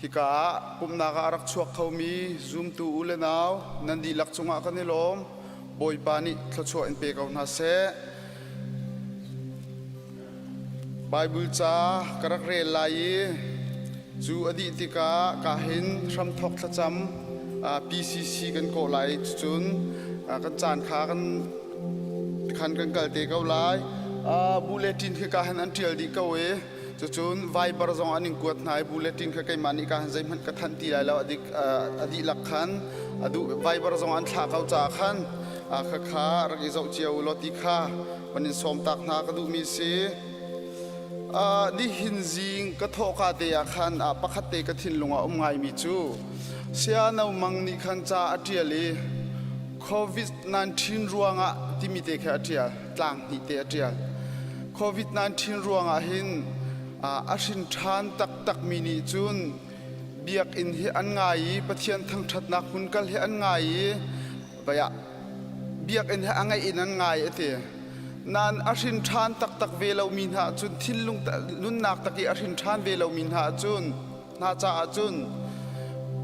Hika ah pumhnak ah a rak chuak khomi zumtu u le nau nan dihlak cungah kan i lawm. Bawipa nih thluachuah in pe ko hna seh. Baibal ca ka rak rel lai i cu a dih tikah ka hin hramthawk thlacam PCC kan kawh lai cun kan caan kha kan khan kan kal te ko lai. Bulletin khi ka hin an ṭial dih ko i cucun Viber zong an in kuat hna i bulletin kha keimah nih ka hin zeihmanh ka thanh ti lai lo a dihlak khan a duh Viber zong an thlah ko caah khan khakha rak i zoh cio u law ti kha van in sawm tak hna ka duhmi si. Nihin zing ka thawhka te ah khan pakhat te ka thinlung ah um ngaimi cu Saya No Mang nih khan ca a ṭial i COVID-19 ruangah timi te kha a ṭial tlang hnih te a ṭial. COVID-19 ruangah hin a hrin ṭhan taktakmi nih cun biakinn hi an ngai i Pathian thangṭhatnak hmun kal hi an ngai i vei ah biakinn hi a ngeih in an ngai a ti. Nain a hrin ṭhan taktak ve lomi hna cun thinlung nunnak tak i a hrin ṭhan ve lomi hna cun hna caah cun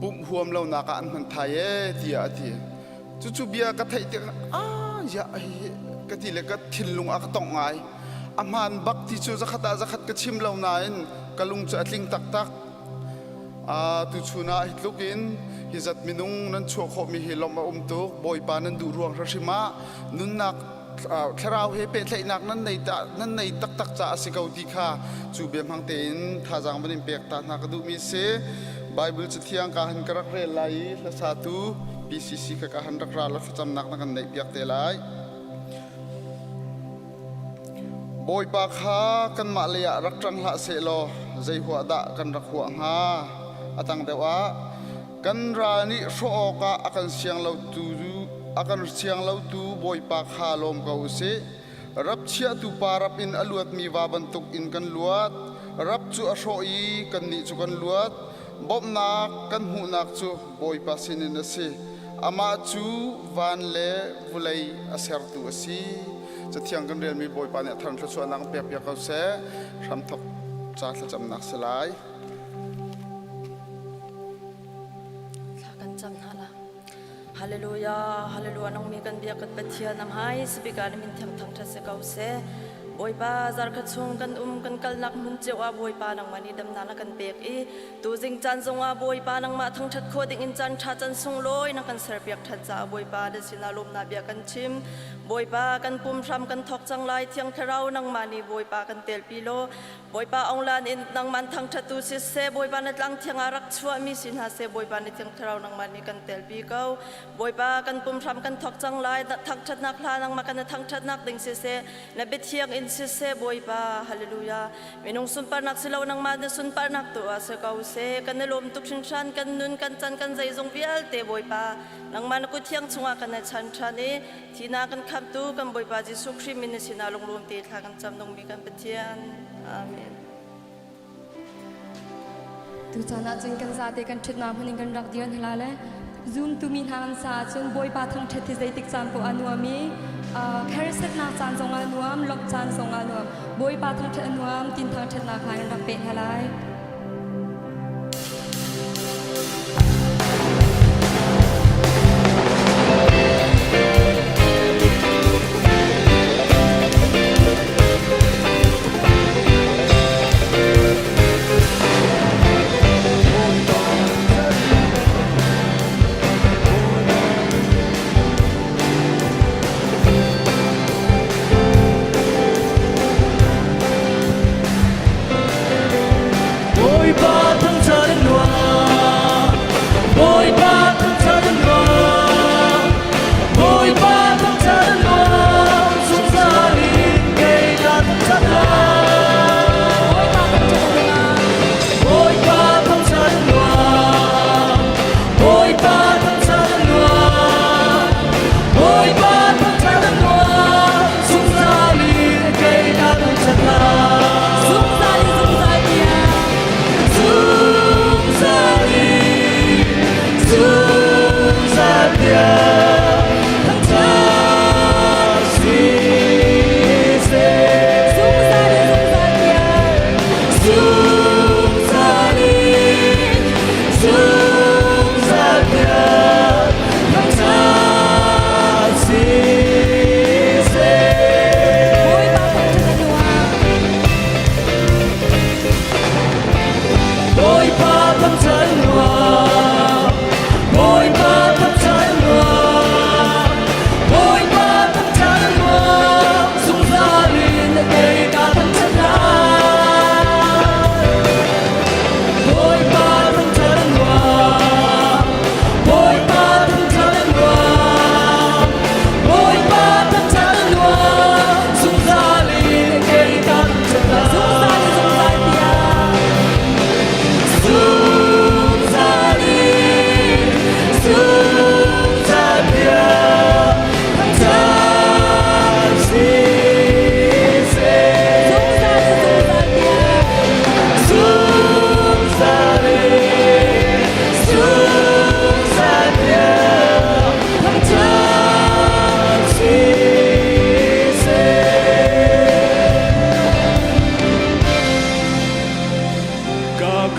pumh huam lonak ah an hman thai ee tiah a ti. Cucu bia ka theih tikah ah ya hi ka ti le ka thinlung a ka tongh ngai. A hmaan bak ti cu zakhat ah zakhat ka chim lo nain ka lung cu a tling taktak. Tuchun ah hi tluk in hi zat minung nan chuah khawhmi hi lawmh a um tuk. Bawipa nan duh ruang hrimhrim ah nunnak thlarau he pehtlaihnak nan nei nan nei taktak caah a si ko ti kha cu bia hmang tein thazaang van in pek ta hna ka duhmi si. Bible cathiang ka han ka rak rel lai i hlasatu PCC kha ka han rak ra la thlacamnak na kan neih piak te lai. Bawipa kha kanmah lei ah rak ṭang hlah sehlaw zei huah dah kan rak huah hnga? A tang deuh ah, kan ral nih hrawh awkah a kan siang lotu a kan siang lotu Bawipa kha lawm ko u sih. Rap chiahtu pa rap in a luatmi va bantuk in kan luat. Rap cu a hrawh i kannih cu kan luat. Bawmhnak kan hmuhnak cu Bawipa sinin a si. Amah cu van le vulei a sertu a si. Cathiang kan relmi Bawipa nih a thar thluachuahnak in pekpiak ko seh. Hramthok ca thlacamnak si lai. Thla kan cam hna la. Hallelujah, hallelujah, nang mi kan biak kan Pathian am hai sibika na min thiang thang that se ko se. Bawipa zarkhat chung kan um kan kalnak hmun cio ah Bawipa nangmah nih damnak na kan pek i tuzing caan zongah Bawipa nangmah thangṭhat khawh ding in caan ṭha caan sunglawi na kan serpiak ṭhan caah Bawipa na sinah lawmnak bia kan chim. Bawipa kan pum hram kan thawk cang lai Thiang Thlarau nangmah nih Bawipa kan telpi law Bawipa onglan in nangmah thangṭhattu siseh Bawipa na tlang thiang ah rak chuahmi si hna seh Bawipa na Thiang Thlarau nangmah nih kan telpi ko. Bawipa kan pum hram kan thawk cang lai thangṭhatnak hla nangmah kan thangṭhatnak ding siseh na biathiang in siseh Bawipa hallelujah minung sunparnak si lo nangmah na sunparnak tu ah si ko seh kan i lawm tuk hringhran kan nun kan can kan zeizong vialte Bawipa nangmah na kut thiang chungah kan i chan ṭhan i thihnak kan khamtu kan Bawipa Jesuh Khrih min na sinah lunglawm te thla kan cam nungmi kan Pathian amen Tuchan ahcun kan zate kan ṭhutnak hmun in kan rak dir hna le Zoom tumi hna kan sa ahcun Bawipa thangṭhat hi zeitik caan poah a nuam i kharisatnak caan zong ah nuam, lawmh caan zong ah nuam. Bawipa thangṭhat a nuam, tin thangṭhatnak hna in rak peh hna lai.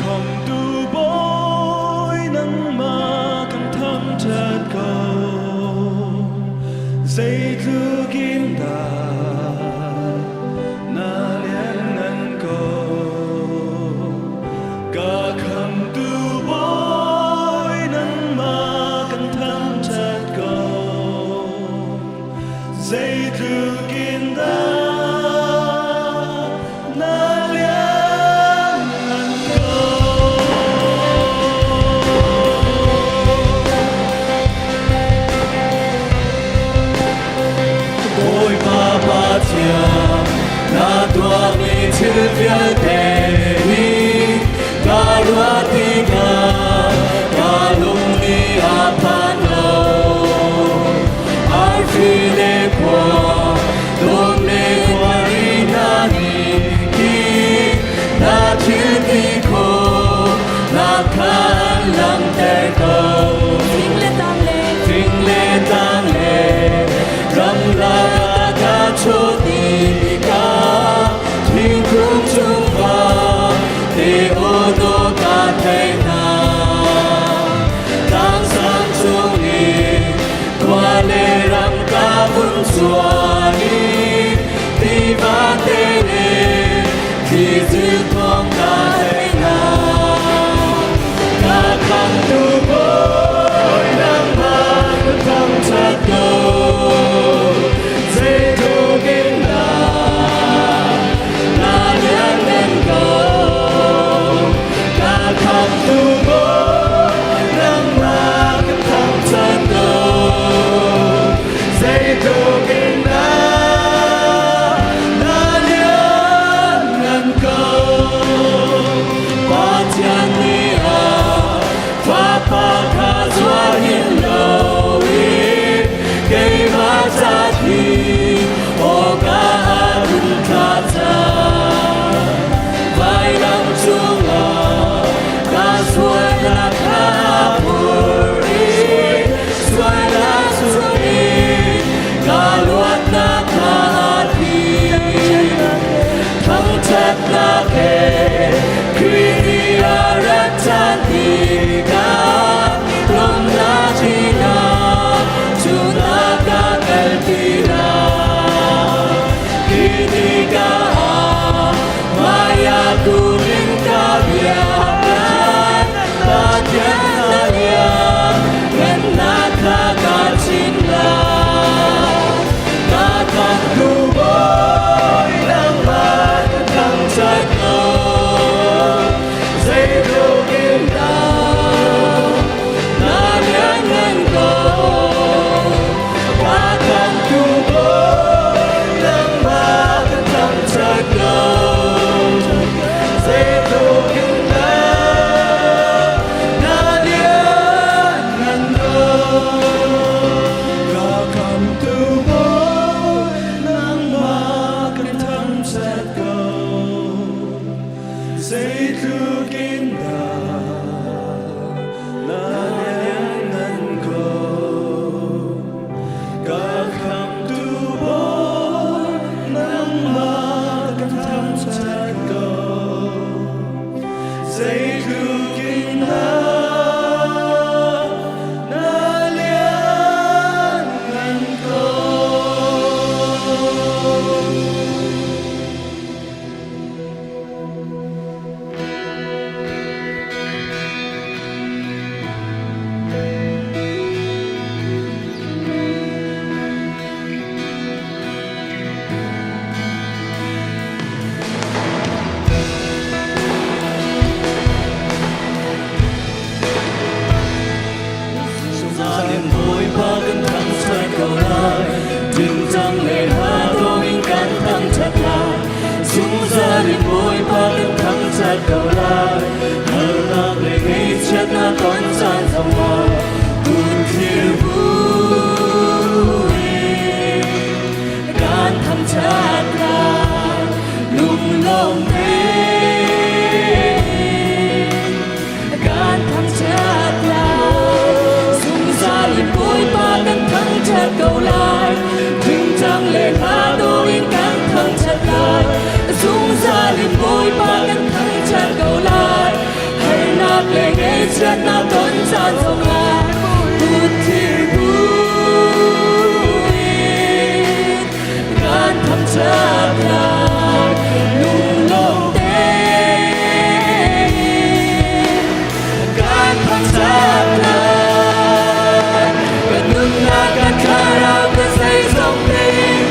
khamtu Bawi nangmah kan thangṭhat ko. Zeitluk in dah na lianngan ko. Ka khamtu Bawi nangmah kan thangṭhat ko. Zeitluk in dah na lianngan ko. Bawipa Pathian, na tuahmi thil vialte hi ka ruah tikah ka lung nih a phan lo. Arfi le khua, dum le khuari hna nih khi na thil ti khawh nak kha an langhter ko. Fing le tang le Fing le tlang le ramlak ah ka ṭhut i ka thingkung cungah te aw dawh ka theih hna. Tlangsang cung in khua le ram ka vun cuan i tiva te le thlitu thawng ka theih hna. Ka khamtu Bawi nangmah ka thangṭhat ko. Zeitluk in dah na lianngan ko. Ka khamtu Bawi nangmah ka thangṭhat ko. Zeitluk in dah na lianngan ko. Pathian nih a Fapa kha zuar hin loin keimah ca thi awkah a run thlah cang. Vailam cungah ka sualnak kha phur i sualnak chungin ka luatnak kha a thi. Thangṭhatnak he Khrih nih a rat ṭhan tikah lawmhnak ṭihnak cu na ka kalpi lai. Khi tikah ah hmaiah kun in ka biak lai. Pathian na lianngannak kha ka chim lai. Ka khamtu Bawi nangmah ka thangṭhat ko. Zeitluk in dah na lianngan ko. Ka khamtu Bawi nangmah ka thangṭhat ko. Zeitluk in dah na lianngan ko. Ka khamtu Bawi nangmah kan thangṭhat ko. Zeitluk in dah na lianngan ko. Ka khamtu Bawi nangmah kan thangṭhat ko. Zeitluk in dah na lianngan ko. Harnak le ngaihchiatnak ton caan zongah kut thir buin kan thangṭhat lai. Lunglawm tein kan thangṭhat lai. Kan nunnak kan thlarau kan zeizong tein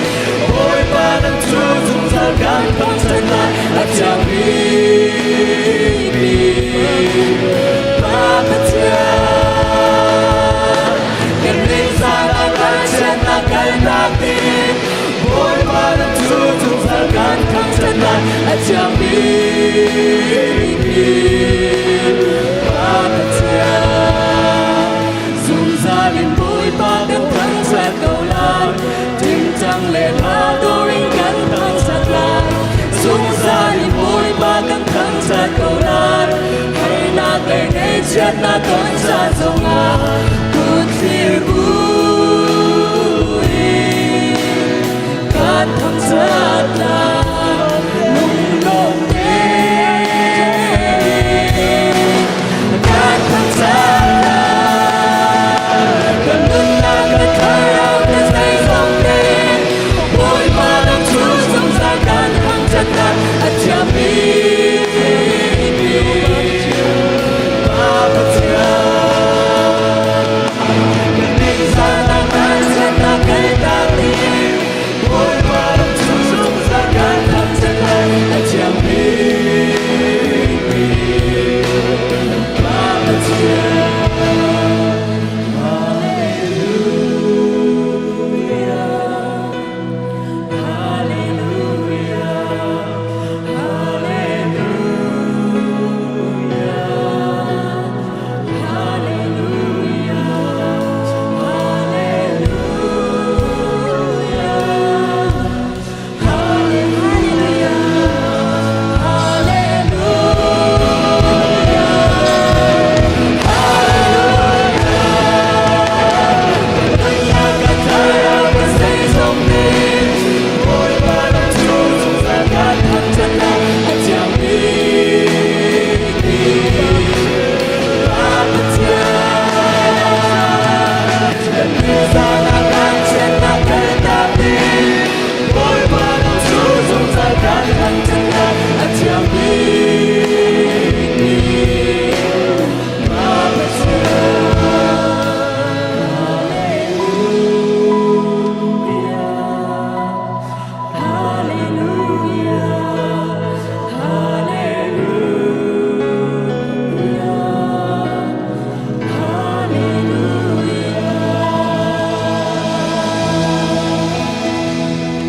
Bawipa lam cu zungzal kan thangṭhat lai. A thiang bikmi Pa Pathian, kan ningzahnak kan chiatnak kalnak ding Bawipa lam cu zungzal kan thangṭhat lai. A thiang bikmi Pa Pathian, zungzal in Bawipa kan thangṭhat ko lai. Tingtang le hla dawr in kan thangṭhat lai. Zungzal in Bawipa kan thangṭhat ko lai. Harnak le ngaihchiatnak ton caan zongah kut thlir buin kan thangṭhat lai. Lunglawm tein kan thangṭhat lai. Kan nunnak kan thlarau kan zeizong tein Bawipa lam cu zungzal kan thangṭhat lai. A thiam bikmi Pa Pathian. Kan ningzahnak kan chiatnak kan tak ding Bawipa lam cu zungzal kan thangṭhat lai. A thiam bikmi Pa Pathian. Hallelujah. Hallelujah. Hallelujah. Hallelujah. Hallelujah. Hallelujah.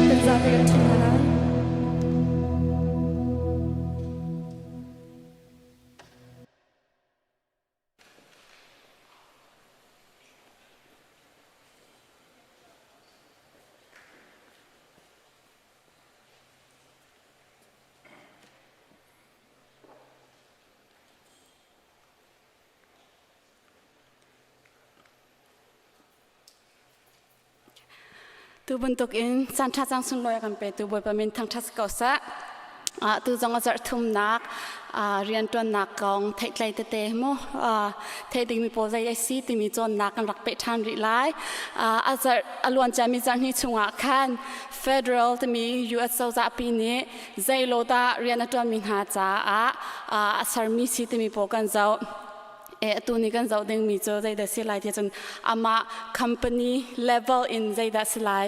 Kan zapi kan ṭhu hna lai. Tu bantuk in caan ṭha cang sunlawi a kan petu Bawipa min thangṭhat si ko seh. Tu zong a zarh thumnak rianṭuannak kong theihtlei tete mu theih dingmi pawl zei a si timi cawnnak kan rak peh ṭhan rih lai. A zarh a luan ciami zarh hnih chungah khan federal timi US cozah pi nih zei lo dah rian a ṭuanmi hna caah a sermi si timi pawl kan zoh. E atu ni kan zoh dingmi cu zeidah si lai ti cun amah company level in zeidah si lai,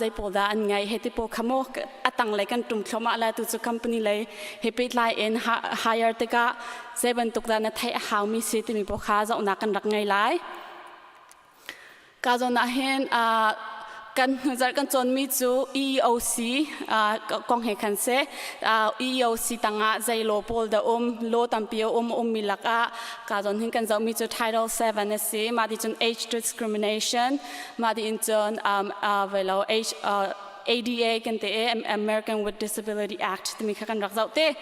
zei pawl dah an ngeih he ti pawl kha mu a tanglei kan tum thluahmah lai. Tu cu company lei he pehtlai in hire tikah zei bantuk dah na theih a haumi si timi pawl kha zohnak kan rak ngei lai. Ka zawn ah hin kan hnuzarh kan cawnmi cu EEOC kong he khan si. EEOC tangah zei law pawl dah um, law tampi a um, ummi lakah ka zawn hin kan zohmi cu Title 7 a si. Mah ti cun age discrimination, mah ti in cun velo age. ADA kan te American with Disability Act timi kha kan rak zoh te.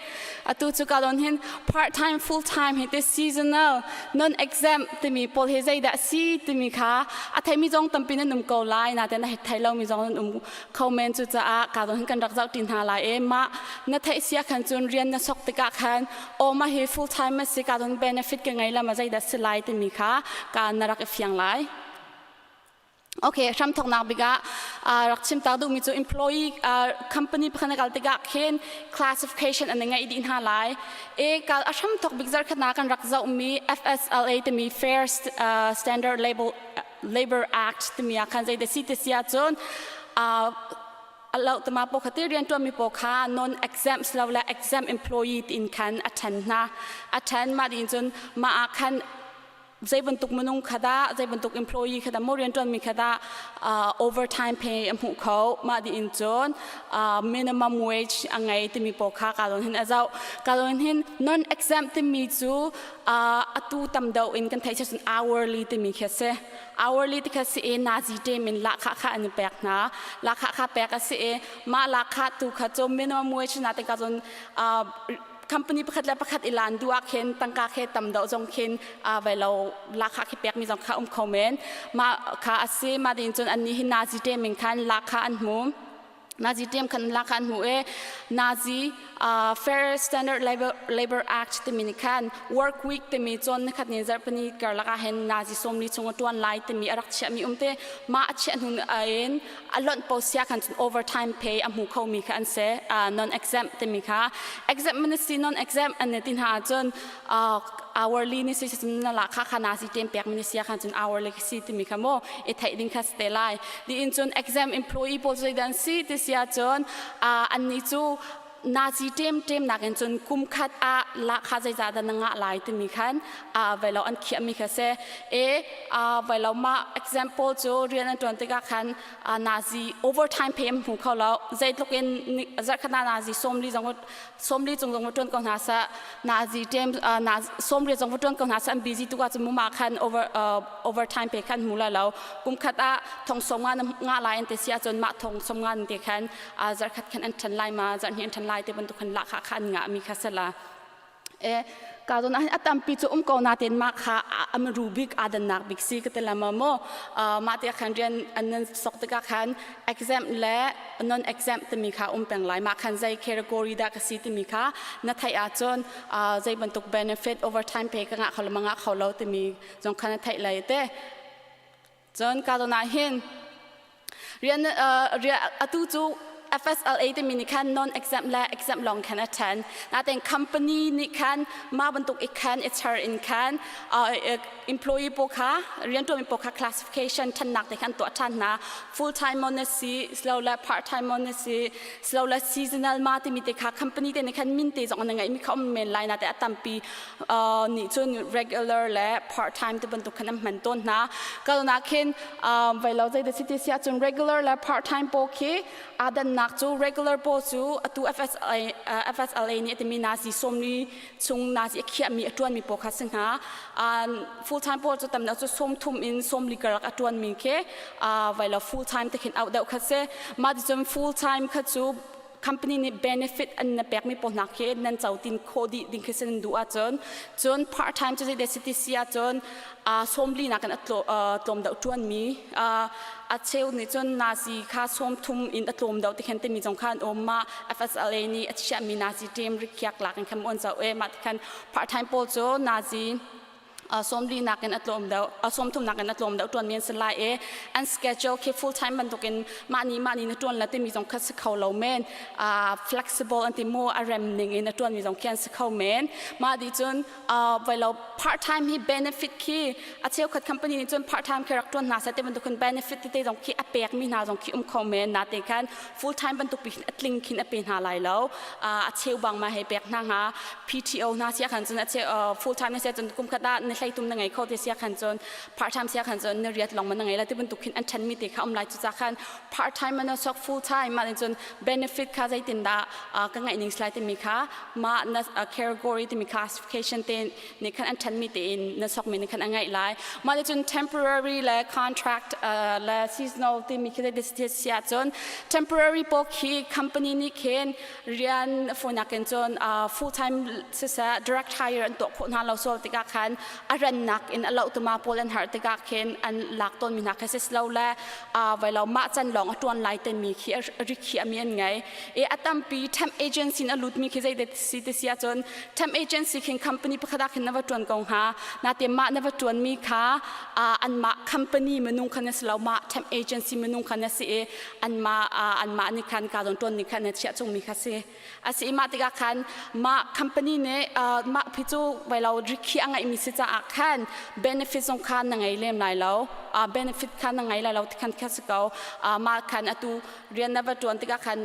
Atu cu ka lon hin part time full time hi te seasonal non exempt timi pawl hi zeidah si timi kha a theimi zong tampi nan um ko lai na te na thei lo mi zong nan um kho men cu caah ka lon hin kan rak zoh ti hna lai e ma na theih sia khan cun rian na sok tikah khan o ma hi full time ma si ka lon benefit ka ngei la ma zeidah si lai timi kha ka na rak i fiang lai. Okay, hramthoknak bik ah rak chim ta duhmi cu employee company pakhat na kal tikah khin classification an ngeih dih hna lai. E kal a hramthok bik zarkhatnak kan rak zohmi FSLA timi Fair Standard Labor Labor Act timi ah khan zei si te si ahcun alo tama po khati rian tuanmi po kha non exempt lo le exempt employee tin khan a then hna a then ma din cun ma ah khan zei bantuk minung kha dah zei bantuk employee kha dah maw rianṭuanmi kha dah overtime pay a hmuh kho mah dih in cun minimum wage a ngei timi pawl kha ka lon hin a zoh ka lon hin non exempt timi cu atu tam deuh in kan theih cun hourly timi khi a si hourly ti kha si i nazi te min lahkhah kha an i pek hna lahkhah kha pek a si i mah lahkhah tu kha cu minimum wage na te ka cun company pakhat le pakhat i lan duh ah khin tangka khe tam deuh zong khin vai lo lakha khi pek mi zong kha um kho men ma kha asi ma din cun an ni hi nazi te min khan lakha an hmu Nazi team khan lakha an hmu e Nazi Fair Standard Labor, Labor Act timi ni khan work week timi chon ni khat ni zarpani kar laka hen Nazi somli chung tuan lai timi arak chia mi umte ma a chia hnun in a lonh po sia khan cun overtime pay a hmu kho mi kha an si non exempt timi kha exempt man si non exempt an ti hna cun hourly ni si cun na la kha kha na si tem pek mi sia khan cun hourly si timi kha mo i theih ding kha ste lai di in cun exempt employee pawl cu dan si ti sia cun an ni cu nazi tem tem nakin cun kum khat ah lahkhah zeizah dah na ngah lai timi khan velo an khiah mi kha si e velo ma example cu rian an tuan tikah khan nazi overtime pay an hmu kho lo zeitluk in zarhkhat ah nazi sawmli zong sawmli cung zong tuan ko hna sa nazi tem sawmri zong tuan ko hna sa an busy tuk ah cun muma khan over overtime pay khan hmu lai lo kum khat ah thong som nga nga lai an te si ahcun mah thong som nga te khan zarkhat khan an ṭhan lai ma zarhnih an ṭhan lai te bantuk khan lahkhah kha an ngah mi kha sala e ka zon ah a tampi cu um ko na ten ma kha am ru bik adan nak bik si ka te lama mo ma te khan rian an nan sok te ka khan exempt le non exempt timi kha um peng lai ma khan zei category da ka si timi kha na thai ah cun zei bantuk benefit overtime pay ka nga kholo ma nga kholo timi zong khan na thai lai te cun ka zon ah hin Rian atu cu FSLA timi nih khan non-exempt le exempt lawng khan a ṭhen. Natein company nih khan mah bantuk i khan i char in khan employee pawl kha rianṭuanmi pawl kha classification ṭhennak te khan tuah ṭhan hna. Full time mon na si, silo part time mon na si, silo seasonal ma timi te kha company te nih khan min te zong an ngeihmi kha um men lai na te a tampi nih cun regular le part time te bantuk khan an hman tawn hna. Kalnak khin vai lo zei da si ti si ahcun regular le part time pawl khi aa dannak cu regular pawl cu atu FSLA, FSLA nih a timi nazi sawmli chung nazi a khiahmi a ṭuanmi pawl kha si hna. Full time pawl cu tam deuh cu sawmthum in sawmli karlak a ṭuanmi khi vai lo full time te khin auh deuh kha si. Mah ti cun full time kha cu company nih benefit an na pekmi pawl hna khi nan co tin khawh dih ding khi sin duh ahcun cun part time cu zei city si ahcun sawmli nakin a tlawm deuh ṭuanmi a cheu nih cun nazi kha sawmthum in a tlawm deuh ti khan timi zong kha an um mah FSLA nih a chiahmi nazi team rikhiak lak in khan on zo e mah ti khan part time pawl cu nazi sawmli nakin a tlawm deuh sawmthum nakin a tlawm deuh ṭuanmi an si lai i an schedule khi full time bantukin mah ni mah ni na ṭuan la timi zong kha si kho lo men flexible an ti mu a rem ning in a ṭuanmi zong khi an si kho men mah di cun vai lo part time hi benefit khi a cheukhat company nih cun part time khi rak ṭuan hna seh ti bantuk benefit tete zong khi a pekmi hna zong khi um kho men na te khan full time bantuk pi a tling khin a pe hna lai lo a cheu bang ma hei pek hna hnga PTO hna sia khan cun a cheu full time na sia cun kum khat ah ni thlei tum na ngei kho te sia khan cun part time sia khan cun na riat lawng ma na ngei la ti bantuk khin an ṭhen mi te kha um lai. Cu ca khan part time na sok full time ma cun benefit kha zeitin dah ka ngaih ning slai timi kha ma na category timi classification te nih khan an ṭhen mi tein na sok mi nih khan a ngaih lai. Mah le cun temporary le contract le seasonal timi khi zei si ahcun, temporary pawl khi company nih khin rian funak in cun full time siseh direct hire an tuah khawh hna lo sual tikah khan a rannak in a loh tuma pawl an har tikah khin an lak tawn mi hna kha si lo le vai lo mah can lawng a tuan lai timi khi rikhiah mi an ngei e. A tampi temp agency in a lut mi khi zei si ti si ahcun, temp agency khin company pakhat ah khin na va tuan ko hnga na te mah na va tuan mi kha anmah company minung khan na si lo, mah temp agency minung khan na si i anmah nih khan ka zon tuan nih khan na chiah chung mi kha si asi. Mah tikah khan mah company nih mah phi cu vai lo rikhi a ngeih mi si caah khan benefit zong kha na ngei lem lai lo, benefit kha na ngei lai lo ti khan kha si ko. Mah khan atu rian na va tuan tikah khan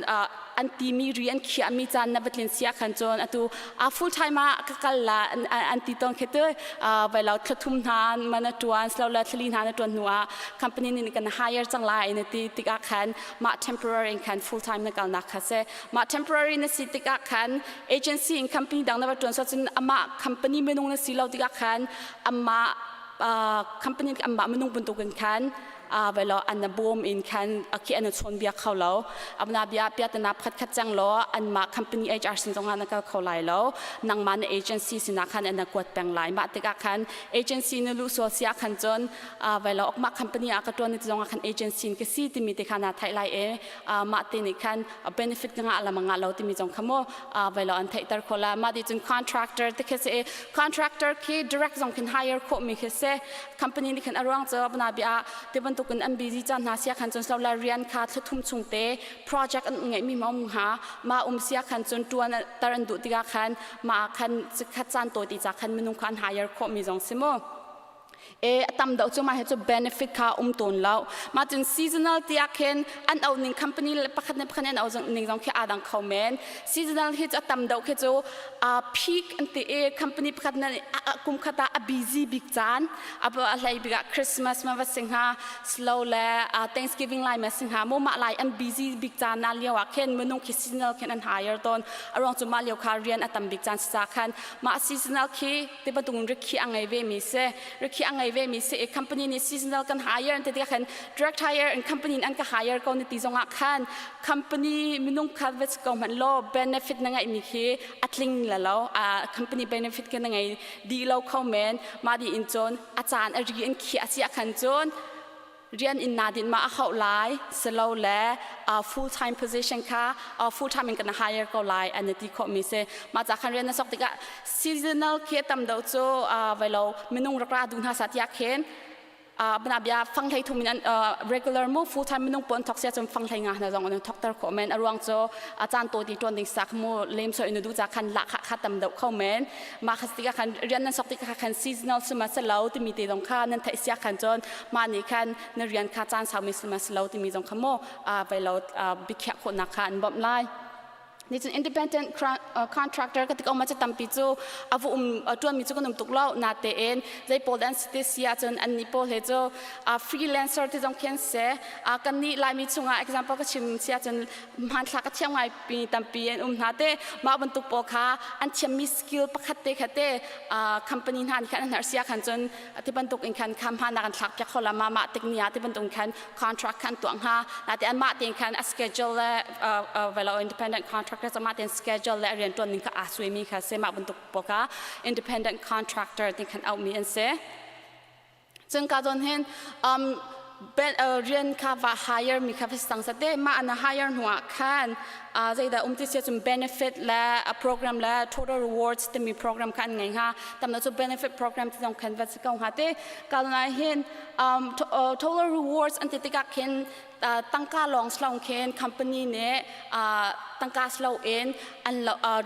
an timi ri an khiahmi caan na va tlin sia khan cun atu a full time ah ka kal la an ti ton khi tu vai lo thlathum hna mana tuan slo la thlali hna na tuan hnu ah company nih kan hire cang lai na ti tikah khan mah temporary in khan full time na kalnak kha se. Mah temporary na si tikah khan agency in company dang na va tuan so cun amah company minung na si lo tikah khan amah company amah minung bantukin khan velo an na bawm in khan khi an chawn bia kho lo. Abna bia piatana phat khat chang lo an ma company HR sin zong na kal kho lai lo, nangma na agency sina khan an kuat peng lai. Ma tikah khan agency na lu so sia khan chon velo okma company a ka tuan ni zong khan agency ka si timi te khan na thai lai e. Ma te ni khan benefit ka nga la ma nga lo timi zong khamo velo an thai tar khola. Ma di chun contractor te khe se, contractor khi direct zong khin hire kho mi khe se company ni khan aruang cho bana bia te bantukin an busy caan hna sia khan cun slo la rian kha thlathum chung te project an ngeih mi ma um ha ma um sia khan cun tuan tar an duh tikah khan ma khan khat caan to ti cha khan minung kha an hire khawh mi zong si mu e. Atam do chu ma he chu benefit kha um ton lo. Ma cun seasonal tiah khin an au ning company le pakhat ne pakhat an au ning zong khi adang kho men. Seasonal hi chu atam do khi chu peak an ti e, company pakhat na kum khata a busy bik caan a hlei bik ah Christmas ma va singha slow le Thanksgiving lai ma singha mo ma lai an busy bik caan na lio ah khin minung khi seasonal khin an hire ton. Arong chu ma lio kha rian a tam bik caan sa khan ma seasonal khi te bantung rikhi a ngei ve mi se, rikhi a ngei ve mi se. Company nih seasonal kan hire an te khan direct hire in company an ka hire ko ni ti zongah khan company minung kha vet ko man lo benefit na ngai mi khi atling la lo, company benefit ke na ngei di lo kho men. Ma di in chon a caan a ri in khi a sia khan chon rian in na din ma a hau lai selo le full time position kha full time in kan hire ko lai an ti kho mi se. Ma cha khan rian na sok tikah seasonal khi tam do chu velo minung rak ra du hna sa tia khen bana bia fang hlei thum in an regular mu full time minung pon thok sia chum fang hlei nga na zong an thok tar kho men. Aruang cho a chan to ti ton ding sak mu lem so inu du cha khan la kha kha tam do kho men. Ma khas ti khan rian nan sok ti kha khan seasonal suma se lo ti mi te dong kha nan thai sia khan chon ma ni khan na rian kha chan sau mi suma se lo ti mi zong kha mo vai lo bikhya kho na kha an bom lai ni. Cun independent contractor ka tik oma cha tampi chu avu um tuan mi chu kan um tuk lo na te in zai pawl dan city sia cun an ni pawl he chu freelancer ti zong khen se. Kan ni laimi chungah example ka chim sia cun hmanthlak ka thiam ngai pi tampi an um hna te. Mah bantuk pawl kha an thiammi skill pakhat te kha te company hna nih khan an har sia khan cun ti bantuk in khan kham hna kan thlak piak khola ma mah tik ni ah ti bantuk in khan contract khan tuang ha na te an mah ten khan a schedule le velo independent contractor sa mah ten schedule le rian tuan ning kha a sui mi kha se. Mah bantuk pawl kha independent contractor ti khan out mi an se. Cun ka don hin rian kha va hire mi kha sang sa te ma ana hire hnuah khan zeidah um ti sia cun benefit le a program le total rewards timi program kha an ngei hnga. Tam na cu benefit program ti zong khan va si ko hnga te. Ka don ah hin total rewards an ti tikah khin tangka lawng slong khin company nih tangka slo in an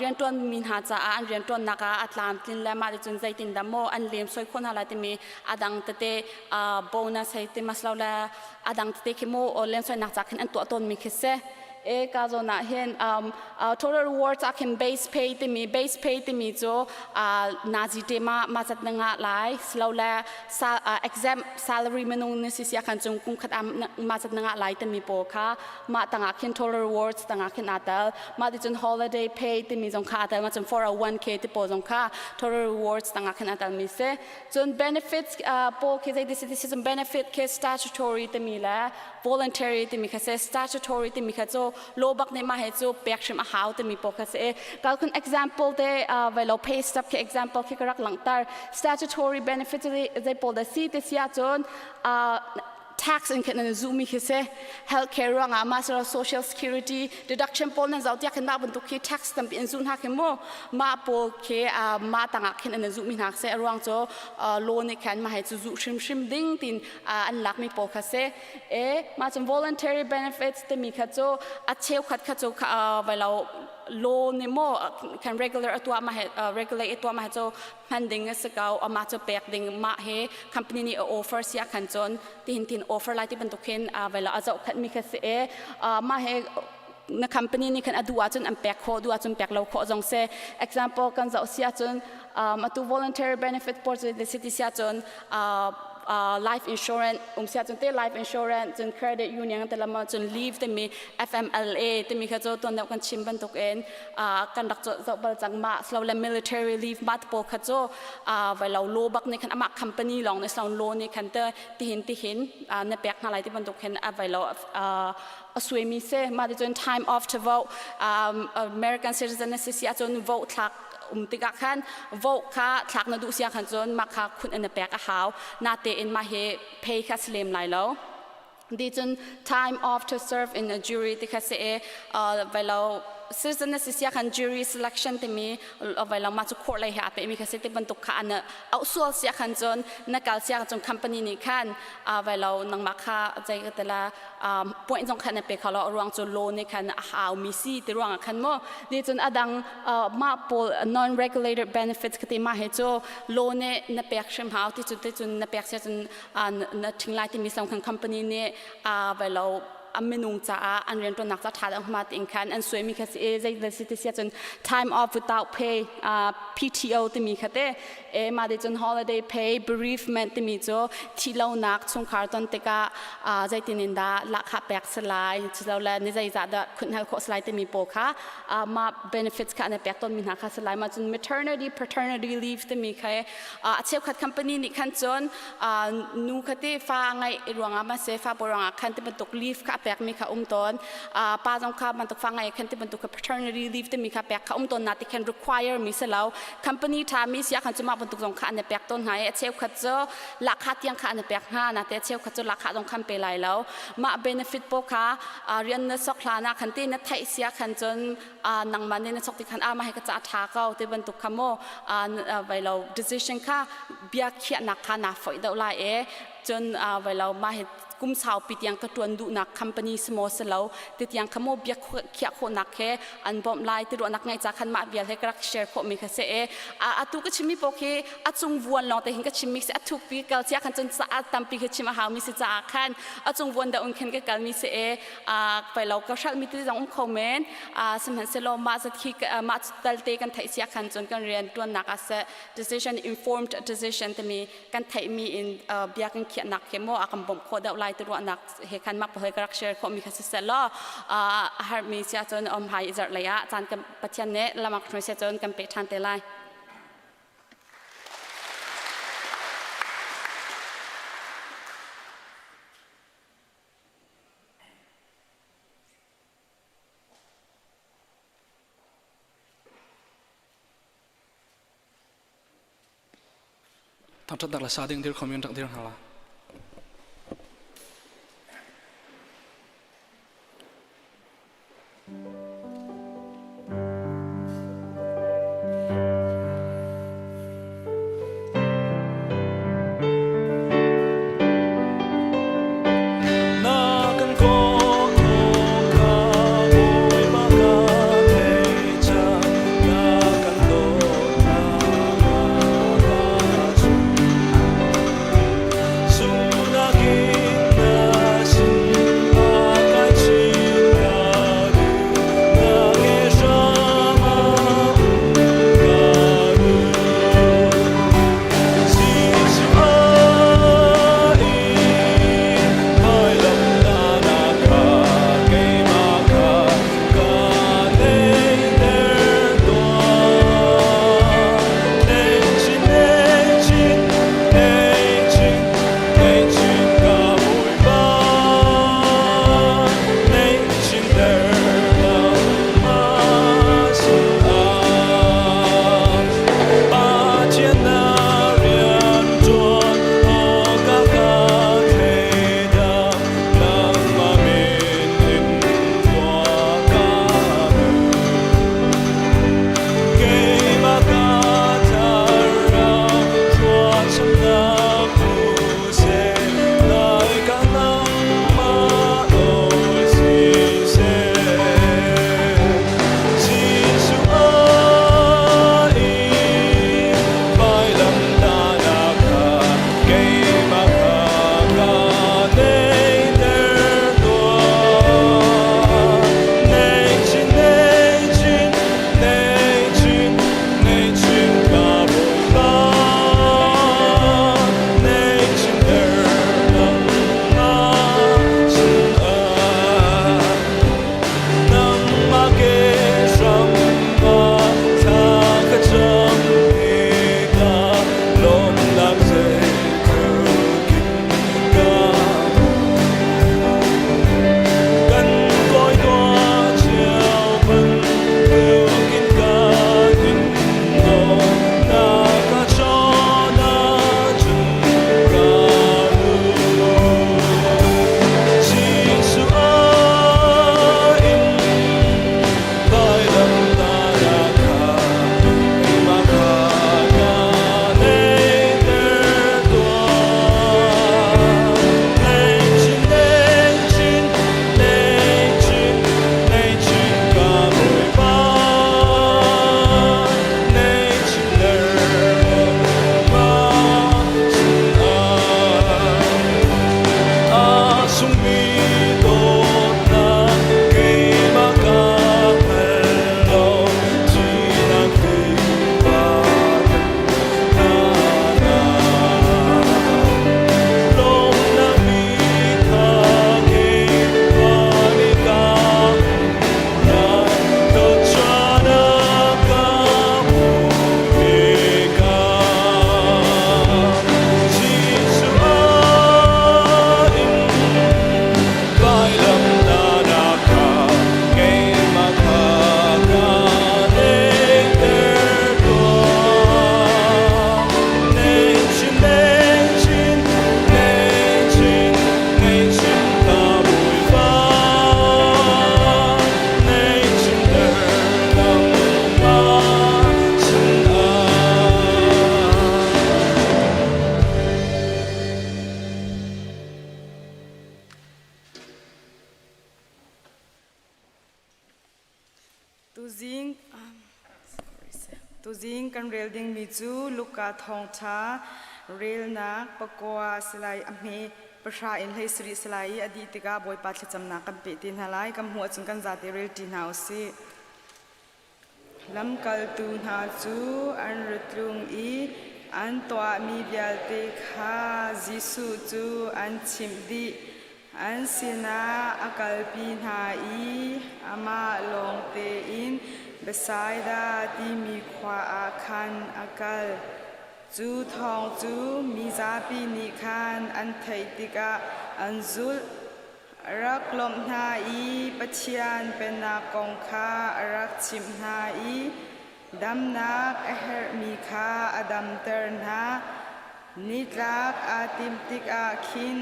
riantuan mi hna caah an riantuannak ah a tlamtlin le mah cun zeitin dah maw an lem soi khawh hna lai timi adang tete bonus hei ti mas lo le adang tete khi mu lem soinak ca khin an tuah tawn mi khi si. E ka zawn ah hin total rewards ah khin base pay timi, base pay timi cu nazi te ma ma zat na ngah lai silo le exempt salary minung ni si sia khan cung kum khat ma zat na ngah lai timi pawl kha mah tangah khin total rewards tangah khin aa tel. Mah ti cun holiday pay timi zong kha aa tel. Mah cun 401k ti pawl zong kha total rewards tangah khin aa tel mi si. Cun benefits pawl khi zei ti si cun benefit khi statutory timi le voluntary timi kha si. Statutory timi kha cu law bak nih mah he cu pek hrim a hau timi pawl kha si. Kal khun example te vai lo pay stub khi example khi ka rak langhter. Statutory benefit zei pawl da si ti si ahcun tax in khin an zuhmi khi si. Healthcare ruangah mah social security deduction pawl nan zoh tiah khin mah bantuk khi tax tampi an zuh hna khi mu mah pawl khi mah tangah khin an zuhmi hna si. A ruang cu law nih khan mah hi cu zuh hrimhrim ding tin an lakmi pawl kha si. E mah cun voluntary benefits timi kha cu a cheukhat kha cu vai lo law nih maw kan regular a tuah mah regulate a tuah mah cu hman ding a si ko. Amah cu pek ding mah he company nih a offer si ah khan cun tihin tin offer lai ti bantuk hin vai lo a zohkhat mi kha si e. Mah he na company nih khan a duh ahcun an pek khawh, duh ahcun pek lo khawh zong si. Example kan zoh si ahcun atu voluntary benefit board the city si ahcun life insurance um sia cun te life insurance cun credit union te lama cun leave timi FMLA timi kha cu tuan deuh kan chim bantuk in kan rak zoh bal cang. Mah slo le military leave ma pawl kha cu vai lo law bak nih khan amah company lawng nih slo law nih khan te tihin tihin na pek hna lai ti bantuk khin a vai lo a suai mi se. Ma ti cun time off to vote, American citizen na si si ahcun vote thlak um tikah khan vote kha thlak na duh sia khan cun mah kha khun in na pek a hau na te in mah hi pay kha si lem lai lo. Di cun time off to serve in a jury ti kha si e. Vai lo citizen na si sia khan jury selection timi vai lo ma cu court lei he a pe mi kha si ti bantuk kha an auh sual sia khan cun na kal sia cun company nih khan vai lo nangmah kha zei ka tela point zong khan na pe kho lo, ruang cu law nih khan a hau mi si ti ruang ah khan mo. Di cun adang mah pawl non regulated benefits ka ti ma he cu law nih na pek hrim hau ti cu ti cun na pek sia cun na ṭhing lai timi song khan company nih vai lo a minung caah an rianṭuannak ca ṭha deuh hma tiin khan an suaimi kha si e. Zei si ti sia cun time off without pay, PTO timi kha te e. Ma de cun holiday pay, bereavement timi cu thihlonak chungkhar ton tikah zeitin in dah lahkhah pek si lai lo le ni zeizah dah khunhal khawh si lai timi pawl kha mah benefits kha an pek tawn mi hna kha si lai. Ma cun maternity paternity leave timi kha a cheukhat company nih khan cun nu kha te fa ngeih ruangah ma se fa pawl ruangah khan ti bantuk leave kha a pek mi kha um tawn. Pa zong kha bantuk fa ngeih khan ti bantuk kha paternity leave timi kha pek kha um tawn na ti khan require mi si lo. Company tha mi sia khan chu mah bantuk zong kha an pek tawn hna i a cheukhat cu lahkhah tiang kha an pek hna na te cheukhat cu lahkhah zong khan pe lai lo. Mah benefit po kha rian na sok hlan ah khan ti na theih sia khan cun nangmah nih na sok ti khan a mah hi ka ca tha ko ti bantuk kha mo vai lo decision kha bia khiahnak kha na foih deuh lai e. Cun vai lo mah hi kum saupi tiang ka tuan duhnak company si maw si lo ti tiang kha mo bia khiah khawhnak he an bawmh lai ti ruahnak ngai ca khan mah vial he ka rak share khawh mi kha si e. Atu ka chimmi pawl khi a cung vuan lawng te hin ka chimmi si. A thuk pi kal cia khan cun ca tampi khi chim a hau mi si caah khan a cung vuan deuh in khan ka kal mi si e. Pai lo ka hralh mi ti zong um kho men. Sihmanhsehlaw mah zat khi mah talte kan theih sia khan cun kan rian tuannak ah seh decision, informed decision timi kan theihmi in bia kan khiahnak he maw a kan bawmh khawh deuh lai ti ruahnak he khan mah pawl ka rak share khawh mi kha siseh law a harmi sia cun om hai zarh lei ah caan kan Pathian nih lamak hruai sia cun kan pe ṭhan te lai. Thangṭhatnak le sa ding dir khomi an rak dir hna la. Na kan kawh ka Bawipa ka thei cang na kan dawtnak ka chung. Tuzing Tuzing kan rel dingmi cu Luka thawngṭha relnak pakua silai a hme pahra in hlei sarih silai i a dih tikah Bawipa thlacamnak kan peh te hna lai. Kan hmuh ahcun kan zate rel ṭi hna u sih. Lamkaltu hna cu an ra tlung i an tuahmi vialte kha Jesuh cu an chimh dih. An sinah a kalpi hna i amah lawng tein Bethsaida timi khua ah khan a kal. Cu thawng cu mizapi nih khan an theih tikah an zulh. A rak lawmh hna i Pathian Pennak kong kha a rak chimh hna i damnak a herhmi kha a damter hna. Nitlak aa timh tikah khin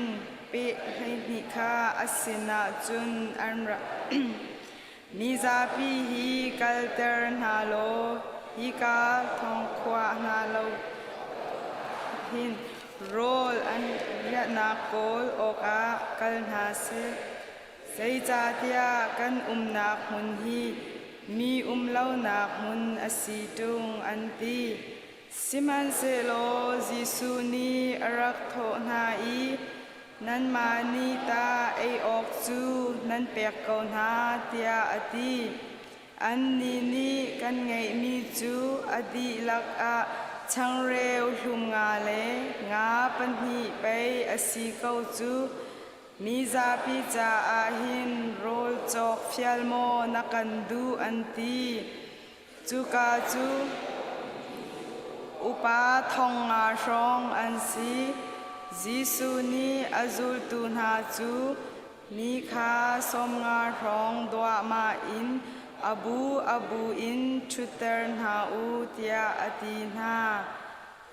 peh 12 kha a sinah cun an ra. Mizapi hi kalter hna law hika thongkhuah hna lo hin rawl an riahnak kawl awkah kal hna seh. Zeicahtiah kan umnak hmun hi mi um lonak hmun a si ṭung, an ti. Sihmanhsehlaw Jesuh nih a rak thawh hna i, Nanmah nih tah ei awk cu nan pek ko hna, tiah a ti. Annih nih kan ngeihmi cu a dihlak ah changreu hlum nga le nga pahnih pei a si ko cu. Mizapi caah hin rawl cawk fial maw na kan duh, an ti. Cuka cu upa 5,000 hrawng an si. Jesuh nih a zultu hna cu mi kha 50 hrawng duahmah in a bu a bu in ṭhutter hna u tiah a ti hna.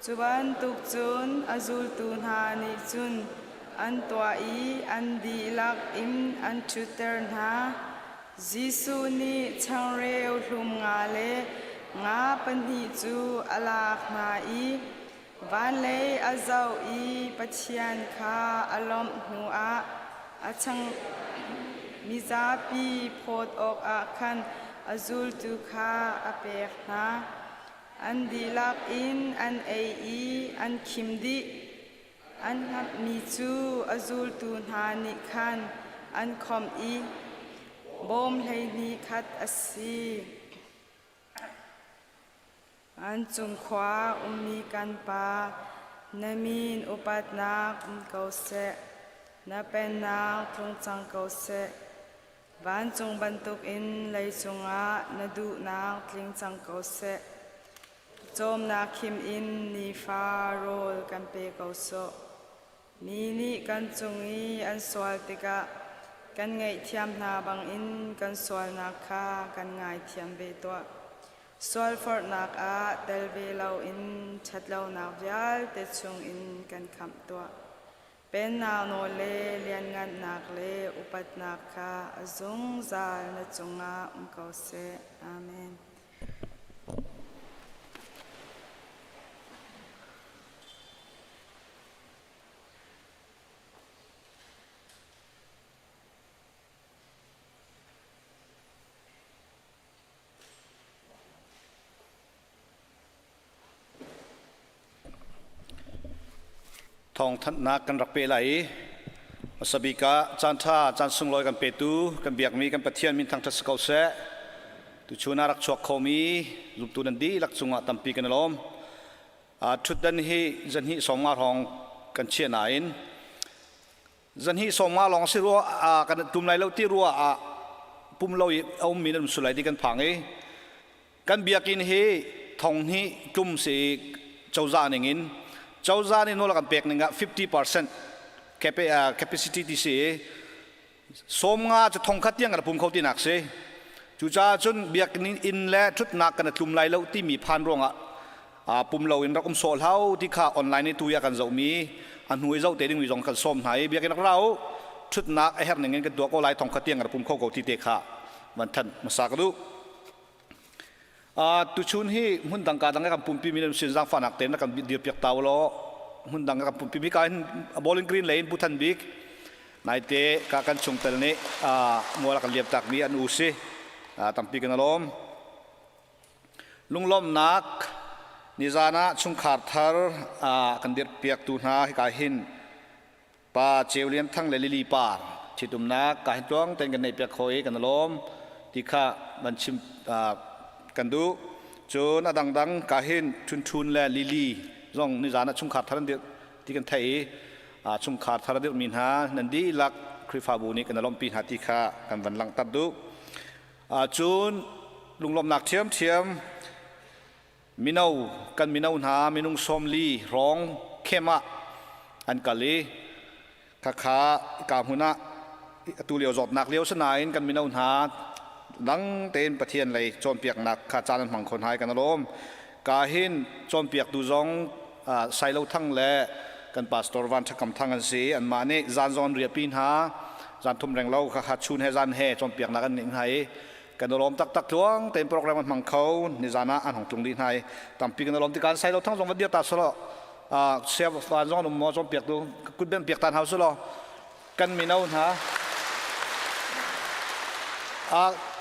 Cu bantuk cun a zultu hna nih cun an tuah i an dihlak in an ṭhutter hna. Jesuh nih changreu hlum nga le nga pahnih cu a lak hna i vanlei a zoh i Pathian kha a lawmh hnuah a chang mizapi phawt awkah khan a zultu kha a pek hna. An dihlak in an ei i an khim dih. An hnamhmi cu a zultu hna nih khan an khawmh i bawm 12 khat a si. Vancung khua ummi kan Pa, na min upatnak um ko seh. Na pennak tlung cang ko seh. Vancung bantukin leicung ah na duhnak tling cang ko seh. Cawmnak khim in nifa rawl kan pe ko sawh. Mi nih kan cung i an sual tikah kan ngaihthiam hna bangin kan sualnak kha kan ngaithiam ve tuah. Sualforhnak ah tel ve loin ṭhatlonak vialte chungin kan khamh tuah. Pennak nawl le lianngannak le upatnak kha a zungzal na cungah um ko seh. Amen. Thawngthanhnak kan rak pe lai i hmasa bik ah caanṭha caan sunglawi kan petu kan biakmi kan Pathian min thangṭhat si ko seh. Tuchun ah rak chuak khomi zumtu nan dihlak cungah tampi kan i lawm. Ṭhutdan hi zanhnih 50 hrawng kan chiah nain zanhnih 50 lawng si rua kan tum lai lo ti rua ah pum lo i a ummi nan um sul lai ti kan phang i kan biakinn hi thong hnih tlum si cozah ning in cozah nih nawl a kan pek ning ah 50% capacity ti si i 50 cu thong khat tiang kan pum kho tinak si. Cucaah cun biakinn inn le ṭhutnak kan tlum lai lo timi phan ruangah pum lo in rak um sawh hlau ti kha online i tu i a kan zohmi a hnu i zoh te dingmi zong kan sawm hna i biakinn rak ra u, ṭhutnak a herh ning in kan tuah ko lai, thong khat tiang kan pum kho ko ti te kha van thanh hmasa ka duh. Tuchun hi hmun dang ka dang kan pumpi mi sin zaangfahnak tein kan dir piak ta law hmun dang kan pumpi mi ka hin Bowling Green lei in Pu Than Bik naite ka kan chungtel nih mual kan liam tak mi an u si tampi kan alawm. Lunglawmhnak nizan ah chungkhar thar kan dirhpiaktu hna hika hin Pa Ceu Lian Thang le Lily Par ṭhitumnak ka hin tluang tein kan neih piak kho i kan i lawm ti kha van chim kan duh. Cun a dangdang ka hin Ṭhun Ṭhun le Lily zong nizan ah chungkhar thar an dirh ti kan theih i chungkhar thar a dirhmi hna nan dihlak Khrihfabu nih kan i lawmhpi hna ti kha kan van langhter duh. Cun lunglawmhnak ṭhiamṭhiam mino kan mino hna minung 40 hrawng camp ah an kal i khakha ka hmun ah atu lio zawtnak lio sinain kan mino hna dang tein Pathian lei cawnpiaknak kha caan an hmang kho hna i kan lawm. Ka hin cawnpiaktu zong Sailo Thang le kan pastor Van Ṭha Kam Thang an si. Anmah nih zan zong an riahpi hna. Zan thum reng lo khakha chun he zan he cawnpiaknak an ning hna i kan i lawm taktak. Tluang tein program an hmang kho. Nizan ah an hong tlung dih hna i tampi kan i lawm. Tikan Sailo Thang zong va dir ta selaw sia van zong an um maw cawnpiaktu kutben piak tan hau selaw kan mino hna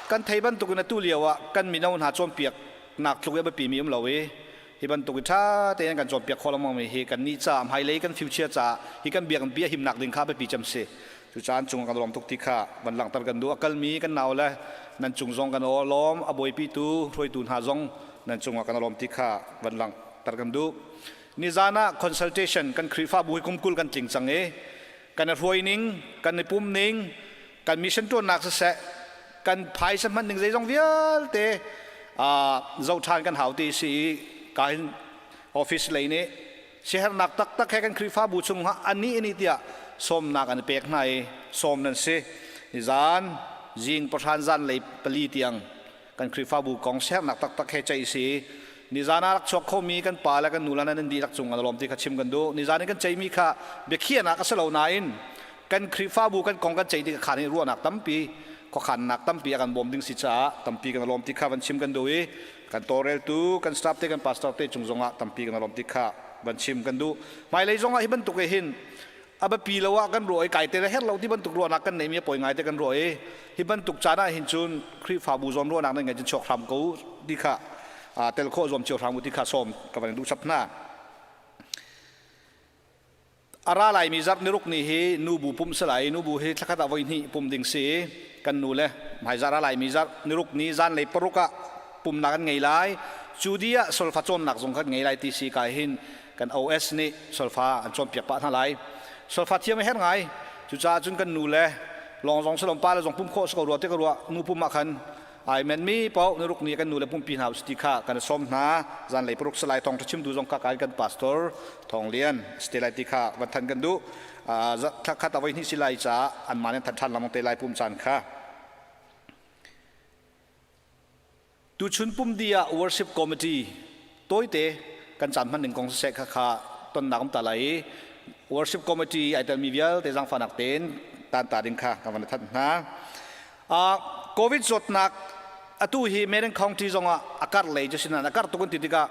kan thei bantukin atu lio ah kan mino hna cawnpiak nak tluk i a biapi mi um lo i hi bantuk i ṭha tein kan cawnpiak khawh lengmang mi hi kan nih ca hmailei kan future ca hi kan biakinn pi a himnak ding kha biapi cem si. Cucaah an cung kan lawm tuk ti kha van langhter kan duh. A kalmi kan nau le nan cung zong kan lawm. A buaipi tu hruaitu hna zong nan cungah kan lawm ti kha van langhter kan duh. Nizan ah consultation kan Khrihfabu hi kum 20 kan tling cang i kan i hruai ning, kan i pum ning, kan mission ṭuannak siseh, kan phaisa hman ning zeizong vialte zoh ṭhan kan hau ti si i ka hin office lei nih siaherhnak taktak he kan Khrihfabu chungah ani ani tiah sawmnak an pek hna i sawm nan si. Nizan zing pahran zan lei pali tiang kan Khrihfabu kong siaherhnak taktak he ceih si. Nizan ah rak chuak khomi kan pa le kan nu le nan dihlak cung an lawm ti kha chim kan duh. Nizan in kan ceihmi kha biakhiahnak a si lo nain kan Khrihfabu kan kong kan ceih tik khan hi ruahnak tampi khuakhannak tampi a kan bawm ding si caah tampi kan lawm ti kha van chim kan duh i kan tawlreltu kan staff te kan pastor te cung zongah tampi kan lawm ti kha van chim kan duh. Hmailei zongah hi bantuk he hin a biapi lo ah kan ruah i kai te le herh lo ti bantuk ruahnak kan neimi a poi ngai te kan ruah i hi bantuk caan ah hin cun Khrihfabu zawn ruahnak nan ngei cun chuak hram ko ti kha tel khawh zuam cio hram u ti kha sawm ka van duh sap hna. A ra laimi zarh niruk ni hi nubu pumh si lai. Nubu hi thlakhat ah voi hnih pumh ding si. Kan nu le hmaizarh ra laimi zarh niruk ni zanlei 6 ah pumnak an ngei lai. Cu dih ah solfa cawnnak zong kan ngei lai ti si kai hin kan OS nih solfa an cawnpiak pah hna lai. Solfa thiam a herh ngai. Cucaah cun kan nu le lawng zong salom pa le zong pumh khawh si ko rua ti ka ruah. Nu pum ah khan ai men mi paoh niruk ni kan nu le pumpi hna ti kha kan sawm hna. Zanlei 6 salai thong chimtu zong ka kai kan pastor Thong Lian ste lai ti kha van than kan duh. Khat avoi hnih si lai ca an man than than lamong te lai pum caan kha. Tuchun pum di ah worship committee toite kan caan hman ning kong siseh kha kha tonnak um ta lai i worship committee ai telmi vialte zangfahnak tein tan ta ding kha kan van thanh hna. Covid zawtnak atu hi Marion County zongah a karh lei cu sinan a karh tuk an ti tikah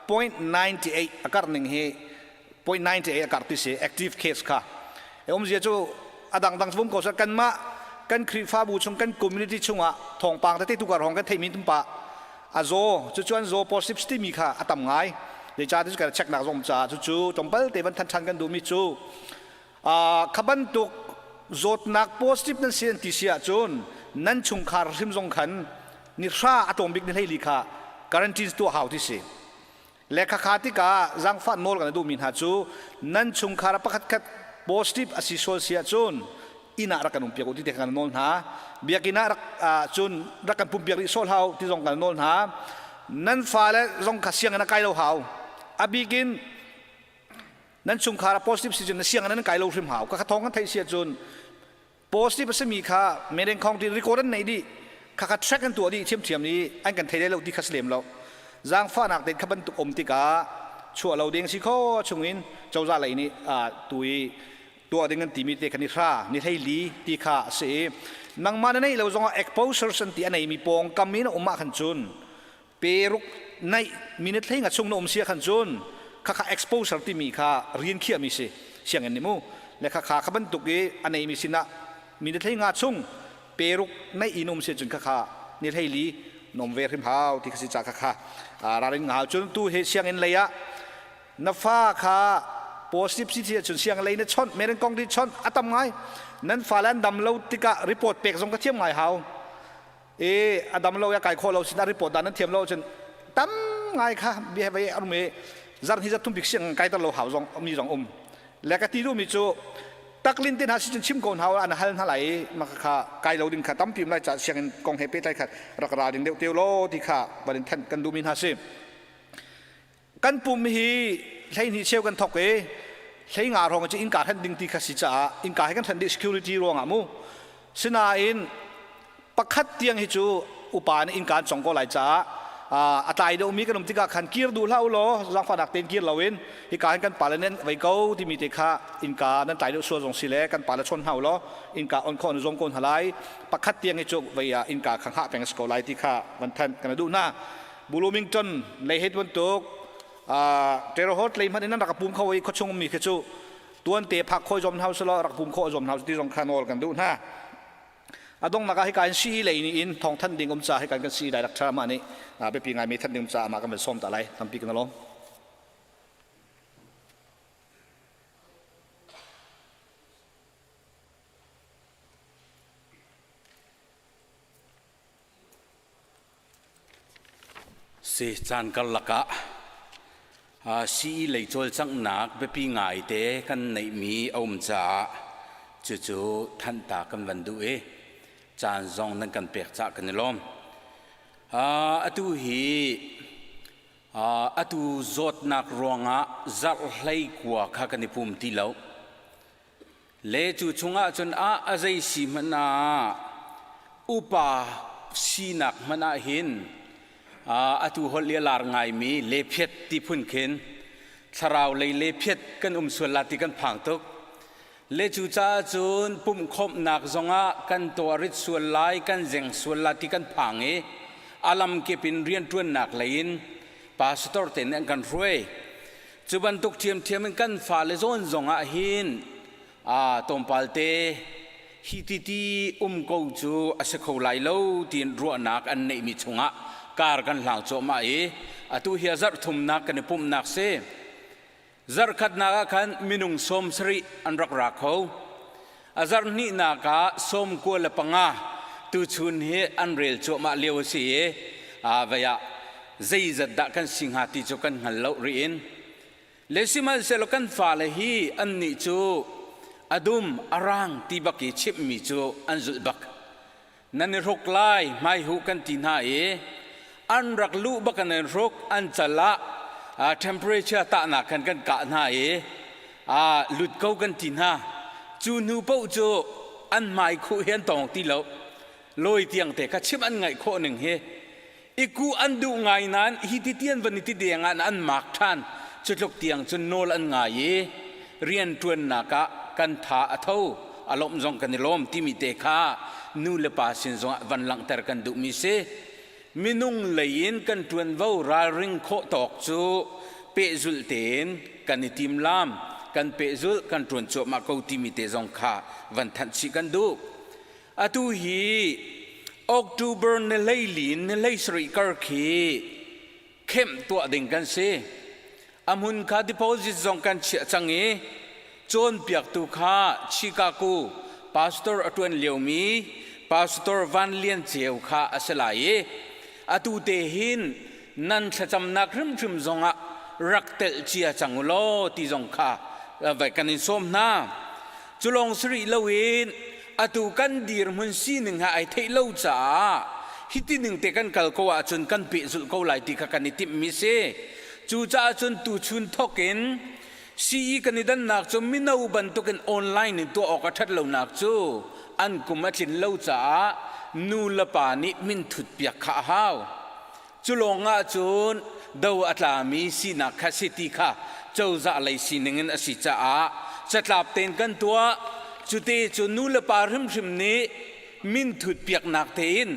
0.98 a karh ning hi 0.98 a karh ti si active case kha. E umzia cu a dangdang vum ko kan mah kan Khrihfabu chung kan community chungah thawngpang tete tukar hong kan theimi tumpa a zaw cucu an zaw positive timi kha a tam ngai. Zeicah ti kan check nak zong caah cucu tlawmpal te van than than kan duhmi cu kha bantuk zawtnak positive nan si an ti si ahcun nan chungkhar hrim zong khan ni hra a tlawm bik ni 14 kha quarantine tuah hau ti si. Le khakha tikah zaangfah nawl kan duhmi hna cu nan chungkhar ah pakhat khat positive a si sual si ahcun inn ah rak kan um piak u ti te kan nawl hna. Biakinn ah rak cun rak kan pum piak rih sawh hau ti zong kan nawl hna. Nan fale zong kha sianginn ah kai lo hau. A bikin nan chungkhar ah positive si cun na sianginn nan kai lo hrim hau. Ka thawng kan theih si ahcun positive a simi kha Meren County record an nei dih, kha kha track an tuah dih thiamthiam i an kan thei lo ti kha si lem lo. Zaangfahnak tein kha bantuk um tikah chuah lo ding si kho chungin cozah lei nih tu i tuah ding an timi te kha ni hra ni 14 ti kha a si i nangmah na neih lo zongah exposures an ti a neimi pawng kam in a um ah khan cun peruk naih minute 15 chung na um sia khan cun khakha exposure timi kha rian khiahmi si sianginn nih mu le khakha kha bantuk i a neimi sinah minute 50 chung peruk naih in um sia cun khakha ni 14. Nom ve hrim hau ti kha si ca kha kha ralrin nga hau. Cun tu hi sianginn lei ah na fa kha positive si ti ahcun siang lei na chawnh meren kong di chawnh a tam ngai. Nan fale an dam lo tikah report pek zong ka thiam ngai hau. E a dam lo ya kai kho lo sin a report dan nan thiam lo cun tam ngai kha bia vai arum e zar hi zat thum bik siang kai tar lo hau zong mi zong um. Le ka ti duhmi cu taklin te hna si cun chim ko hna an hal hna lai ma kha kai lo ding kha tampi um lai ca sianginn kong he pehtlai kha rak ra ding deuh teu lo ti kha van in thanh kan duhmi hna si. Kan pum hi 12 cheu kan thok i 15 hrawng cu innka hren ding ti kha si caah innka hi kan hren dih security ruangah mu. Sinain pakhat tiang hi cu upa nih innka an cong ko lai caah a tlai deuhmi kan um tikah khan kir duh hlah u law zaangfahnak tein kir loin hika hin kan pale nan vei ko timi te kha innka nan tlai deuh sual zong si le kan pale chawn hna u law innka on khawh na zuam ko hna lai. Pakhat tiang hi cu vei ah innka kha hngah peng a si ko lai ti kha van thanh kan duh hna. Bloomington lei het bantuk Terre Haute lei hmanh in an rak pum kho i khuachung ummi khi cu tuante phak khoi zom hna usulaw rak pum khawh zom hna ti zong kha nawl kan duh hna. A donghnak ah hika in CE lei nih in thawng thanh ding um ca hika kan CE director amah nih biapi ngaimi thanh ding um ca amah kan van sawm ta lai. Tampi kan lawm. Si caan karlak ah sii lei cawlcanghnak biapi ngaite kan neihmi a um caah cucu thanhta kan van duh i caan zong nan kan pek caah kan i lawm. Atu hi atu zawtnak ruangah zarh 19 kha kan i pum ti lo. Le cu chungah cun a a zei si hmanh ah upa sinak hmanh ah hin atu holh i a lar ngaimi lephiat ti phun khin thlarau lei lephiat kan um sual la ti kan phang tuk. Le cu caah cun pumhkhawmhnak zongah kan tuahrit sual lai, kan zeng sual la ti kan phang i a lamkip in rianṭuannak lei in pastor te nih an kan hruai. Cu bantuk ṭhiamṭhiam in kan fale zawn zongah hin tlawmpal te hi ti ti um ko cu a si kho lai lo tiin ruahnak an neihmi chungah kar kan hlang cuahmah i atu hi a zarh thumnak kan i pumhnak si. Zarh khatnak ah khan minung 70 an rak ra kho. A zarh hnihnak ah 95 tuchun hi an rel cuahmah lio a si i vei ah zeizat dah kan si hnga ti cu kan hngal lo rih in. Le sihmanhsehlaw kan fale hi annih cu a dum a rang ti bak i chimhmi cu an zulh bak. Nan i hruk lai hmaihuh kan ti hna i an rak luh bak an in hruk an cal ah temperature tahnak khan kan kah hna i lut ko kan ti hna. Cu hnu paoh cu an hmai khuh hi an tawng ti lo. Lawi tiang te kha chim an ngaih khawh ning hi iku an duh ngai nain hi ti tian van i ti deng ah an mak ṭhan. Cu tluk tiang cun nawl an ngai i rianṭuannak ah kan tha a tho a lawmh zong kan i lawm timi te kha nu le pa sin zongah van langhter kan duhmi si. Minung lei in kan ṭuanvo ralring khawh tawk cu pehzulh tein kan i timlam kan pehzulh kan ṭuan cuahmah ko timi te zong kha van thanh chih kan duh. Atu hi October ni 14 in ni 17 kar khi khemh tuah ding kan si. A hmun kha deposit zong kan chiah cang i cawnpiaktu kha Chicago pastor a ṭuan liomi Pastor Van Lian Ceu kha a si lai i atu te hin nan thlacamnak hrimhrim zongah rak telh cia cang u law ti zong kha vai kan in sawm hna. Cu lawng si rih loin atu kan dirhmun sining he ai theih lo caah hiti ning te kan kal ko ahcun kan pehzulh ko lai ti kha kan i timhmi si. Cucaah cun tuchun thawk in CE kan i dannak cu mino bantukin online in tuah awk a ṭhat lonak cu an kum a tlin lo caah nu le pa nih minthut piak kha a hau. Cu lawng ah cun do a tlami sinak kha si ti kha cozah lei sining in a si caah catlap tein kan tuah. Cute cu nu le pa hrimhrim nih minthut piaknak tein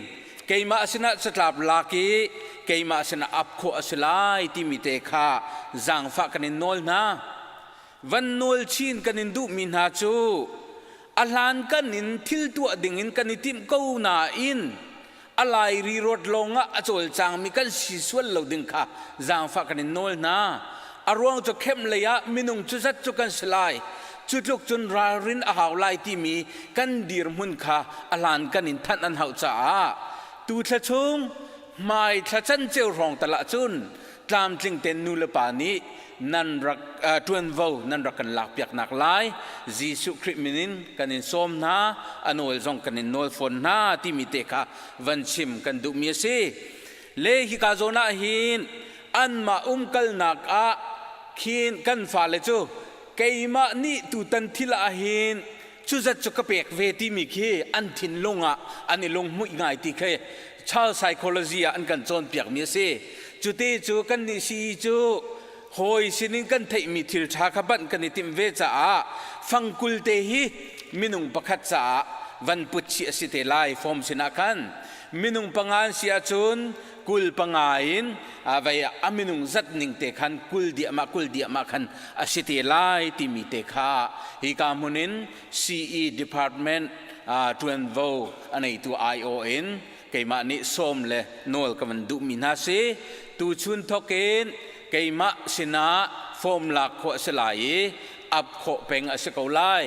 keimah sinah catlap lak i keimah sinah ap khawh a si lai timi te kha zaangfah kan in nawl hna. Van nawl chin kan in duhmi hna cu a hlankan in thil tuah ding in kan i timh ko nain. A lairi rawt lawngah a cawlcangmi kan si sual lo ding kha zaangfah kan in nawl hna. A ruang cu khem lei ah minung cu zat cu kan si lai. Cu tluk cun ralrin a hau lai timi kan dirhmun kha a hlan kan in thanh an hauh caah tu thla chung hmai thla canceu hrawng tal ahcun tlamtling ten nu le pa nih nan rak ṭuanvo nan rak kan lakpiaknak lai Jesuh Khrih min in kan in sawm hna a nawl zong kan in nawl fawn hna timi te kha van chim kan duhmi a si. Le hika zawn ah hin anmah umkalnak ah khin kan fale cu keimah nih tutan thil ah hin cuzat cu ka pek ve timi khi an thinlung ah an i lunghmuih ngai ti khi child psychology ah an kan cawnpiakmi a si. Cute cu kannih sii cu hawi sinin kan theihmi thil ṭha kha banh kan i timh ve caah fangkul te hi minung pakhat caah van put chih a si te lai form sinah khan minung panga an si ahcun 25 in vei a minung zat ning te khan 20 diahmah 20 diahmah khan a si te lai timi te kha hika hmun in CE department ṭuanvo a neitu IO in keimah nih sawm le nawl ka van duhmi hna si. Tuchun thawkin keimah sinah form lak khawh a si lai i ap khawh peng a si ko lai.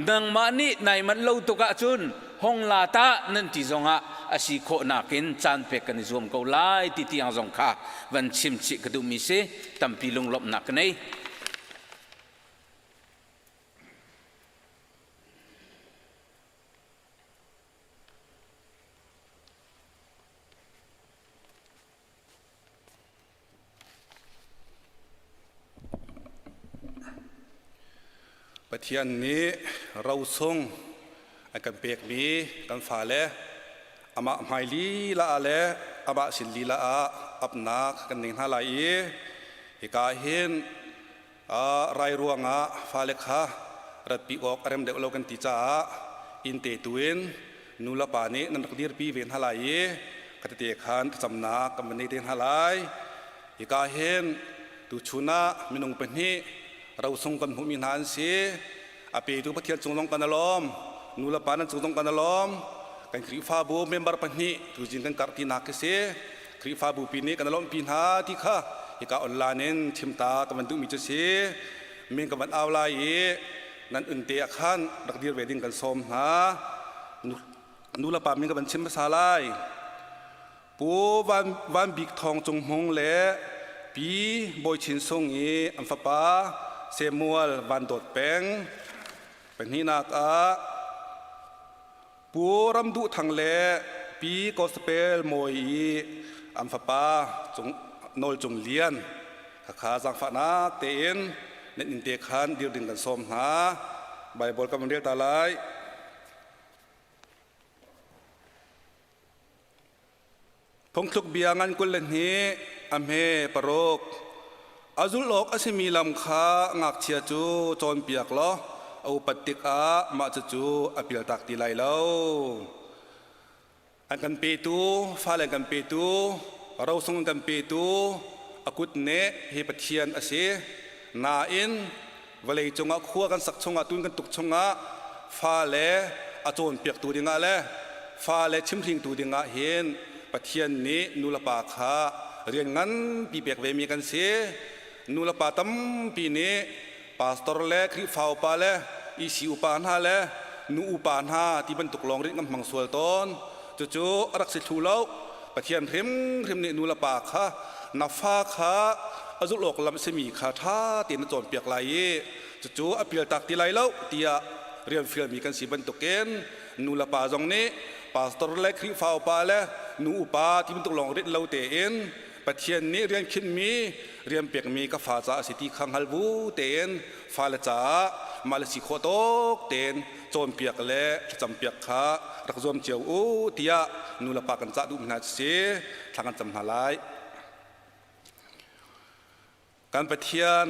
Nangmah nih nai manh lo tuk ahcun hong la ta nan ti zongah a si khawh nakin caan pek kan i zuam ko lai ti tiang zong kha van chim chih ka duhmi si. Tampi lunglawmhnak ka nei. Pathian nih rosung a kan pekmi kan fale amah hmai lila ah le amah sin lila ah apnak kan nei hna lai i hika hin rai ruangah fale kha ratpi awk a rem deuh lo kan ti caah inn te tu in nu le pa nih nan rak dirpi ve hna lai i ka tete khan thlacamnak kan van nei te hna lai. Hika hin tuchun ah minung pahnih rosung kan hmuhmi hna an si. A petu Pathian cung zong kan alawm, nu le pa nan cung zong kan alawm. Kan Khrihfabu member pahnih tuzing kan karh tinak khi si. Khrihfabu pi nih kan lawmhpi hna ti kha hika online in chimta ka van duhmi cu si. Min ka van au lai i nan unte ah khan rak dir ve ding kan sawm hna. Nu le pa min ka van chim hmasa lai. Pu Van, Van Bik Thawng Cung Hmung le Pi Bawi Chin Sung i an fapa Samuel Van Dawt Peng. Pahnihnak ah Pu Ram Duh Thang le Pi Gospel Mawi i an fapa Cung, Nawl Cung Lian khakha zaangfahnak tein nan inn te khan dir ding kan sawm hna. Bible kan rel ta lai. Phungthluk bia ngan 22 a hme paruk. A zulh awk a simi lam kha ngakchia cu cawnpiak law a upat tikah mah cucu a pialtak ti lai lo. An kan petu, fale an kan petu, rosung an kan petu, a kut neh hi Pathian a si. Nain vawlei cungah khua kan sak chungah tun kan tuk chungah fale a cawnpiaktu dingah le fale chimhringtu dingah hin Pathian nih nulepa kha rian nganpi pek vemi kan si. Nulepa tampi nih pastor le Khrihfa upa le EC upa hna le nu upa hna ti bantuk lawng rih kan hmang sual tawn. Cucu a rak si thlu lo. Pathian hrimhrim nih nulepa kha na fa kha a zulh awk lam simi kha ṭha tein na cawnpiak lai i cucu a pialtak ti lai lo tiah rian fialmi kan si bantukin nulepa zong nih pastor le Khrihfa upa le nu upa ti bantuk lawng rit lo tein Pathian nih rian khinhmi rian pekmi ka fa caah a si ti kha hngal bu tein fale caah mah le si khawh tawk tein cawnpiak le thlacampiak kha rak zuam cio u tiah nu le pa kan cah duhmi hna si thla kan cam hna lai. Kan Pathian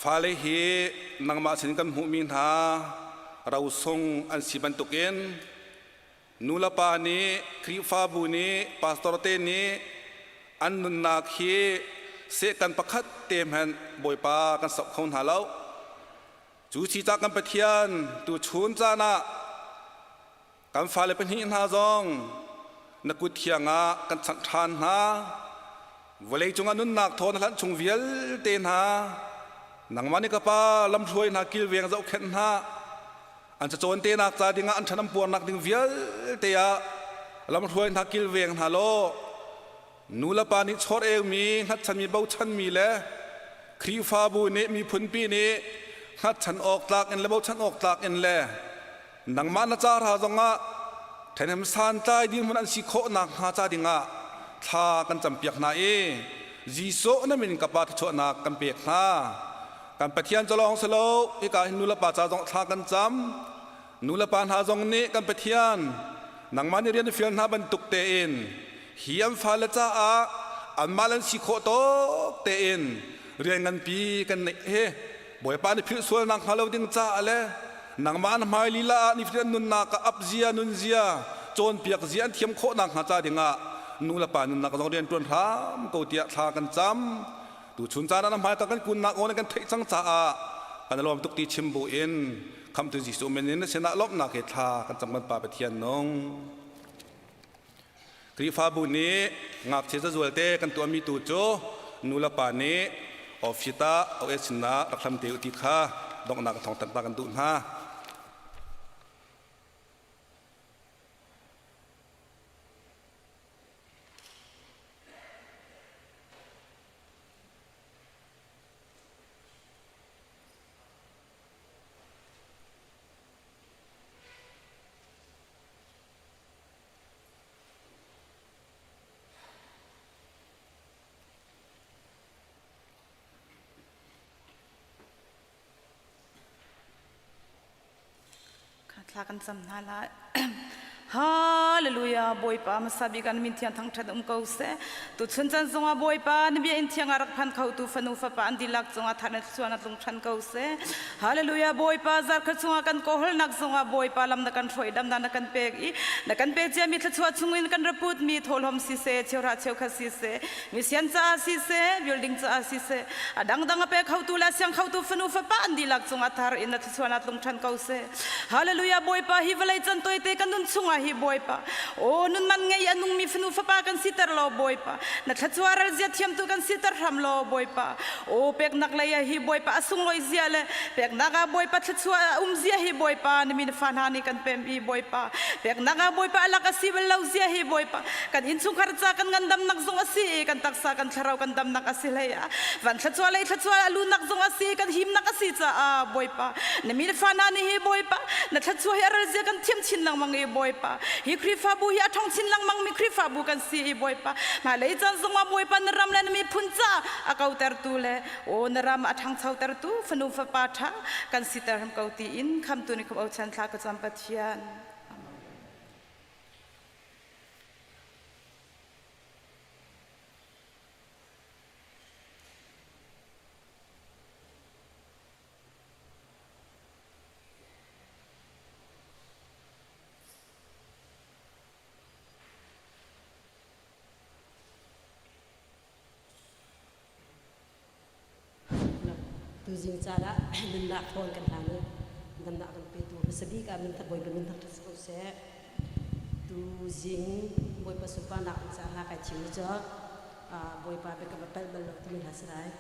fale hi nangmah sin kan hmuhmi hna rosung an si bantukin nu le pa nih Khrihfabu nih pastor te nih an nunnak hi sehtan pakhat te hmanh Bawipa kan sok kho hna lo. Cu si ca kan Pathian tuchun caan ah. Kan fale pahnih hna zong na kut thiang ah kan chanh ṭhan hna. Vawlei cungah nunnak thaw na hlanh chung vialte hna nangmah nih ka pa lamhruai hna kilveng zohkhenh hna an cacawn tenak ca dingah an ṭhan an puarnak ding vialte ah lamhruai hna kilveng hna law nu le pa nih chawr eumi hngatchanmi bochanmi le Khrihfabu nih miphunpi nih hngatchan awk tlak in le bochan awk tlak in le nangmah na ca hra zongah ṭhahnem santlai dirhmun an si khawh nakhnga ca dingah thla kan campiak hna i Jesuh na min ka Pa thluachuahnak kan pek hna. Kan Pathian ca lawng si lo, hika hin nu le pa ca zong thla kan cam. Nu le pa hna zong nih kan Pathian nangmah nih rian na fial hna bantuk tein hi an fale caah anmah le an si khawh tawk tein rian nganpi kan neih hi Bawipa nih philh sual nak hnga lo ding caah le nangmah an hmai lila ah nifatin an nunnak ah ap zia nun zia cawnpiak zia an thiam khawh nak hnga ca dingah nu le pa nunnak zong rian ṭuan hram ko tiah thla kan cam. Tuchun caan ah na hmaika kan kunnak aw na kan theih cang caah kan i lawm tuk ti chim bu in khamtu Jesuh min in na sinah lawmhnak he thla kan cam kan Pa Pathian nung. Khrihfabu nih ngakchia cazual te kan tuahmi tu cu nu le pa nih office ah OS sinah rak hlam te u ti kha donghnak thawng thanh ta kan duh hna. Thla kan cam hna lai. Hallelujah Bawipa hmasa bik an min thiang thangthat um ko seh. Tu chun chan zongah Bawipa na bia in thiang a rak phan kho tu fanu fapa an dilak cungah than chuan a tlung than ko seh. Hallelujah Bawipa zarkhat chungah kan kawhol-nak zongah Bawipa lam na kan hruai damnak na kan pek i na kan pek ciami thluachuah chungin kan raput mi thawhlawm siseh cheuhra cheukhat siseh misian caah siseh building caah siseh a dangdang a pe khotu le a siang khotu fanu fapa an dihlak cungah thar in na thluachuah na tlung ṭhan ko seh. Hallelujah Bawipa hi vawlei can toite kan nun chungah hi Bawipa o nun man ngei a nungmi fanu fapa kan siter law Bawipa na thluachuah ral zia thiamtu kan siter hram law Bawipa o peknak lei ah hi Bawipa a sunglawi zia le peknak ah Bawipa thluachuah a um zia hi Bawipa na min fa hna nih kan pem i Bawipa peknak ah Bawipa a lak a si bal lo zia hi Bawipa kan innchungkhar ca kan ngandamnak zong a si i kan taksa kan thlarau kan damnak a si hlei ah van thluachuah lei thluachuah a lunak zong a si kan himnak a si caah Bawipa na mi fa hna nih hi Bawipa na thluachuah hi a ral zia kan thiam chin lengmang i Bawipa hi Khrihfabu hi a ṭhawng chin lengmang mi Khrihfabu kan si i Bawipa hmailei caan zongah Bawipa na ram le na miphun caah a kautertu le aw na ram a ṭhangchotertu fanu fapa ṭha kan siter hram ko tiin khamtu nih kham ochan thla ka cam Pathian. Tuzing caan ah nunnak thawn kan hlan i damnak kan petu hmasa bik ah min Bawipa min thangṭhat si ko seh. Tuzing Bawipa sunparnak an caah hla kai thim i cu Bawipa biakam a palh bal lo timi hla si lai.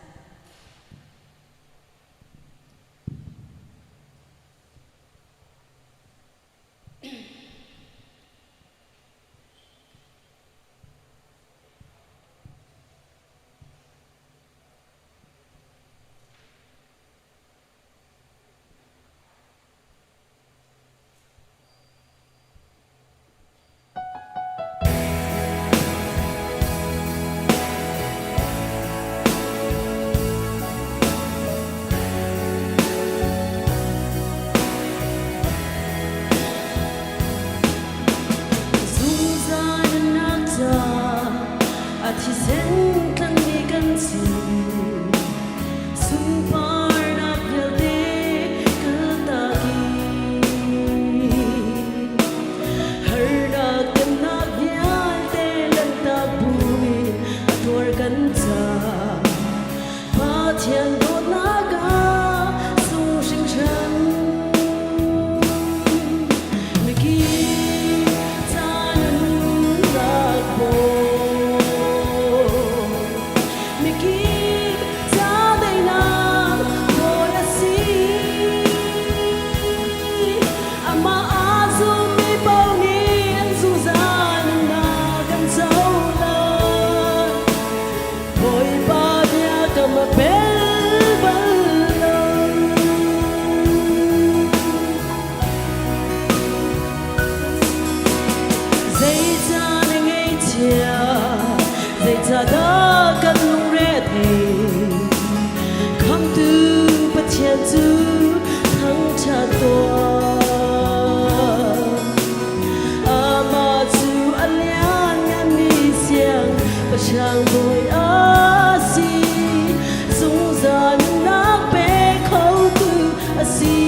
Thiang Bawi a si, zungzal nunnak pe khotu a si.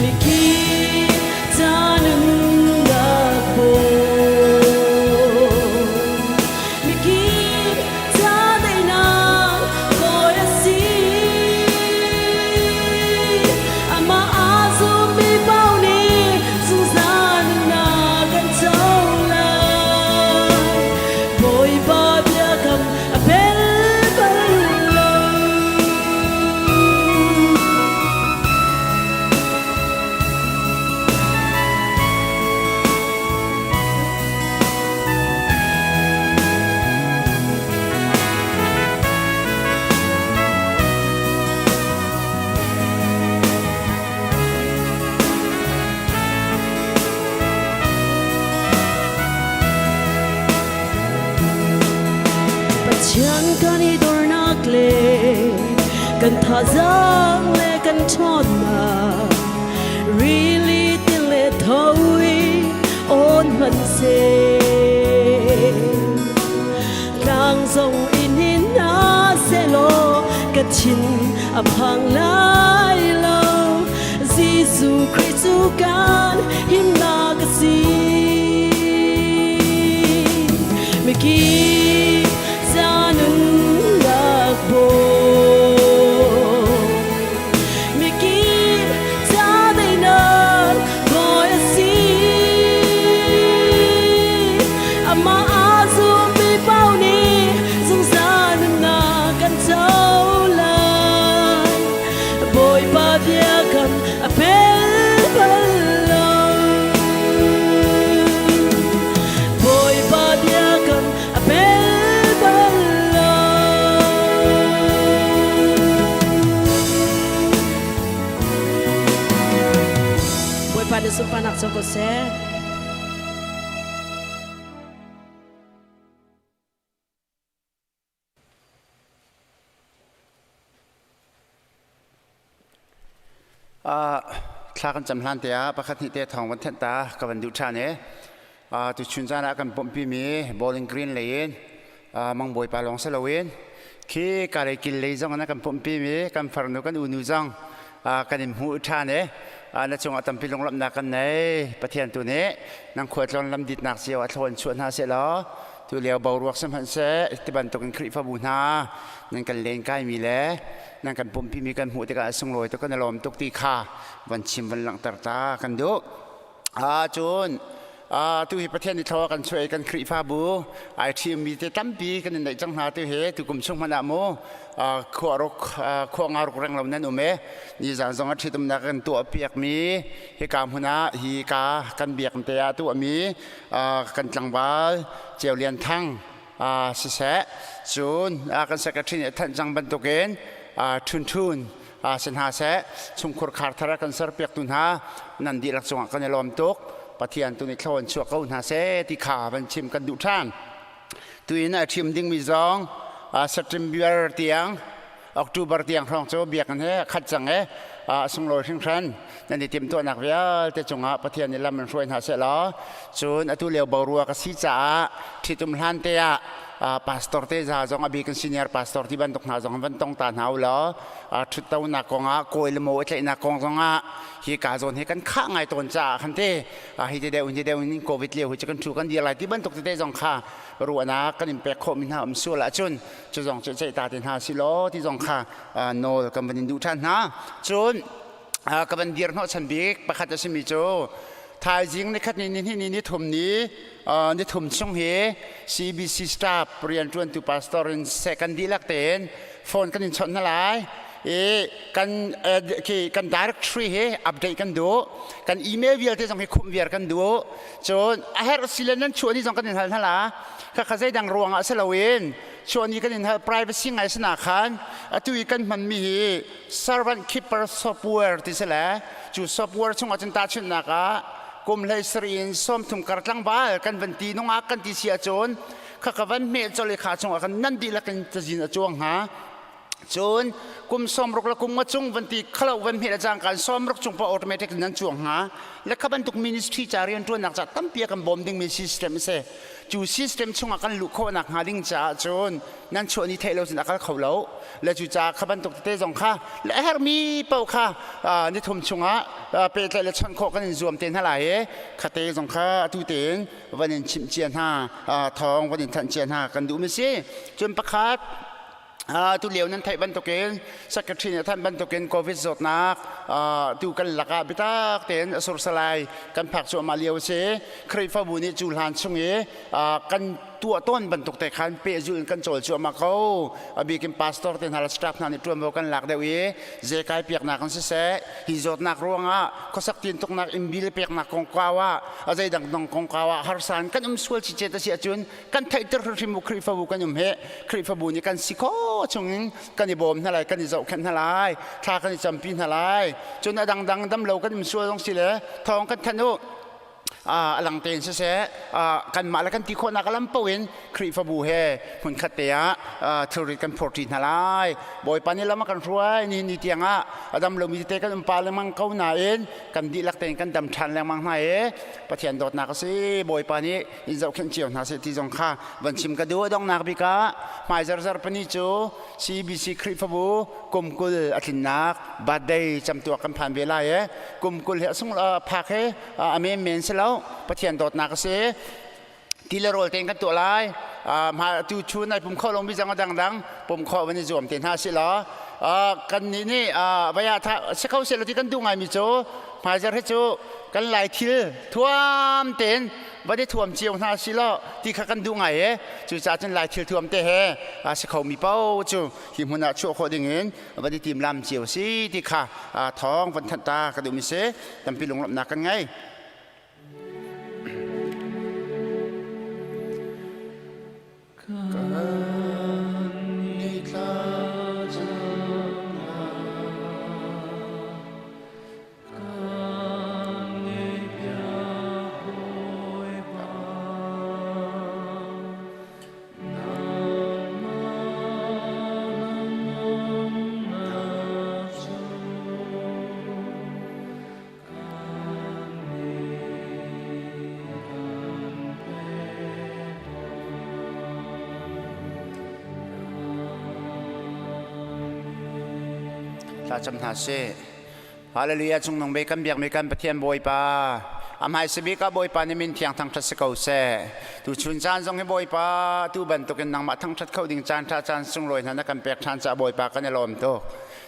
Mikip ca nunnak bawi, mikip ca daihnak bawi a si. Amah aa zummi paoh nih zungzal nunnak an co lai. Bawipa biakam a pel bal lo. Pathian kan i dornak le kan thazaang le kan ṭhawnnak rili ti le tho i awn hmanhseh tlang zong in hin hna sehlaw ka thin a phang lai lo Jesuh Khrih cu kan himnak a si mikip ca nunnak bawi mikip ca daihnak bawi a si amah aa zummi paoh nih zungzal nunnak kan co lai Bawipa biakam a pel bal lo Bawipa biakam a pel bal lo Bawipa nih sunparnak co ko seh. Thla kan cam hlan te ah pakhat hnih te thawng van thenh ta ka van duh ṭhan e. Tu chun zan ah kan pumhpi mi Bowling Green lei in Mangbawi pa lawng si loin khi ka lei kil lei zong in kan pumhpi mi kan farnu kan unu zong kan in hmuh ṭhan e. Na cungah tampi lunglawmhnak kan nei. Pathian tu nih nan khualtlawn lam ditnak cio ah thlawn chuah hna seh law tu lio boruak sihmanhseh ti bantuk in Khrihfabu hna nan kan len kaimi le nan kan pumpi mi kan hmuh tikah a sunglawi tuk kan i lawm tuk ti kha van chim van langhter ta kan duh. Cun tu hi Pathian ni thlaw kan chuah i kan Khrihfabu ai ṭhimmi te tampi kan in neih cang hna tu hi tu kum chung hmanh ah mu khua ruk khua nga ruk reng lo nan um e ni zan zong a ṭhitumnak kan tuah piakmi hika hmun ah hi ka kan biak te ah tuahmi kan tlangval Ceu Lian Thang siseh cun kan secretary nih a thanh cang bantukin Ṭhun Ṭhun si hna seh chungkhur khar thar kan serpiaktu hna nan dihlak cungah kan i lawm tuk Pathian tu nih thlawn chuah ko hna seh ti kha van chim kan duh ṭhan tuin a ṭhim dingmi zong September tiang October tiang hrawng cu biakinn he khat cang e sunglawi hringhran nan i timhtuahnak vialte cungah Pathian nih lam in hruai hna seh law cun atu lio boruak a si caah ṭhitum hlan te ah pastor te za zong a bik in senior pastor ti bantuk hna zong van tong ta hna u law ṭhuttonak kongah kawi le maw i tlaihnak kong zongah hi ka zawn hi kan khah ngai tawn caah khan te hi te deuh hi te deuh in covid lio hi cu kan ṭhu kan dir lai ti bantuk tete zong kha ruahnak kan in pek khawh mi hna um sual ahcun cu zong cu ceih ta te hna si law ti zong kha nawl kan van in duh ṭhan hna cun ka van dir hnawh chan bik pakhat a simi cu thaizing ni khat ni ni hnih ni ni thum ni ni thum chung hi CBC staff rianṭuantu pastor in seh kan dihlak tein phone kan in chawnh hna lai i kan khi kan directory hi update kan duh kan email vialte zong hi khumh viar kan duh cun a herh si le nan chuah ni zong kan in hal hna la khakha zeidang ruangah si loin chuah ni kan in hal privacy ngai sana khan atu i kan hmanmi hi servant keeper software ti si le cu software chungah cun tahchunhnak ah kum hlei sarih in 30 kar tlangval kan van ti nungak kan ti si ahcun khakha van hmeh col i kha chungah khan nan dihlak in cazin a cuang hnga cun kum 60 le kum nga cung van ti khalo van hmeh le cangka in 60 cung pa automatic nan cuang hnga le kha bantuk ministry ca rian ṭuannak ca tampi a kan bawm dingmi system a si. Cu system chungah kan luh khawh nakhnga ding caah cun nan chuah ni theih lo cun a kal kho lo. Le cu ca kha bantuk tete zong kha le a herhmi paoh kha ni thum chungah pehtlaih le chawnh khawh kan in zuam te hna lai i khate zong kha atu tein van in chimh cia hna thawng van in thanh cia hna kan duhmi si. Cun pakhat tu lio nan theih bantukin secretary nih a thanh bantukin covid zawtnak tu kan lakah biatak tein a sursalai kan phak cuahmah lio a si. Khrihfabu nih cu hlan chung i kan tuah tawn bantuk te khan pehzulh in kan cawl cuahmah ko. A bikin pastor te hna le staff hna nih ṭuanvo kan lak deuh i zekai piaknak in siseh hi zawtnak ruangah khuasak tintuknak inn bil peknak kongkau ah a zeidang dang kongkau ah harsa in kan um sual cicet a si ahcun kan theihter hrimhrim u. Khrihfabu kan um he Khrihfabu nih kan si khawh chungin kan i bawm hna lai, kan i zohkhenh hna lai, thla kan i campi hna lai. Cun a dangdang damlo kan um sual zong si le thawng kan thanh u, a lang tein siseh kanmah le kan ti khawhnak a lam paoh in Khrihfabu he hmunkhat te ah thilrit kan phorṭi hna lai. Bawipa nih lam a kan hruai. Nihin ni tiang ah a dam lomi tete kan um pa lengmang ko nain kan dihlak tein kan dam ṭhan lengmang hna i Pathian dawtnak a si. Bawipa nih in zohkhenh cio hna seh ti zong kha van chim ka duh. A donghnak bik ah hmai zarzar pani cu CBC Khrihfabu kum 20 a tlinnak birthday camtuak kan phan ve lai i kum 20 hi a sung phak he a men men si lo, Pathian dawtnak a si. Ti le rawl tein kan tuah lai. Ma tu chun ai pum kho lo mi zang a dangdang pum kho van i zuam te hna si law kan nih nih vaya tha si kho se lo ti kan duh ngai mi cu hmaizer hi cu kan lai thil thuam tein van i thuam cio hna si law ti kha kan duh ngai e. Cucaah cun lai thil thuam te he si kho mi paoh cu hi hmun ah chuah khawh ding in van i tim lam cio si ti kha thawng van thanh ta ka duh mi si. Tampi lunglawmhnak kan ngei. Thla cam hna sih. Hallelujah. Cungnung bik kan biakmi kan Pathian Bawipa, a hmaisa bik ah Bawipa nih min thiang thangṭhat si ko seh. Tu chun caan zong hi Bawipa, tu bantukin nangmah thangṭhat kho ding caan ṭha caan sunglawi hna na kan pek ṭhan caah Bawipa kan i lawm tuk.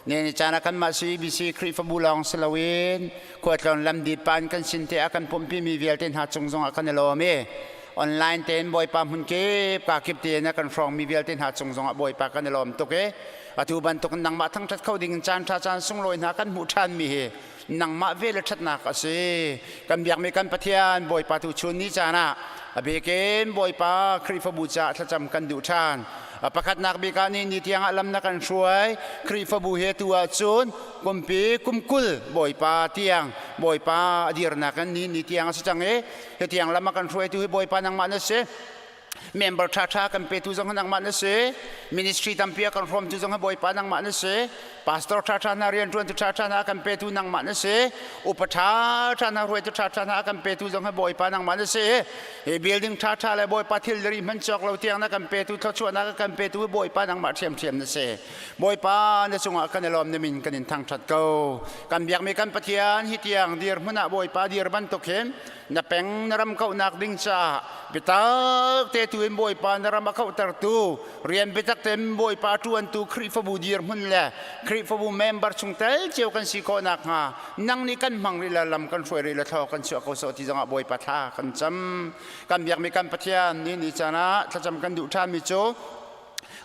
Ne ni caan ah kanmah CBC Khrihfabu lawng si loin khualtlawn lamdip pa in kan sin te ah kan pumhpimi vialte hna cung zongah kan i lawm i online tein Bawipa hmun kip ka kip tein a kan hrawngmi vialte hna cung zongah Bawipa kan i lawm tuk i atu bantuk nangmah thangṭhat kho ding caan ṭha caan sunglawi hna kan hmuh ṭhanmi hi nangmah vel le ṭhatnak a si. Kan biakmi kan Pathian Bawipa, tu chun ni caan ah a bikin Bawipa Khrihfabu caah thlacam kan duh ṭhan. Pakhatnak bik ah ni ni tiang ah lam na kan hruai. Khrihfabu he tu ah cun kumpi kum 20 Bawipa tiang Bawipa a dirnak in ni ni tiang a si cang i hi tiang lam a kan hruaitu hi Bawipa nangmah na si. Member ṭhaṭha kan petu zong nangmah na si. Ministry tampi a kan hrawmtu zong Bawipa nangmah na si. Pastor ṭhaṭha hna, rianṭuantu ṭhaṭha hna kan petu nangmah na si. Upa ṭhaṭha hna, hruaitu ṭhaṭha hna kan petu zong Bawipa nangmah na si. Hi building ṭhaṭha le Bawipa thil hman cawk lo tiang na kan petu, thluachuahnak kan petu Bawipa nangmah ṭhiamṭhiam na si. Bawipa, na cungah kan i lawm, na min kan in thangṭhat ko. Kan biakmi kan Pathian, hi tiang dirhmun ah Bawipa dir bantuk hin na peng na ram kauhnak ding caah biatak te tu in Bawipa na ram a kauhtertu, rian biatak tein Bawipa ṭuantu Khrihfabu dirhmun le Khrihfabu member chungtel cio kan si khawh nakhnga nang nih kan hmang rih le lam kan hruai rih le thlaw kan chuah ko sawh ti zongah Bawipa thla kan cam. Kan biakmi kan Pathian, ni ni caan ah thlacam kan duh ṭhanmi cu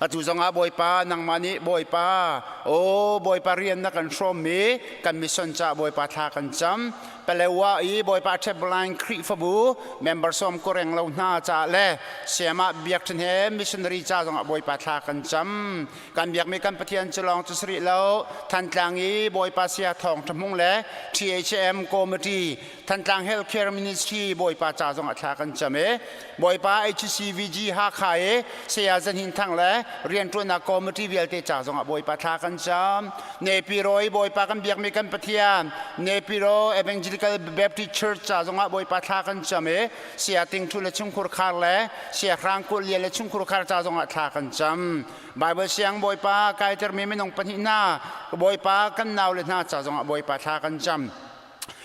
atu zongah Bawipa nangmah nih Bawipa, aw Bawipa, rian na kan hrawmmi kan mission ca Bawipa thla kan cam. Palewa i Bawipa Ṭhepline Khrihfabu member sawm koreng lo hna ca le Siamah biakṭhen he missionary ca zongah Bawipa thla kan cam. Kan biakmi kan Pathian cu lawng cu si rih lo, Thantlang i Bawipa Sia Thawng Ṭha Hmung le THM Committee, Thantlang Healthcare Ministry Bawipa ca zongah thla kan cam i Bawipa HCVG Hakha i Saya Zan Hin Thang le Rianṭuannak committee vialte ca zongah Bawipa thla kan cam. Nepiro i Bawipa kan biakmi kan Pathian Nepiro Evangelical Baptist Church ca zongah Bawipa thla kan cam i Saya Ting Thu le chungkhur khar le Saya Hrang Kulh Lian le chungkhur khar ca zongah thla kan cam. Bible siang Bawipa kaitermi minung pahnih hna Bawipa kan nau le hna ca zongah Bawipa thla kan cam.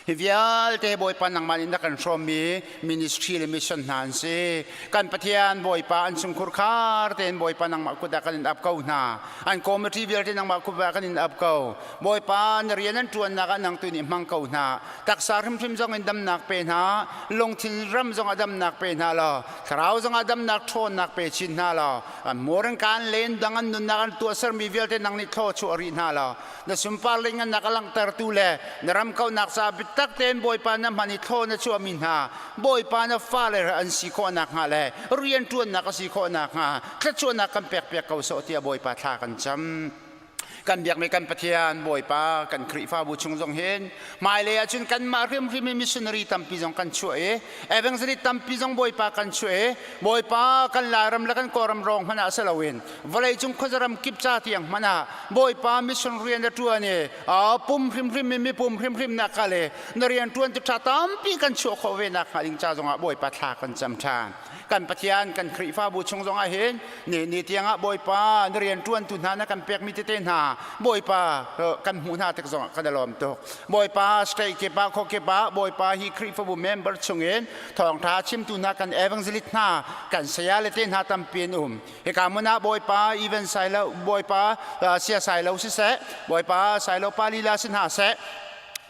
Hi vialte Bawipa nangmah in na kan hrawmmi ministry le mission hna an si. Kan Pathian Bawipa an chungkhur khar tein Bawipa nangmah kut ah kan in ap ko hna. An committee vialte nangmah kut ah kan in ap ko. Bawipa na rian an ṭuannak ah nang tu nih hmang ko hna. Taksa hrimhrim zong in damnak pe hna. Lungthin ram zong ah damnak pe hna law thlarau zong ah damnak ṭhawnnak pe chin hna law an mur an kaan len dang an nunnak an tuahsermi vialte nang nih thlaw chuah rih hna law na sunpar lingannak a langhtertu le na ram kauhnak caah biatak tein Bawipa na hman i thlaw na chuahmi hna Bawipa na fale an si khawh nakhnga le rianṭuannak a si khawh nakhnga thluachuahnak kan pekpiak ko sawh tiah Bawipa thla kan cam. Kan biakmi kan Pathian Bawipa kan Khrihfabu chung zong hin hmailei ahcun kanmah hrimhrim in missionary tampi zong kan chuah i evangelist tampi zong Bawipa kan chuah i Bawipa kan Lairam le kan Kawlram rawng hmanh ah si loin vawleicung khuazaram kip ca tiang hmanh ah Bawipa mission rian na ṭuan i pum hrimhrim in mipum hrimhrim nak ka le na rian ṭuan tu ṭha tampi kan chuah khawh ve nak hnga ding ca zongah Bawipa thla kan cam ṭhan. Kan Pathian kan Khrihfabu chung zongah hin ni ni tiangah Bawipa na rian ṭuantu hna na kan pekmi tete hna Bawipa kan hmuh hna tik zongah kan i lawm tuk. Bawipa state kip ah khua kip ah Bawipa hi Khrihfabu member chungin thawngṭha chimtu hna kan evangelist hna kan saya le te hna tampi an um. Hika hmun ah Bawipa even Sailo Bawipa sia Sailo siseh Bawipa Sailo pa lila si hna seh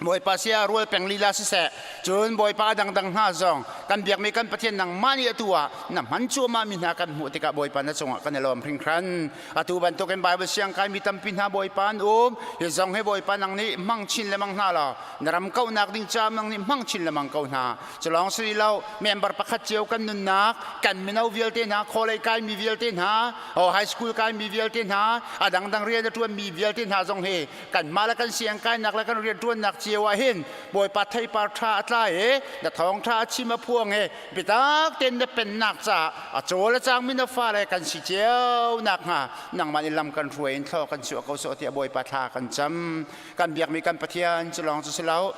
Bawipa sia rual peng lila siseh cun Bawipa dangdang hna zong kan biakmi kan Pathian nangmah nih atu ah na hman cuahmah mi hna kan hmuh tikah Bawipa na cungah kan i lawm hringhran. Atu bantukin Bible siang kai mi tampi hna Bawipa an um. Hi zong hi Bawipa nang nih hmang chin lemang hna law na ram kauhnak ding ca nang nih hmang chin lemang ko hna. Culawng si lo member pakhat cio kan nunnak kan mino vialte hna college kai mi vialte hna o high school kai mi vialte hna a dangdang rian a ṭuan mi vialte hna zong hi kanmah le kan siang kainak le kan rian ṭuannak cio ah hin Bawipa theipar ṭha a tlai i na thawng ṭha a chim a phuang i biatak tein na pennak caah a cawl a cangmi na fale kan si cio nakhnga nangmah nih lam kan hruai in thlaw kan chuah ko sawh tiah Bawipa thla kan cam. Kan biakmi kan Pathian cu lawng cu si lo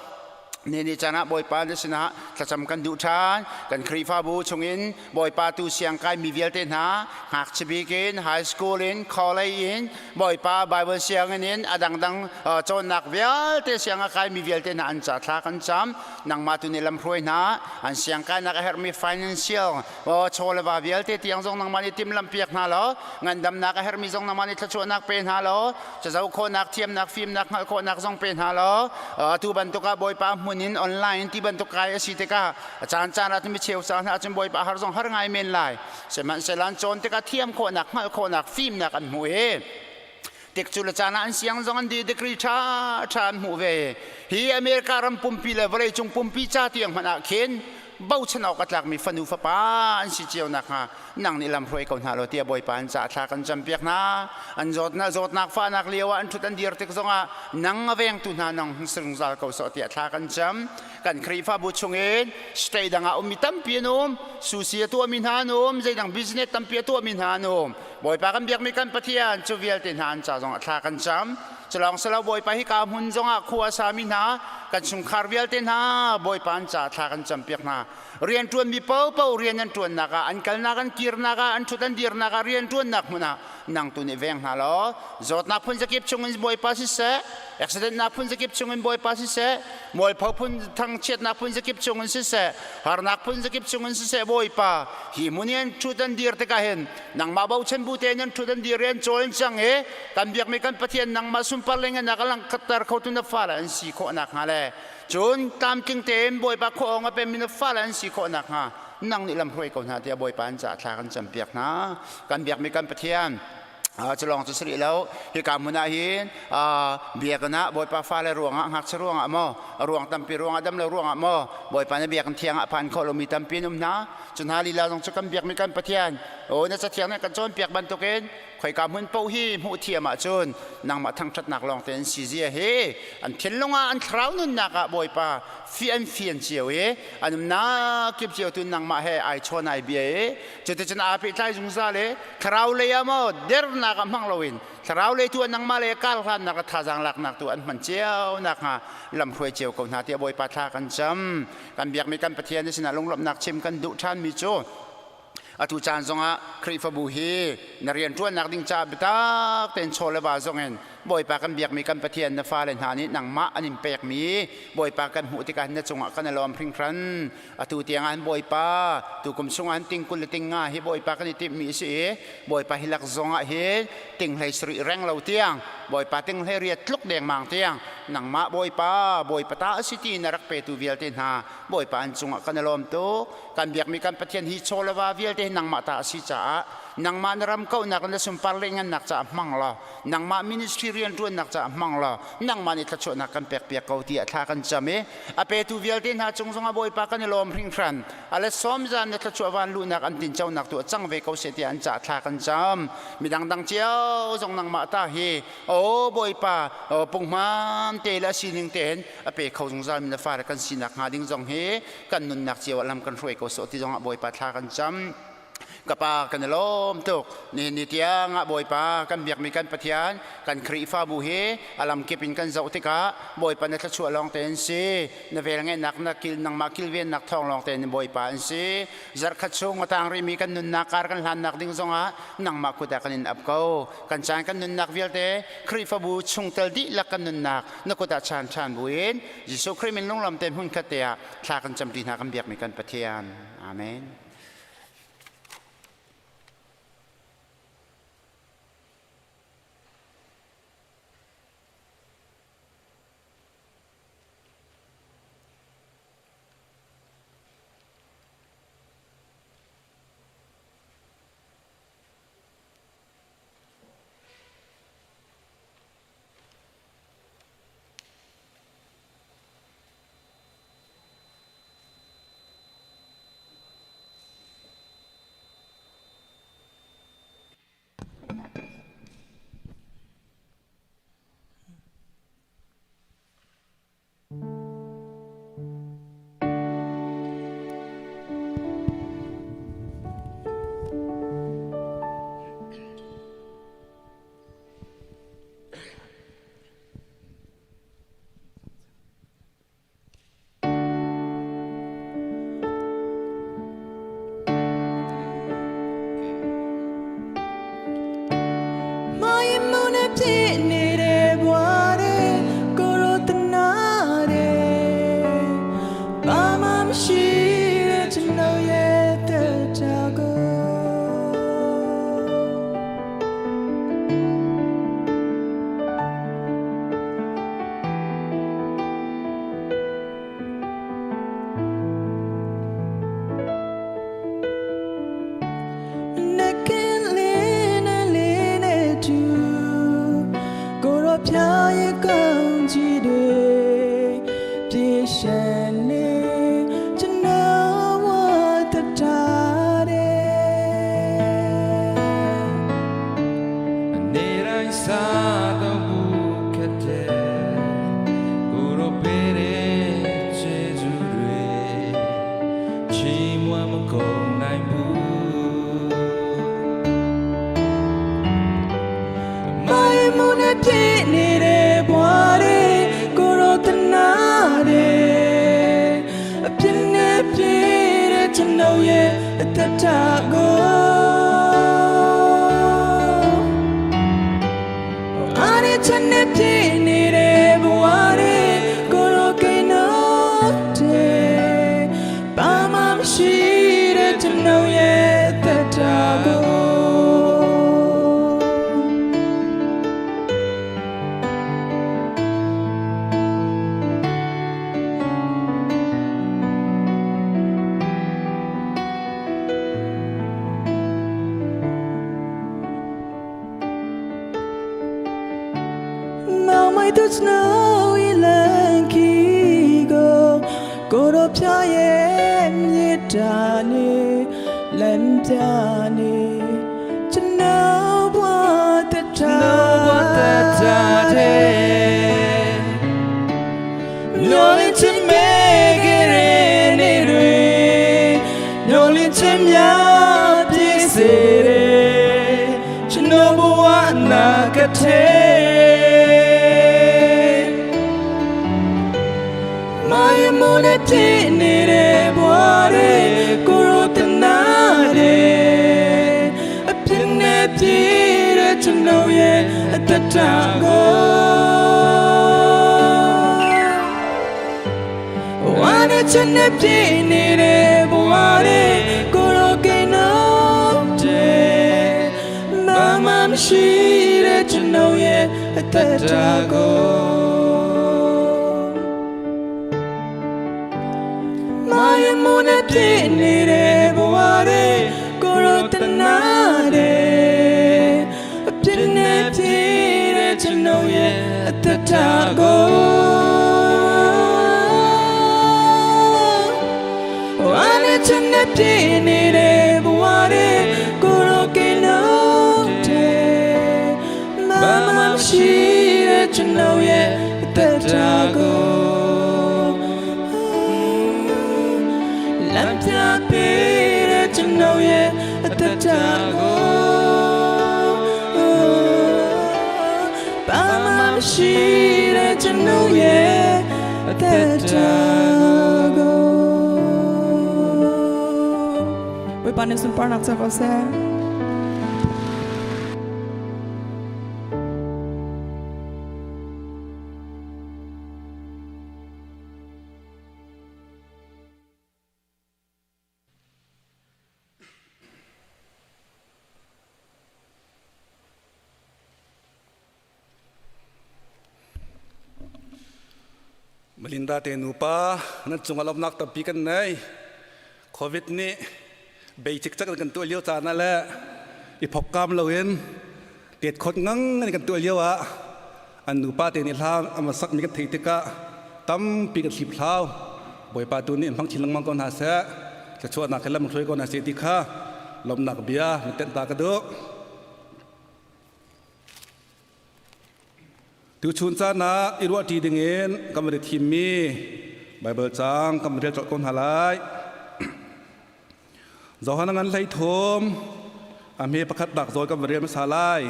Ni ni caan ah Bawipa na sinah thlacam kan duh ṭhan. Kan Khrihfabu chungin Bawipa tu siang kaimi vialte hna, ngakchia bik in, high school in, college in, Bawipa Bible sianginn in a dangdang cawnnak vialte siang a kaimi vialte hna an ca thla kan cam. Nangmah tu nih lamhruai hna. An siang kainak a herhmi financial chaw le va vialte tiang zong nangmah nih timhlamhpiak hna law, ngandamnak a herhmi zong nangmah nih thluachuahnak pe hna law, cazoh khawhnak thiamnak fimnak hngalh khawhnak zong pe hna law atu bantuk ah Bawipa hmun in online ti bantuk kai a si tikah a caan caan ah mi cheu caan ah cun Bawipa har zong har ngai men lai sihmanhsehlaw an cawn tikah thiam khawhnak hngalh khawhnak fimnak an hmuh i tik cu le caan ah an siang zong an di degree ṭha ṭha an hmuh ve hi America ram pumpi le vawleicung pumpi ca tiang hmanh ah khin bochan awk a tlakmi fanu fapa an si cio nakhnga nang nih lam hruai ko hna law tiah Bawipa an caah thla kan campiak hna. An zawtnak zawtnak fahnak lio ah an ṭhut an dir tik zongah nang a vengtu hna nang hung si zungzal ko sawh tiah thla kan cam. Kan Khrihfabu chungin state dang ah ummi tampi an um, susi a tuahmi hna an um, zeidang business tampi a tuahmi hna an um. Bawipa kan biakmi kan Pathian cu vialte hna an ca zongah thla kan cam. Culawng silo Bawipa hika hmun zongah khua a sami hna kan chungkhar vialte hna Bawipa an ca thla kan campiak hna. Rianṭuanmi paohpaoh rian an ṭuannak ah an kalnak an kirnak ah an ṭhut an dirnak ah rianṭuannak hmun ah nang tu nih veng hna law zawtnak phun zakip chungin Bawipa siseh accidentnak phun zakip chungin Bawipa siseh mualpho phun thangchiatnak phun zakip chungin siseh harnak phun zakip chungin siseh Bawipa hi hmun i an ṭhut an dir tikah hin nangmah bochan bu tein an ṭhut an dir i an cawl an cang i kan biakmi kan Pathian nangmah sunpar le ngannak a langhter khotu na fale an si khawh nakhnga le cun tlamtling tein Bawipa khuaawng a pemmi na fale an si khawh nakhnga nang nih lamhruai ko hna tiah Bawipa an caah thla kan campiak hna. Kan biakmi kan Pathian cu lawng cu si rih lo hika hmun ah hin biakinn ah Bawipa fale ruangah ngakchia ruangah maw a ruang tampi ruangah dam lo ruangah maw Bawipa na biakinn thiang ah phan khawh lomi tampi an um hna. Cu hna lila zong cu kan biakmi kan Pathian o na cathiang nih kan cawnpiak bantukin. Khoika hmun paoh hi hmuh thiam ahcun nangmah thangṭhatnak lawng te an si zia hi an thinlung ah an thlarau nunnak ah Bawipa fi an fian cio i an umnak kip cio tu nangmah he ai chawn ai bia i cuticun aa pehtlai zungzal i thlarau lei ah maw dernak ah hmang loin thlarau lei tu ah nangmah lei kar hlannak le thazaang laknak tu an hman cio nakhnga lamhruai cio ko hna tiah Bawipa thla kan cam. Kan biakmi kan Pathian sinah lunglawmhnak chim kan duh ṭhanmi cu atu caan zongah Khrihfabu hi na rianṭuannak ding caah biatak tein chaw le va zongin Bawipa kan biakmi kan Pathian na fale hna nih nangmah an in pekmi Bawipa kan hmuh tikah na cungah kan i lawm hringhran. Atu tiang ah Bawipa tukum chungah ting 20 le ting nga hi Bawipa kan i timhmi a si i Bawipa hi lak zongah hin ting 17 reng lo tiang Bawipa ting 18 tluk dengmang tiang nangmah Bawipa Bawipa ta a si ti na rak petu vialte hna Bawipa an cungah kan i lawm tuk. Kan biakmi kan Pathian hi chaw le va vialte hi nangmah ta a si caah nangmah na ram kauhnak le na sunpar leh-ngannak caah hmang law nangmah ministry rianṭuannak caah hmang law nangmah nih thluachuahnak kan pekpiak ko tiah thla kan cam i a petu vialte hna cung zongah Bawipa kan i lawm hringhran. A let sawm zan na thluachuah van luhnak an tinconak tu a cang ve ko seh tiah an cah thla kan cam. Midang dang cio zong nangmah ta hi o Bawipa punghman te le a sining tein a pe kho zungzal mi na fale kan sinak hnga ding zong hi kan nunnak cio ah lam kan hruai ko sawh ti zongah Bawipa thla kan cam. Ka pa kan i lawm tuk. Nihin ni tiang ah Bawipa kan biakmi kan Pathian kan Khrihfabu hi a lamkip in kan zoh tikah Bawipa na thluachuah lawng te an si. Na velngeihnak na kil nangmah kilvennak thawng lawng te in Bawipa an si. Zarhkhat chung a tang rihmi kan nunnak kar kan hlannak ding zongah nangmah kut ah kan in ap ko. Kan caan kan nunnak vialte Khrihfabu chungtel dihlak kan nunnak na kut ah chan ṭhan buin Jesuh Khrih min lunglam te hmunkhat te ah thla kan camṭi hna kan biakmi kan Pathian. Amen. ဖြစ်နေတဲ့ဘဝတွေကိုရိုတနာတဲ့ဘာမှမရှိတဲ့ကျွန်တော်ရဲ့တဲ့တာကို ကိုရောဖျားရဲ့ကောင်းကြီးတွေပြေရှင်နေကျွန်တော်ဝတ်တာတဲ့ နေတိုင်းစားတော့ဘူးခက်တဲ့ကိုရောပေးတဲ့ခြေစုတွေချီးမွမ်းမကုန်နိုင်ဘူး မိုင်မူနဲ့ဖြစ်နေတဲ့ဘဝတွေကိုရောတနာတဲ့အပြစ်နဲ့ပြည့်တဲ့ကျွန်တော်ရဲ့အသက်တာကိုအာရချင်နဲ့ဖြစ်နေတဲ့ဘဝတွေကိုရောကိနော်တဲ့ဘာမှမရှိတဲ့ကျွန်တော်ရဲ့အသက်တာကို မောင်မိုက်တို့ snow လန်ခီကိုကိုရောဖျားရဲ့မြေတာနေလမ်းပြနေကျွန်တော်ဘဝ ကျွန်တော်ဘဝတတာတဲ့မျောလင့်ချင်မဲ့ခဲ့တဲ့နေ့တွေမျောလင့်ချင်များပြည့်စေတဲ့ကျွန်တော်ဘဝအနာဂတ်တဲ့ မာယမိုနဲ့ဖြစ်နေတဲ့ဘဝတွေကိုရိုတနာတဲ့အဖြစ်နဲ့ပြည့်တဲ့ကျွန်တော်ရဲ့အသက်တာကိုဝါနဲ့ချင်နဲ့ပြည့်နေတဲ့ဘဝတွေကိုရိုကိန်းတဲ့မမမရှိတဲ့ကျွန်တော်ရဲ့အသက်တာကို မာယမနဲ့ပြည့်နေတဲ့ဘဝတွေကိုရိုတနာတဲ့အဖြစ်နဲ့ပြည့်တဲ့ကျွန်တော်ရဲ့အသက်တာကိုဝါနဲ့ချင်နဲ့ပြည့်နေတဲ့ဘဝတွေကိုရိုကိလို့တဲ့မမမရှိတဲ့ကျွန်တော်ရဲ့အသက်တာကို လမ်းပြပေးတဲ့ကျွန်တော်ရဲ့အသက်တာကိုဘာမှမရှိတဲ့ကျွန်တော်ရဲ့အသက်တာကို ဝေပါနေစွန်ပါနာချက်ပါဆဲ Melinda te nupa nan cung alomnak tampi kan nei. Covid nih bei cikcak kan tuah lio caan ah le i phok loin tet khot ngang kan tuah lio ah an nupa te nih hla ama sak mi kan theih tikah tampi kan hlip hlau. Bawipa tu nih hmang chin lengmang ko hna seh. Thluachuahnak he lam hruai ko hna seh ti kha lawmhnak bia na tenh ta ka duh. Tuchun caan ah i ruahṭi dingin kan van i thimmi Baibal caang kan van rel colh ko hna lai. Johan ngan hlei thum a hme pakhat nak zawn kan van rel hmasa lai.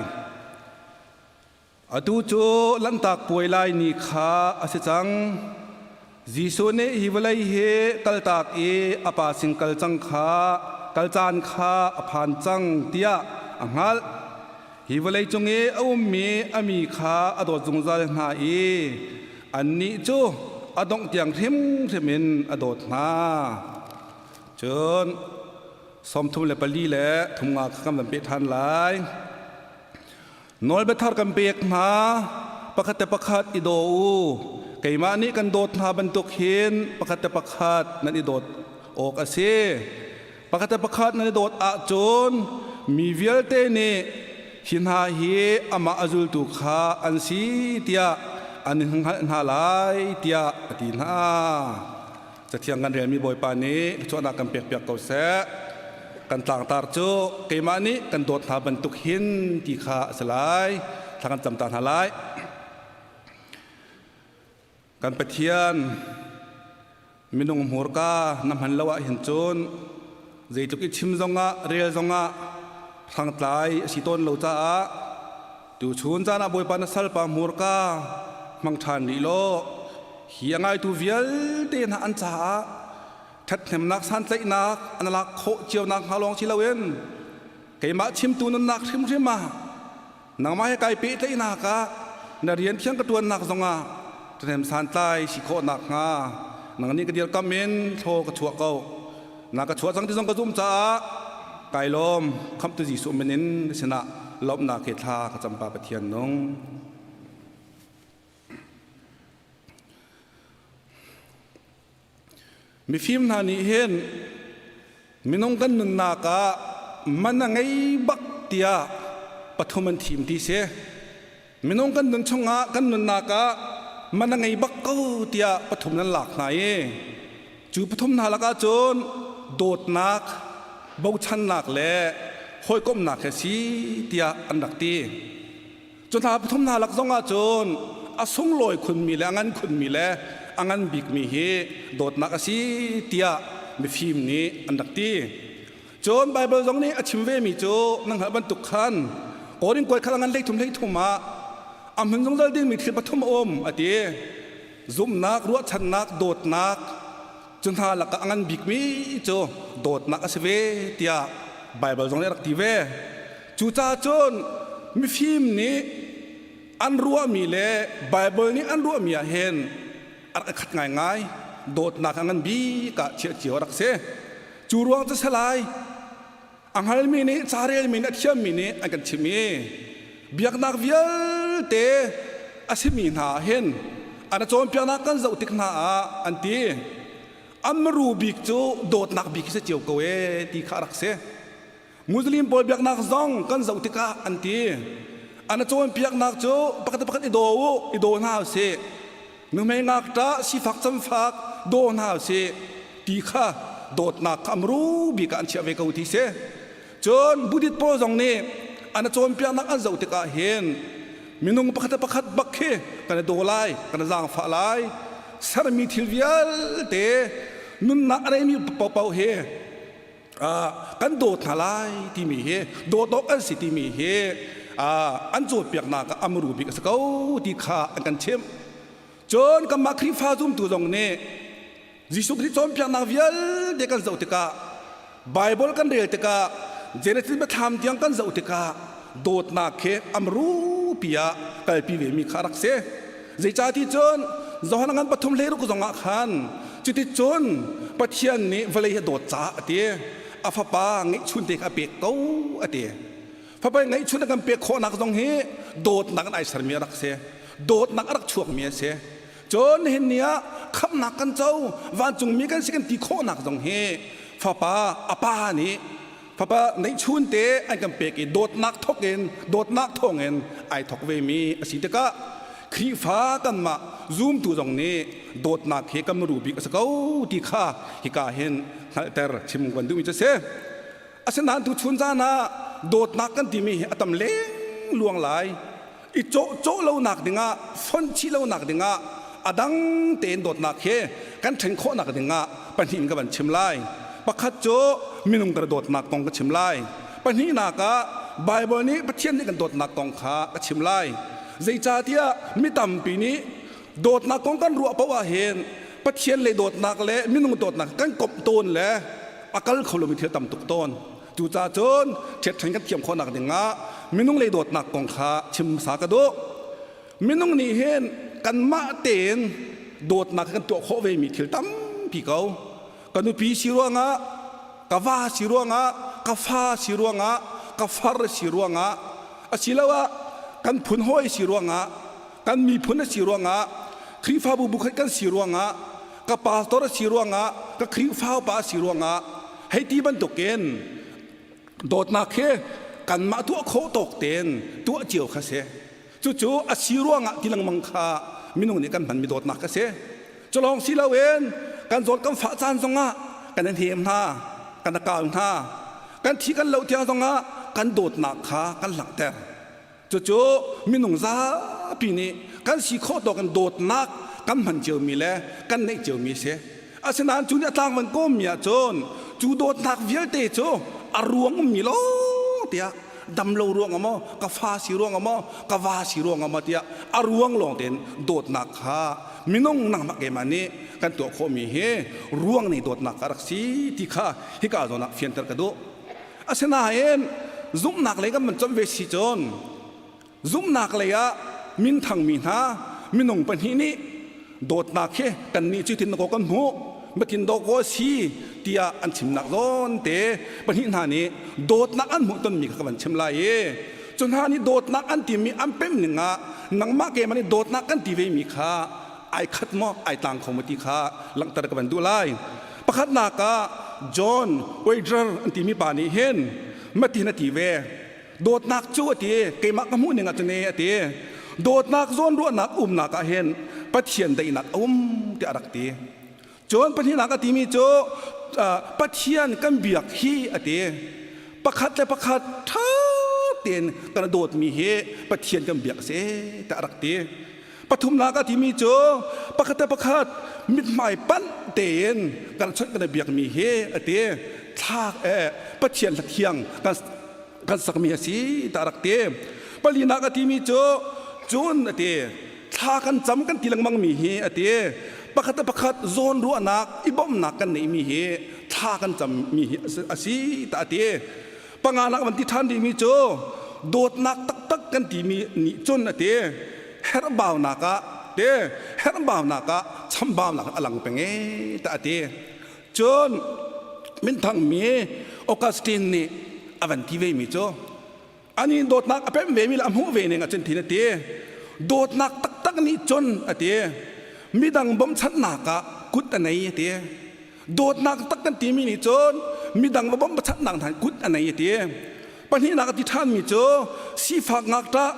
Atu cu Lanhtak Puai lai ni kha a si cang. Jesuh nih hi vawlei hi kaltak i a Pa sin kal cang kha kal caan kha a phan cang tiah a hngalh. Hi vawlei cung i a ummi a mi kha a dawt zungzal hna i annih cu a dongh tiang hrimhrim in a dawt hna. Cun 34 le 35 kha kan van peh ṭhan lai. Nawlbia thar kan pek hna, pakhat le pakhat i daw u. Keimah nih kan dawt hna bantuk hin pakhat le pakhat nan i dawt awk a si. Pakhat le pakhat nan i dawt ahcun mi vialte nih hi hna hi amah a zultu kha an si tiah an in hngalh hna lai tiah a ti hna. Cathiang kan relmi Bawipa nih thluachuahnak kan pekpiak ko seh. Kan tlangtar cu keimah nih kan dawt hna bantuk hin ti kha a si lai. Thla kan cam ta hna lai. Kan Pathian minung hmurka na hman lo ahhin cun zeitluk i chim zongah rel zongah hrangtlai a si tawn lo caah tuchun caan ah Bawipa na salpa hmurka hmang ṭhan rih law hi a ngaitu vialte hna an caah ṭhathnemnak santlaihnak an lak khawh cio nakhnga lawng si loin keimah chimtu nunnak hrimhrim ah nangmah he kai pehtlaihnak ah na rian thiang ka ṭuannak zongah ṭhahnem santlai si khawh nakhnga nang nih ka dirkam in thlaw ka chuah ko. Na ka chuah cang ti zong ka zumh caah kai lawm. Khamhtu Jesuh min in na sinah lawmhnak he thla ka cam Pa Pathian nung. Mifim hna nih hin minung kan nunnak ah man a ngei bak tiah pathum an thim ti si. Minung kan nun chungah kan nunnak ah man a ngei bak ko tiah pathum nan lak hna i cu pathum hna lakah cun dawtnak, bochannak le hawikomhnak he si tiah an rak ti. Cu hna pathum hna lak zong ah cun a sunglawi khunmi le a ngan khunmi le a ngan bikmi hi dawtnak a si tiah mifim nih an rak ti. Cun Baibal zong nih a chim vemi cu nan hngalh bantuk khan Korin kuai khat a ngan 33 33 ah a hmun zungzal dingmi thil pathum a um a ti. Zumhnak, ruahchannak, dawtnak cu hna lakah a ngan bikmi cu dawtnak a si ve tiah Baibal zong nih a rak ti ve. Cucaah cun mifim nih an ruahmi le Baibal nih an ruahmi ah hin a rak i khat ngaingai. Dawtnak a ngan bik ah chiah cio a rak si. Cu ruang cu salai a hngalmi nih carelmi nih a thiammi nih an kan chimh i biaknak vialte a simi hna ah hin an cawnpiaknak kan zoh tik hna ah an ti an maru bik cu dawtnak bik hi si cio ko ee ti kha a rak si. Muslim pawl biaknak zong kan zoh tikah an ti. An cawnpiaknak cu pakhat le pakhat i daw u, i daw hna usih. Nuhmei ngakṭah sifak camfak daw hna usih ti kha dawtnak kha amru bik ah an chiah ve ko ti si. Cun Buddhist pawl zong nih an cawnpiaknak an zoh tikah hin minung pakhat le pakhat bak khi kan i daw lai, kan i zaangfah lai. Sermi thil vialte nunnak a neimi paohpaoh hi kan dawt hna lai timi hi dawt awk an si timi hi an cawnpiaknak ah amru bik a si ko ti kha an kan chimh. Cun kanmah Khrihfa zumtu zong nih Jesuh Khrih cawnpiaknak vialte kan zoh tikah Bible kan rel tikah Genesis biathlam tiang kan zoh tikah dawtnak khi amru pi ah kalpi ve mi kha rak si. Zeicahti cun Johan ngan pathum hlei ruk zong ah khan cuticun Pathian nih vawlei hi a dawt caah a ti. A fapa ngeihchun te kha a pek ko a ti. Fapa ngeihchun a kan pek khawhnak zong hi dawtnak in ai sermi a rak si. Dawtnak a rak chuakmi a si. Cun nihin ni ah khamhnak kan co, vancungmi kan si kan ti khawhnak zong hi fapa a pa nih Fapa neihchun te an kan pek i dawtnak thawk in dawtnak thawngin ai thawk ve mi a si tikah Khrihfa kanmah zumtu zong nih dawtnak hi kan muru bik a si ko ti kha hika hin hngalhter chim kan duhmi cu a si. Asinain tu chun zan ah dawtnak kan timi hi a tam leng luang lai. I cawh cawh lonak dingah fonh chih lonak dingah a dang tein dawtnak hi kan ṭhen khawhnak dingah pahnih in ka van chim lai. Pakhat cu minung kan dawtnak kong ka chim lai. Pahnihnak ah Baibal nih Pathian nih kan dawtnak kong kha ka chim lai. Zeicahtiah mi tampi nih dawtnak kong kan ruah paoh ah hin Pathian le dawtnak le minung dawtnak kan komh tawn le a kal kho lomi thil tam tuk tawn. Cucaah cun ṭhiatṭhen kan thiam khawhnak dingah minung lei dawtnak kong kha chim hmasa ka duh. Minung nih hin kanmah tein dawtnak kan tuah khawh vemi thil tampi ko. Ka nupi si ruangah, ka va si ruangah, ka fa si ruangah, ka far si ruangah, asiloah kan phun hawi si ruangah, kan miphun a si ruangah, Khrihfabu bukhat kan si ruangah, ka pastor a si ruangah, ka Khrihfa upa a si ruangah, hei ti bantukin dawtnak hi kanmah tuah khawh tawk tein tuah cio kha si. Cucu a si ruangah ti lengmang kha minung nih kan hmanmi dawtnak kha si. Culawng si loin kan zawt kan fah caan zongah kan i hnem hna, kan i kau hna, kan thi kan loh tiang zongah kan dawtnak kha kan langhter. Cucu minung zapi nih kan si khawh tawk in dawtnak kan hman ciomi le kan neih ciomi a si. Asinain cu nih a tlangvan kawmmi ahcun cu dawtnak vialte cu a ruang ummi lawng tiah damlo ruang ah maw ka fa si ruang ah maw ka va si ruang ah maw tiah a ruang lawng tein dawtnak kha minung nangmah keimah nih kan tuah khawhmi hi ruang nih dawtnak kha a rak si ti kha hika zawn ah fianter ka duh. Asinain zumhnak lei kan van conh ve si cun zumhnak lei ah minthangmi hna minung pahnih nih dawtnak hi kannih cu tin kan hmuh matin daw kaw si tiah an chimnak zawn te pahnih hna nih dawtnak an hmuh tonmi kha ka van chim lai i cu hna nih dawtnak an timi an pemh ning ah nangmah keimah nih dawtnak kan ti vemi kha ai khat maw ai tlang kho maw ti kha langhter ka van duh lai. Pakhatnak ah John Wager an timi pa nih hin matin a ti ve. Dawtnak cu a ti keimah ka hmuh ning ah cun a ti. Dawtnak zawnruahnak umnak ah hin Pathian daihnak a um tiah a rak ti. Cun pahnihnak a timi cu Pathian kan biak hi a ti. Pakhat le pakhat ṭha tein kan dawtmi hi Pathian kan biak a si tiah a rak ti. Pathumnak a timi cu pakhat le pakhat mithmai panh tein kan chawnh kan i biakmi hi a ti. Thlak eh Pathian hla thiang kan kan sakmi a si tiah a rak ti. Palinak a timi cu cun a ti thla kan cam kan ti lengmang mi hi a ti. Pakhat le pakhat zawnruahnak i bawmhnak kan neihmi hi thla kan cammi hi a si tiah a ti. Panganak van ti ṭhan rihmi cu dawtnak taktak kan timi nih cun a ti herhbaunak ah te herhbaunak ah chambaunak a lang peng e tiah a ti. Cun minthangmi Augustine nih a van ti vemi cu ani dawtnak a pemh vemi le a hmuh ve ning ahcun thin a ti. Dawtnak taktak nih cun a ti midang bawmchanhnak ah kut a nei a ti. Dawtnak tak kan timi nih cun midang va bawmh bachanhnak hna kut a nei a ti. Pahnihnak a ti ṭhanmi cu sifak ngakṭah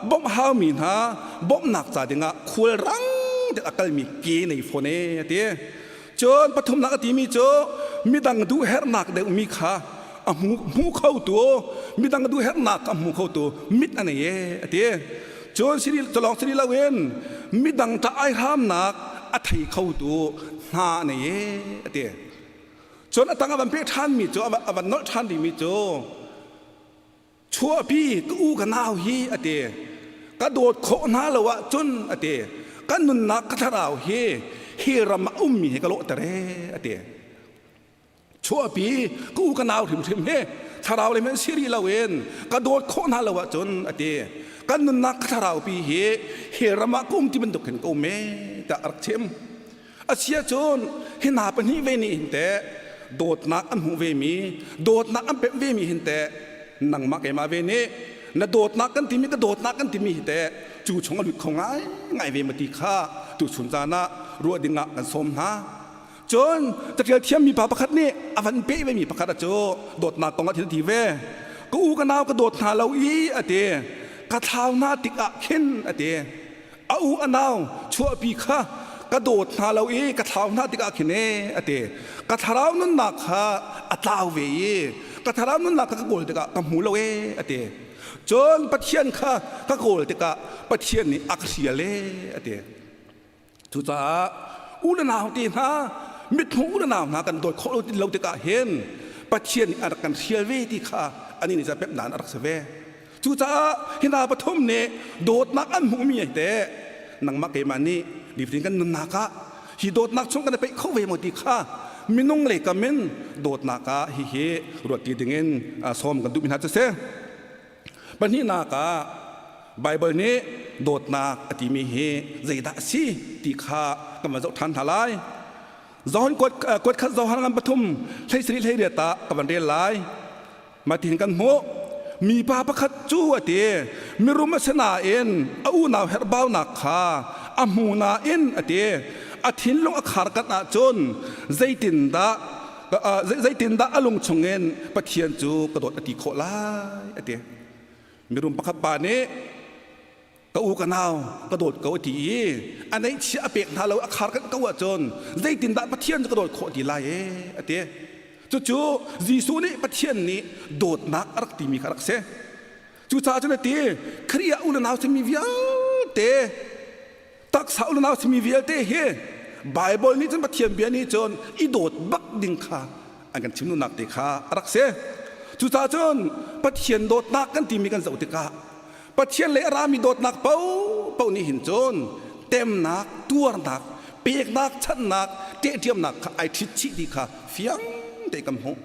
bawmh haumi hna bawmhnak ca dingah khualrang te a kalmi ke nei fawn e a ti. Cun pathumnak a timi cu midang duh herhnak deuhmi kha a hmu kho tu midang duh herhnak a hmu kho tu mit a nei e a ti. Cun siri lawng siri loin midang ta ai hramnak a thei kho tu hna a nei e a ti. Cun a tang a van peh ṭhanmi cu a van nolh ṭhan rihmi cu chuahpi ka u ka nau hi a ti. Ka dawt khawh hna lo ahcun a ti. Ka nunnak ka thlarau hi hi ram ah ummi hi ka lawhter e a ti. Chuahpi ka u ka nau hrimhrim hi thlarau le men si rih loin ka dawt khawh hna lo ahcun a ti. Kan nunnak ka thlarau pi hi hi ram ah ka um ti bantuk hin ka um e tiah a rak chim. A si ahcun hi hna pahnih ve nih hin teh dawtnak an hmuh vemi, dawtnak an pemh vemi hin teh nangmah keimah ve nih na dawtnak kan timi ka dawtnak kan timi hi teh cu chung a lut kho ngai ngai ve ma ti kha tuchun caan ah ruah ding ah kan sawm hna. Cun caṭial thiammi pa pakhat nih a van peh vemi pakhat a cu dawtnak kong ah thil a ti ve. Ka u ka nau ka dawt hna lo i a ti. Ka thlau hna tikah khin a ti. A u a nau chuahpi kha ka dawt hna lo i ka thlau hna tikah khin e a ti. Ka thlarau nunnak kha a tlau ve i ka thlarau nunnak kha ka kawl tikah ka hmu lo e a ti. Cun Pathian kha ka kawl tikah Pathian nih a ka hrial e a ti. Cucaah u le nau te hna mithmuh u le nau hna kan dawt khawh lo tikah hin Pathian nih a rak kan hrial ve ti kha ani nih pemh dan a rak si ve. Cucaah hi hna pathum nih dawtnak an hmuhmi ai teh nangmah keimah nih nifatin kan nunnak ah hi dawtnak chung kan i peih kho ve maw ti kha minung lei kam in dawtnak ah hihi ruat ti dingin sawm kan duhmi hna cu si. Pahnihnak ah Baibal nih dawtnak a timi hi zeidah a si ti kha kan van zoh ṭhan hna lai. Johan kuat khat Johan ngan pathum 17 18 ah ka van rel lai. Mah kan hmuh. Mipa pakhat cu a ti mirum a si nain a unau herhbaunak kha a hmu nain a ti a thinlung a khar kanh ahcun zeitindah zeitindah a lung chungin Pathian cu ka dawt a ti khawh lai a ti. Mirum pakhat pa nih ka u ka nau ka dawt ko a ti i a neihchia a pek hna lo a khar kanh ko ahcun zeitindah Pathian cu ka dawt khawh ti lai e a ti. Cucu Jesuh nih Pathian nih dawtnak a rak timi kha a rak si. Cucaah cun a ti Khrih ah u le nau simi vialte taksa u le nau simi vialte hi Bible nih cun Pathian bia nih cun i dawt bak ding kha an kan chim duhnak te kha a rak si. Cucaah cun Pathian dawtnak kan timi kan zoh tikah Pathian lei a rami dawtnak paohpaoh nih hin cun temnak, tuarnak, peknak, chanhnak, ṭehṭiamnak kha ai ṭhit chih ti kha fiang tein kan hmuh.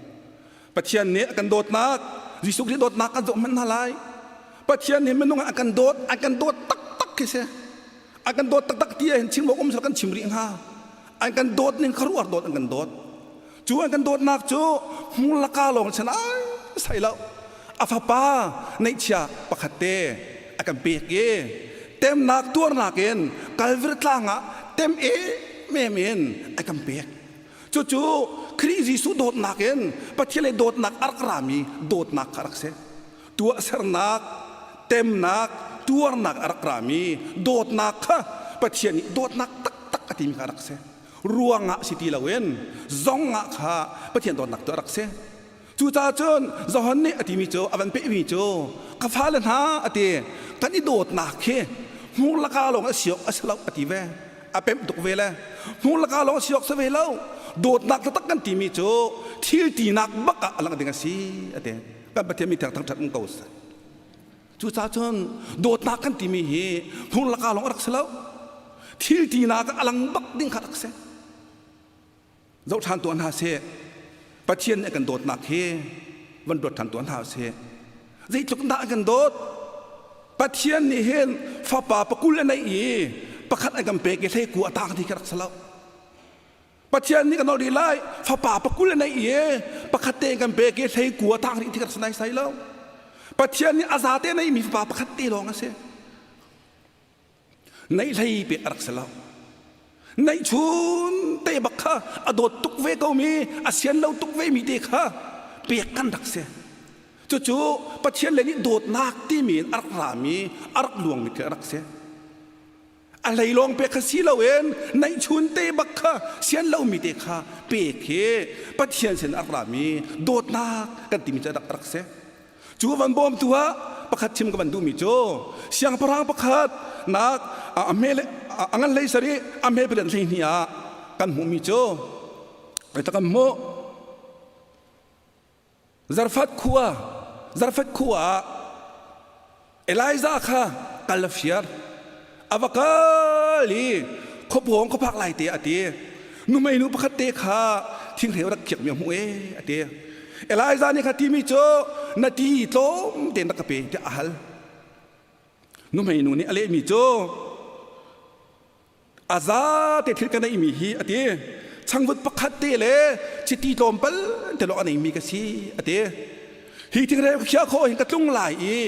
Pathian nih a kan dawtnak, Jesuh Khrih dawtnak kan zoh hmanh hna lai. Pathian nih minung a kan dawt, a kan dawt taktak khi si. A kan dawt taktak ti ah hin chim awk um sal kan chim rih hnga. An kan dawt ning khuaruahhar dawt an kan dawt. Cu an kan dawtnak cu hmur laka lawng chan ai sai lo. A fapa neihchia pakhat te a kan pek i temnak tuarnak in Kalvary tlang ah tem em in a kan pek. Cucu Khrih Jesuh dawtnak in Pathian le dawtnak a rak rami dawtnak kha a rak si. Tuahsernak, temnak, tuarnak a rak rami dawtnak kha Pathian nih dawtnak taktak a timi kha a rak si. Ruangah si ti loin zongah kha Pathian dawtnak tu a rak si. Cucaah cun Johan nih a timi cu a van pehmi cu ka fale hna a ti kan i dawtnak khi hmur laka lawng a si awk a si lo a ti ve. A pemh tuk ve le hmur laka lawng a si awk si ve lo dawtnak taktak kan timi cu thil tinak bak ah a lang ding a si a ti. Kan Pathian mi thiang thangṭhat um ko seh. Cucaah cun dawtnak kan timi hi hmur laka lawng a rak si lo. Thil tinak ah a lang bak ding kha rak si. Zoh ṭhan tuah hna seh. Pathian nih a kan dawtnak hi van ruat ṭhan tuah hna seh. Zeitluk dah a kan dawt? Pathian nih hin fapa pakul a neih i pakhat a kan pek i hleiku a tang ti kha rak si lo. Pathian nih kan nawl rih lai fapa pakul a neih i pakhat te kan pek i hleiku a tang rih ti kha rak si naisai lo. Pathian nih a zate neihmi fapa pakhat te lawng a si. Neih hlei pek a rak si lo. Neihchun te bak kha a dawt tuk ve komi, a sian lo tuk ve mi te kha pek kan rak si. Cucu Pathian le nih dawtnak timi in a rak rami, a rak luangmi thil a rak si. A hlei lawng pek kha si loin neihchun te bak kha sian lomi te kha pek hi Pathian sin a rak rami dawtnak kan timi cu a rak si. Cu van bawmtu ah pakhat chim ka van duhmi cu siangpahrang pakhat nak a hme a ngan hlei sarih a hme pariat 12 ah kan hmuhmi cu ta kan hmuh Zarfat khua Zarfat khua ah Elijah kha kal a fiar a va kal i khuapawng khuaphak lai te a ti nuhmei nu pakhat te kha thinghreu rak khiak mi a hmuh e a ti Elijah nih kha timi cu na ti tlawm tein rak ka pe tiah a hal nuhmei nu nih a lehmi cu A zate thil ka neihmi hi a ti. Changvut pakhat te le chiti tlawmpal te lawng a neimi ka si a ti. Hi thingreu ka khiah khawh hin ka tlung lai i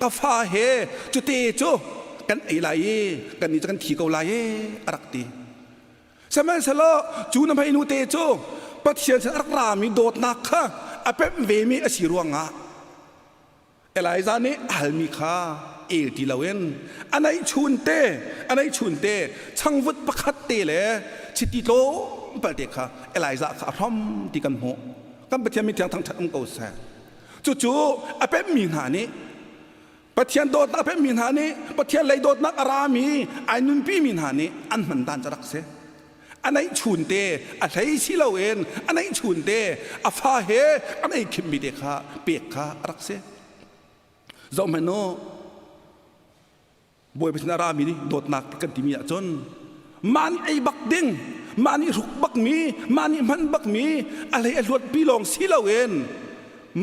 ka fa he cute cu kan ei lai i kan nih cu kan thi ko lai e a rak ti. Sihmanhsehlaw cu na hmeinu te cu Pathian sin a rak rami dawtnak kha a pemh vemi a si ruangah Elijah nih a halmi kha el ti loin a neihchun te a neihchun te changvut pakhat te le chiti tlawmpal te kha Elijah kha a hrom ti kan hmuh. Kan Pathian min thiang thangṭhat um ko seh. Cucu a pemmi hna nih Pathian dawtnak a pemmi hna nih Pathian lei dawtnak a rami ai nunpimi hna nih an hman dan cu rak si. A neihchun te a hlei si loin a neihchun te a fa he an ei khimmi te kha pek kha a rak si. Zohhmanh u, Bawipa sin a rami nih dawtnak kan timi ahcun mah nih ei bak ding, mah nih hruk bakmi, mah nih hman bakmi, a hlei a hluat pi lawng si loin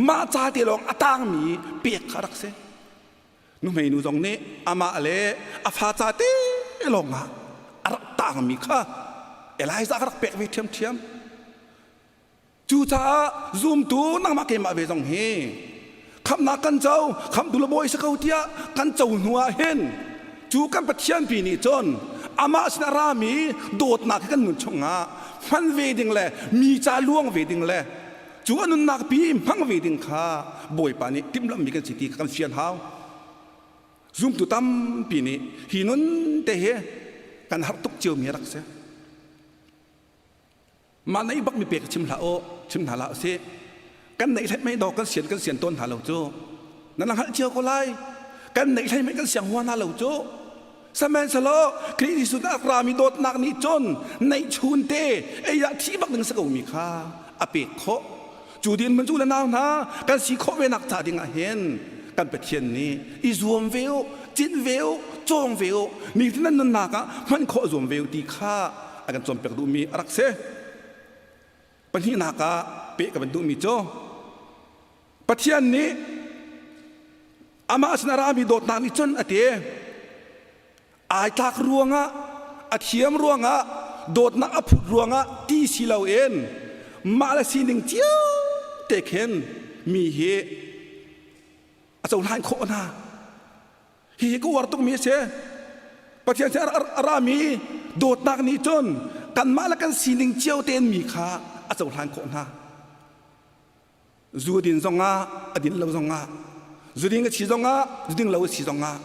mah ca te lawng a tangmi pek kha a rak si. Nuhmei nu zong nih amah le a fa ca te lawng ah a rak tangmi kha Elijah kha rak pek ve ṭhiamṭhiam. Cucaah zumtu nangmah keimah ve zong hi khamhnak kan co, khamhtu le bawi si ko tiah kan co hnu ah hin cu kan Pathian pi nih cun amah sin a rami dawtnak hi kan nun chungah hman ve ding le mi ca luang ve ding le Cu a nunnak pi hmang ve ding kha Bawipa nih timhlamhmi kan si ti kha kan fian hau. Zumtu tampi nih hi nun te hi kan harh tuk ciomi a rak si. Mah neih bak mi pek chim hlah u, chim hna hlah usih. Kan neih hlei mei dawh kan sian kan sian tawn hna lo cu. Nan hngalh cio ko lai. Kan neih hlei mei kan siang hua hna lo cu. Sihmanhsehlaw Khrih Jesuh a rami dawtnak nih cun neihchun te ei ah thi bak ding si komi kha a pek khawh. Cu din man cu le nau hna kan si khawh ve nak ca ding ah hin kan Pathian nih i zuam ve u, cinh ve u, cawng ve u, nitin nan nunnak ah hman khawh zuam ve u ti kha a kan cawnpiak duhmi a rak si. Pahnihnak ah peh ka van duhmi cu Pathian nih Amah sin a rami dawtnak nih cun a ti. Ai tlak ruangah, a thiam ruangah, dawtnak a phut ruangah ti si loin mah le sining cio te khin mi hi a cohlan khawh hna. Hihi ka uar tukmi a si. Pathian sin a rami dawtnak nih cun kanmah le kan sining cio tein mi kha a cohlan khawh hna. Zu din zongah a din lo zongah zu ding a si zongah zu ding lo a si zongah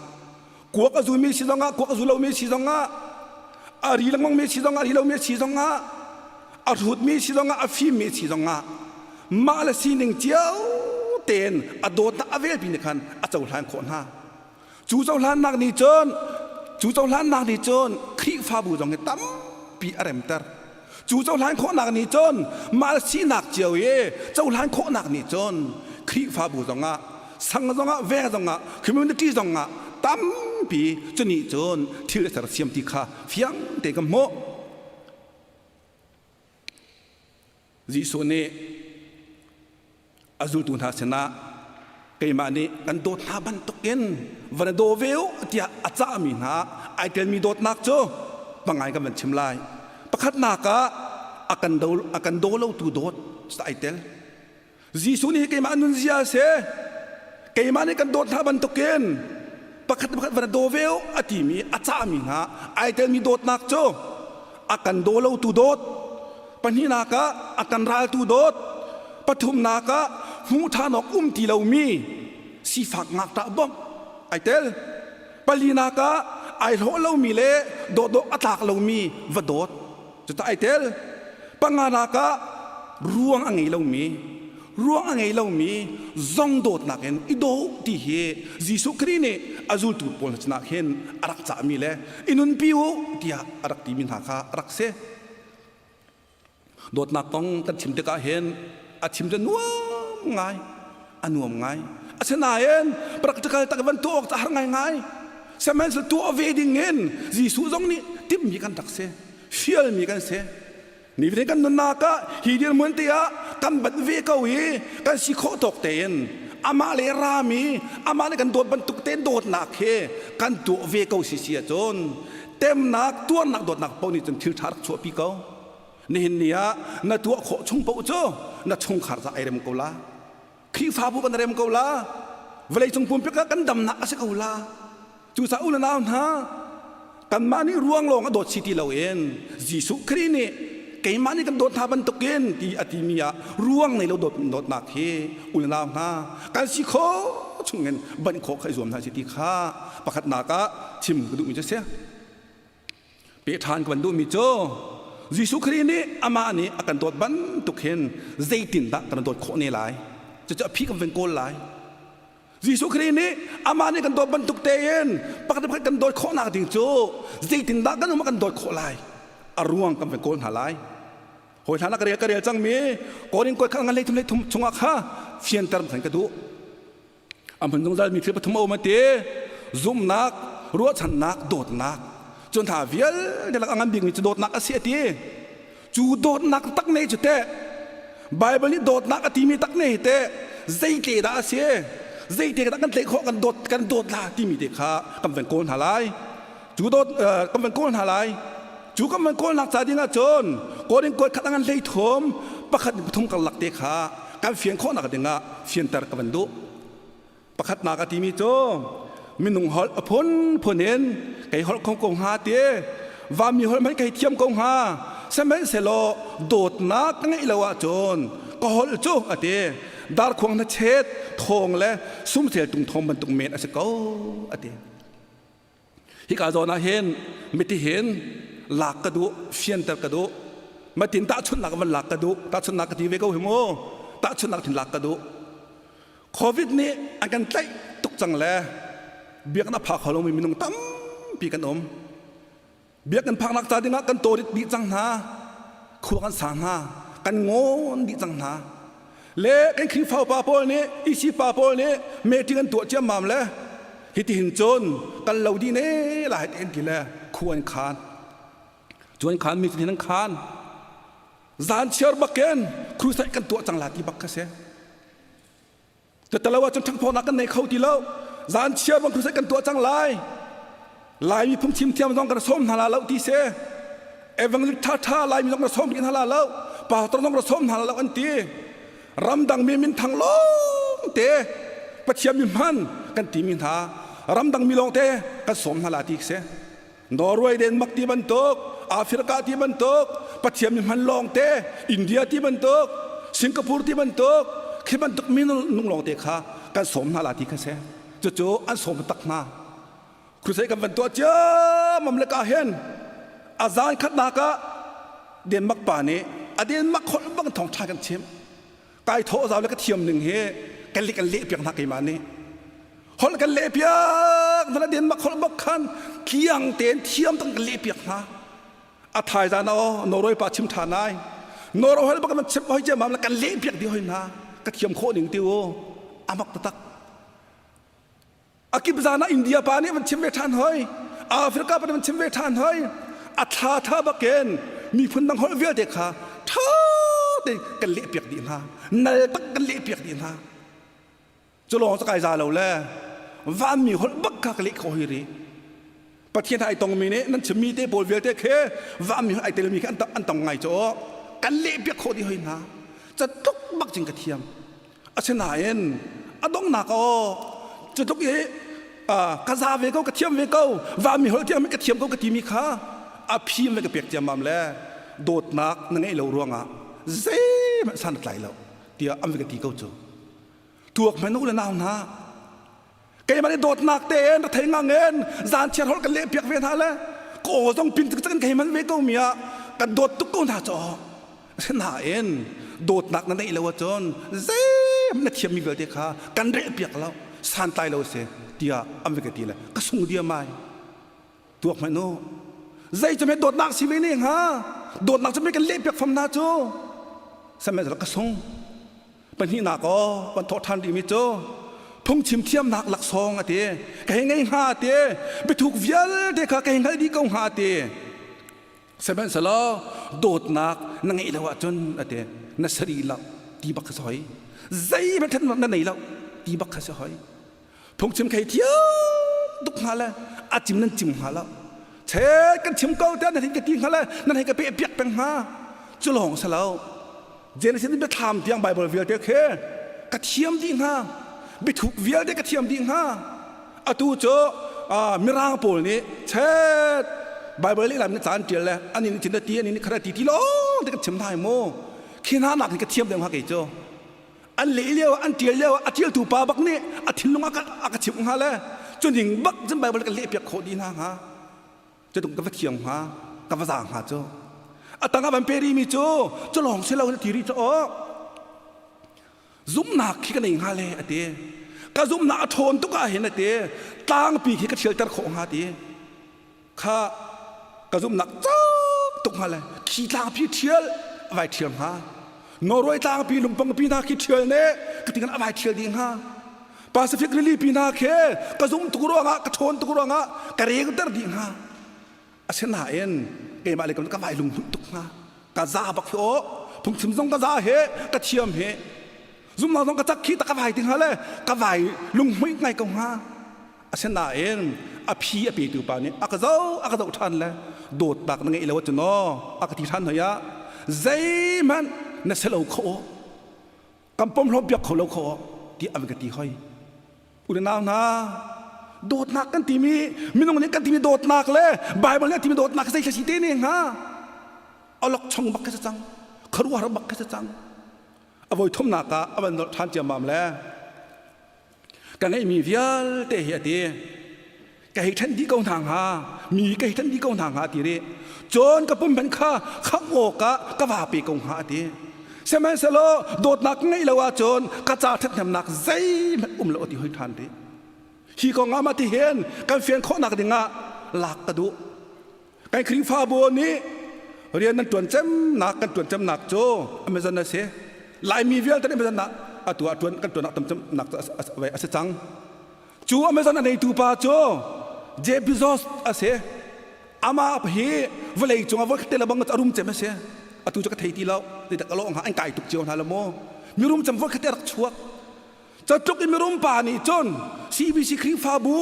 kuak a zumi si zongah kuak a zu lomi si zongah a ri lengmangmi si zongah a ri lomi si zongah a hrutmi si zongah a fimmi si zongah. Mah le sining cio tein a dawtnak a velpi nih khan a cohlan khawh hna. Cu cohlannak nih cun cu cohlannak nih cun Khrihfabu zong hi tampi a remter. Cu cohlan khawhnak nih cun mah sinak cio i cohlan khawhnak nih cun Khrihfabu zongah sang zongah veng zongah community zongah tampi cunih cun thil a sersiam ti kha fiang tein kan hmuh. Jesuh nih a zultu hna sinah keimah nih kan dawt hna bantukin van i daw ve u tiah a cahmi hna ai telmi dawtnak cu pangai kan van chim lai. Pakhatnak ah a kan do a kan daw lotu dawt ai tel. Jesuh nih keimah nunzia a si. Keimah nih kan dawt hna bantukin pakhat pakhat van daw ve u a timi a cahmi hna ai telmi dawtnak cu a kan daw lotu dawt pahnihnak ah a kan raltu dawt pathumnak ah hmuh ṭhan awk um ti lomi sifak ngakṭah bawmh ai tel palinak ah ai hlawh lomi le dawt a tlak lomi va dawt Cuta ai tel. Panganak ah ruang a ngei lomi ruang a ngei lomi zong dawtnak in i daw ti hi Jesuh Khrih nih a zultu pawl hna sinah hin a rak cahmi le i nunpi u tiah a rak timi hna kha a rak si. Dawtnak kong kan chim tikah hin a chim cu nuam ngai a nuam ngai asinain practical tak van tuah awk cu a har ngaingai sihmanhsehlaw tuah ve ding in Jesuh zong nih timhmi kan rak si fialmi kan si nifatin kan nunnak ah hi dirhmun te ah kan bat ve ko i kan si khawh tawk tein amah le rami amah le kan dawt bantuk tein dawtnak he kan tuah ve ko si si ahcun temnak tuarnak dawtnak paoh nih cun thil ṭha rak chuahpi ko nihin ni ah na tuah khawh chung paoh cu na chungkhar ca ai rem ko la Khrihfabu kan rem ko la vawleicung pumpi kan damnak a si ko la cucaah u le nau hna kanmah nih ruang lawng a dawt si ti loin Jesuh Khrih nih keimah nih kan dawt hna bantukin ti a timi ah ruang nei lo dawt dawtnak hi u le nau hna kan si khawh chungin banh khawh kha i zuam hna si ti kha pakhatnak ah chim ka duhmi cu a si. Pe ṭhan ka van duhmi cu Jesuh Khrih nih amah nih a kan dawt bantuk hin zeitindah kan dawt khawh ne lai? Cucu a phi kan van kawl lai. Jesuh Khrih nih amah nih kan dawt bantuk tein pakhat le pakhat kan dawt khawhnak ding cu zeitindah kan um kan dawt khawh lai? A ruang kan van kawl hna lai. Hawi hlan ah ka rel ka rel cangmi Korin koi kha ngan 33 33 chungah kha fianter ka duh. A hmun zungzal mi thil pathum a um a ti. Zumhnak, ruahchannak, dawtnak. Cu hna vialte lak a ngan bikmi cu dawtnak a si a ti. Cu dawtnak tak ne cu teh Bible nih dawtnak a timi tak ne hi teh zeite dah a si? Zeite dah kan tlaih khawh kan dawt kan dawt la timi te kha kan van kawl hna lai. Cu dawt kan van kawl hna lai. Cu kan van kawlnak ca ding ahcun Korin kuat khat a ngan 13 pakhat pathum karlak te kha kan fian khawhnak ding ah fianter ka van duh. Pakhatnak a timi cu minung holh a phunphun in kei holh kho ko hnga ti vami holh hmanh kei thiam ko hnga sihmanhsehlaw dawtnak ka ngeih lo ahcun ka holh cu a ti darkhuang na chet thawng le sumsel tung thawng bantuk men a si ko a ti. Hika zawn ah hin miti hin lak ka duh, fianter ka duh. Matin tahchunhnak van lak ka duh. Tahchunhnak ka ti ve ko hi mu. Tahchunhnak thin lak ka duh. Covid nih an kan tlaih tuk cang le biakinn a phak kho lomi minung tampi kan um. Biakinn phaknak ca dingah kan tawrit dih cang hna. Khua kan sa hna. Kan ngawn dih cang hna. Le kan Khrihfa upa pawl nih, EC pa pawl nih meeting an tuah ciammam le hitihin cun kan lo dih ne lai ti an ti le khu an khan. Cu an khan mi cu an khan. Zan chiar bakin crusade kan tuah cang la ti bak kha si. Tatalo ahcun ṭhangphawnak kan nei kho ti lo. Zan chiar bang crusade kan tuah cang lai. Laimi phungchim thiam zong kan sawm hna la lo ti si. Evangelist ṭhaṭha Laimi zong kan sawm hna la lo. Pastor zong kan sawm hna la lo an ti. Ramdang mi minthang lawng te Pathian mi hman kan timi hna ramdang mi lawng te kan sawm hna la ti si. Norway Denmark ti bantuk Africa ti bantuk Pathian mi hman lawng te India ti bantuk Singapore ti bantuk khi bantuk mi nung lawng te kha kan sawm hna la ti kha si cucu an sawm tak hna crusade kan van tuah ciammam le ka hin a zan khatnak ah Denmark pa nih a Denmark holh bang thawngṭha kan chim. Kai thawh zau le ka thiam ning hi kan le kan leh piak hna keimah nih. Holh kan leh piak hna Denmark holh bak khan tliang tein thiam tak kan leh piak hna. A thai zan aw Norway pa chim ṭhan ai. Norway holh bak man chim hoi ciammam le kan leh piak dih hoi hna. Ka thiam khawh ning ti u. Amak taktak. A kip zan ah India pa nih van chim ve ṭhan hoi. Africa pa nih van chim ve ṭhan hoi. A thla tha bakin miphun dang holh vialte kha ṭha tein kan leh piak dih hna. Nal tak kan leh piak dih hna. Cu lawng cu kai za lo le vanmi holh bak kha ka leh kho hi ri. Pathian ai tongmi nih nan chimmi te pawl vialte khi vanmi holh ai telmi khi an tong ngai cu kan leh piak khawh dih hoi hna. Catluk bak cing ka thiam. Asinain a donghnak aw cu tluk i ka za ve ko ka thiam ve ko vanmi holh tiang ka thiam ko ka timi kha a phim le ka pek ciammam le dawtnak na ngeih lo ruangah zeihmanh san a tlai lo tiah an ka ti ko cu. Tuak hmanh u le nau hna keimah nih dawtnak tein ra thei ngang in zan chiar holh kan leh piak ve hna le ka aw zong pin cik kan hei man ve ko mi ah kan dawt tuk ko hna caw asinain dawtnak na neih lo ahcun zeim na thiammi vialte kha kan reh piak lo santlai lo si tiah an ve ka ti le ka sung diam ai tuak hmanh u zei cu me dawtnak si ve ne hnga dawtnak cu me kan leh piak fam hna cu sihmanhsehlaw ka sung Pahnihnak aw kan thawh ṭhan rihmi cu phungchim thiamnak laksawng a ti. Ka hei ngei hnga a ti. Biathuk vialte kha ka hei hngalh dih ko hnga a ti. Sihmanhsehlaw dawtnak na ngeih lo ahcun a ti. Na sari lo ti bak kha si hoi. Zeihmanh ṭhatnak na nei lo ti bak kha si hoi. Phungchim khei thiam tuk hnga le a cim nan cim hnga lo. Che kan chim ko tiah nan hei ka ti hnga le nan hei ka peh piak peng hnga. Cu lawng si lo. Genesis in biathlam tiang Bible vialte khi ka thiam dih hnga. Biathuk vialte ka thiam dih hnga. Atu cu mirang pawl nih chet Bible lehlam nih ca an ṭial le an nih cin ti an nih khara ti ti lawng te kan chim hna hi mu. Khi hna nak in ka thiam deuh hnga kei cu. An leh lio an ṭial lio a ṭialtu pa bak nih a thinlung a ka chimh hnga le cu ning bak cun Bible kan lehpiak khawh dih hna hnga. Cu tung ka va thiam hnga, ka va zaang hnga cu. A tang ah van pe rihmi cu cu lawng si lo na ti rih cu aw. Zumhnak khi ka nei hnga le a ti. Ka zumhnak a ṭhawn tuk ah hin a ti. Tlangpi khi ka ṭhialter khawh hnga ti. Kha ka zumhnak cak tuk hnga le khi tlangpi ṭhial a vai ṭhial hnga. Norway tlangpi lungpangpi hna khi ṭhial ne ka ti a vai ṭhial dih hnga. Pacific rili pi hna khi ka zum tuk ruangah ka ṭhawn tuk ruangah ka rengter dih hnga. Asinain keimah le ka vai lunghmuih tuk hnga. Ka za bak hi aw phungchim zong ka za he ka thiam he zumnak zong ka cak khi ta ka vai ti hnga le ka vai lunghmuih ngai ko hnga. Asinain a phi a petu pa nih a ka zoh a ka zoh ṭhan le dawtnak na ngeih lo ahcun aw a ka ti ṭhan hoi ah zeihmanh na si lo kho aw kan pomhlawm piak kho lo kho aw ti an ka ti hoi. U le nau hna dawtnak kan timi minung nih kan timi dawtnak le Bible nih a timi dawtnak zei si te ne hnga alok chong bak ka si cang kharuahar bak ka si cang a voi thumnak ah a van nolh ṭhan ciammam le ka ngeihmi vialte hi a ti ka hei ṭhen dih ko hna hnga mi ka hei ṭhen dih ko hna hnga ti rih cun ka pum hmanh kha khangh awkah ka va pe ko hnga a ti sihmanhsehlaw dawtnak ngeih lo ahcun ka ca ṭhathnemnak zeihmanh um lo a ti hoi ṭhan rih hi kong ah mah ti hin kan fian khawhnak dingah lak ka duh Kan Khrihfabu nih rian nan ṭuan cemnak kan ṭuan cemnak cu Amazon a si. Laimi vialte nih Amazon ah atu ah ṭuan kan ṭuan tam cemnak cu a si cang. Cu Amazon a neitu pa cu Jeff Bezos a si. Amah hi vawlei cung ah voikhat te le bang a rum cem a si. Atu cu ka thei ti lo. Zeidah ka lawh hnga an kai tuk cio hna lo maw? Mirum cem voikhat te rak chuak. Catluk i mirum pa nih cun CBC Khrihfabu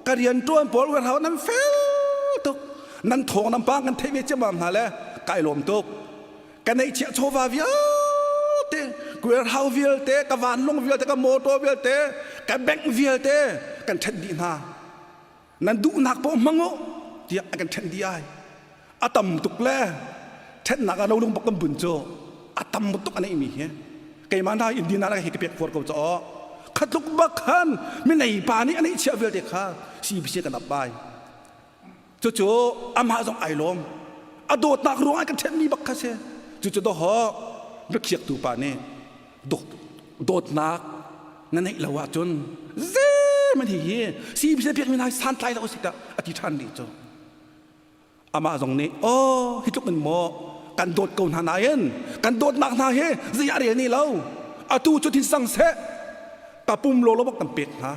ka rianṭuan pawl warehouse nan fel tuk nan thawng nan pa kan theih ve ciammam hna le kai lawm tuk ka neihchiah chawva vialte warehouse vialte ka vanlawng vialte ka motor vialte ka bank vialte kan ṭhen dih hna nan duhnak paoh hmang u tiah a kan ṭhen dih ai a tam tuk le ṭhennak ah lolung bak kan bun cu a tam tuk a neihmi hi keimah hna Indiana hi ka pek fuar ko caw khatluk bak khan minei pa nih a neih chiah vialte kha CBC kan ap bai cucu amah zong ai lawm a dawtnak ruangah kan ṭhenmi bak kha si cucu doho biakhiaktu pa nih. Dawtnak na neih lo ahcun zeihmanh hi hi CBC biakmi hna hi santlai lo a si tiah a ti ṭhan rih cu. Amah zong nih aw hi tluk in maw kan dawt ko hna nain kan dawtnak hna hi zei ah rel ni lo atu cu thin sang seh ka pum law law bak kan pek hna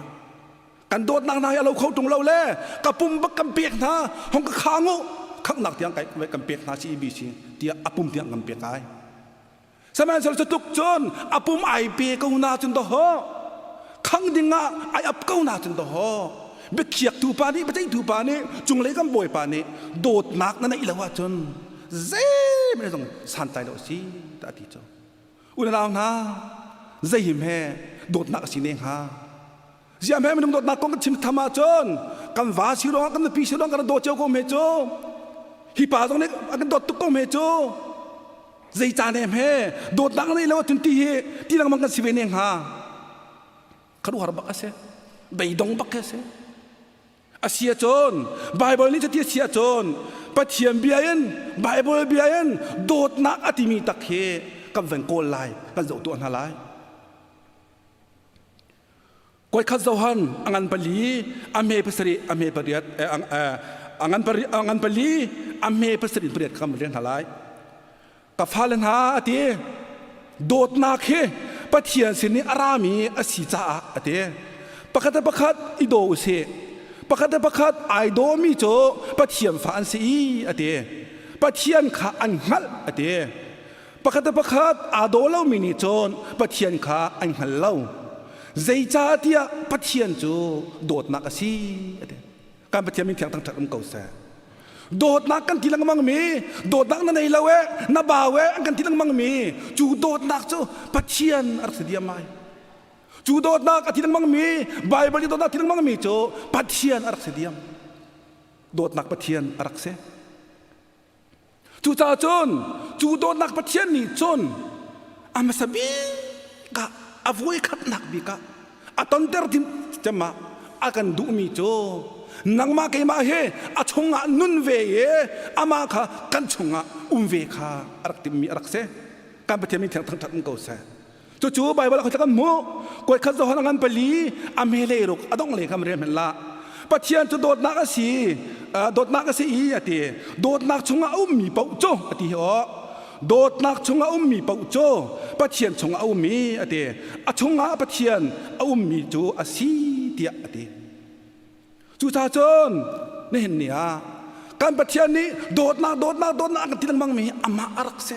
kan dawtnak hna hi a lo kho ṭung lo le ka pum bak kan pek hna hong ka khang u khanghnak tiang kan pek hna CEBC tiah a pum tiang kan pek ai Sihmanhsehlaw cu tluk cun a pum ai pe ko na cun dawhaw khang ding ah ai ap ko na cun dawhaw biakhiaktu pa nih biaceihtu pa nih cunglei kan bawipa nih dawtnak na neih lo ahcun zeihmanh zong santlai lo a si tiah a ti cu. Unau hna zei hi hme dawtnak a si ne hnga? Ziah hme minung dawtnak kong kan chim tham ahcun kan va si ruangah kan nupi si ruangah kan dawt cio ko hme cu hi pa zong nih a kan dawt tuk ko hme cu zei ca ne hme dawtnak nei lo ahcun ti hi ti lengmang kan si ve ne hnga kharuhar bak a si beidong bak a si a si ahcun Bible nih cuti a si ahcun Pathian bia in Bible bia in dawtnak a timi tak hi kan van kawl lai kan zoh tuah hna lai Koi khat Johan a ngan pali a hme pasarih a hme pariat a ngan pari a ngan pali a hme pasarih pariat kam rian hna lai. Ka fale hna a ti dawtnak hi Pathian sin i a rami a si caah a ti. Pakhat le pakhat i daw usih. Pakhat le pakhat ai dawmi cu Pathian fa an si i a ti. Pathian kha an hngalh a ti. Pakhat le pakhat aa daw lomi nih cun Pathian kha an hngal lo. Zeicahtiah Pathian cu dawtnak a si a ti. Kan Pathian min thiang thangṭhat um ko seh. Dawtnak kan ti lengmang mi, dawtnak na nei lo e, na bau e, an kan ti lengmang mi, cu dawtnak cu Pathian a rak si diam ai. Cu dawtnak a ti lengmang mi, Baibal i dawtnak a ti lengmang mi cu Pathian a rak si diam. Dawtnak Pathian a rak si. Cucaah cun cu dawtnak Pathian nih cun a hmasa bik ah a voikhatnak bik ah a tonter din cem ah a kan duhmi cu nangmah keimah hi a chungah nun ve i amah kha kan chungah um ve kha a rak timhmi a rak si. Kan Pathian min thiang thangṭhat um ko seh. Cucu Baibal ah kan hmuh. Koi khat Johan a ngan pali a hme le ruk a dongh le kam rem hen la. Pathian cu dawtnak a si, dawtnak a si i a ti. Dawtnak chungah a ummi paoh cu a ti hi aw. Dawtnak chungah a ummi paoh cu Pathian chungah a um i a ti. A chungah Pathian a ummi cu a si tiah a ti. Cucaah cun nihin ni ah kan Pathian nih dawtnak dawtnak dawtnak a kan ti lengmang mi amah a rak si.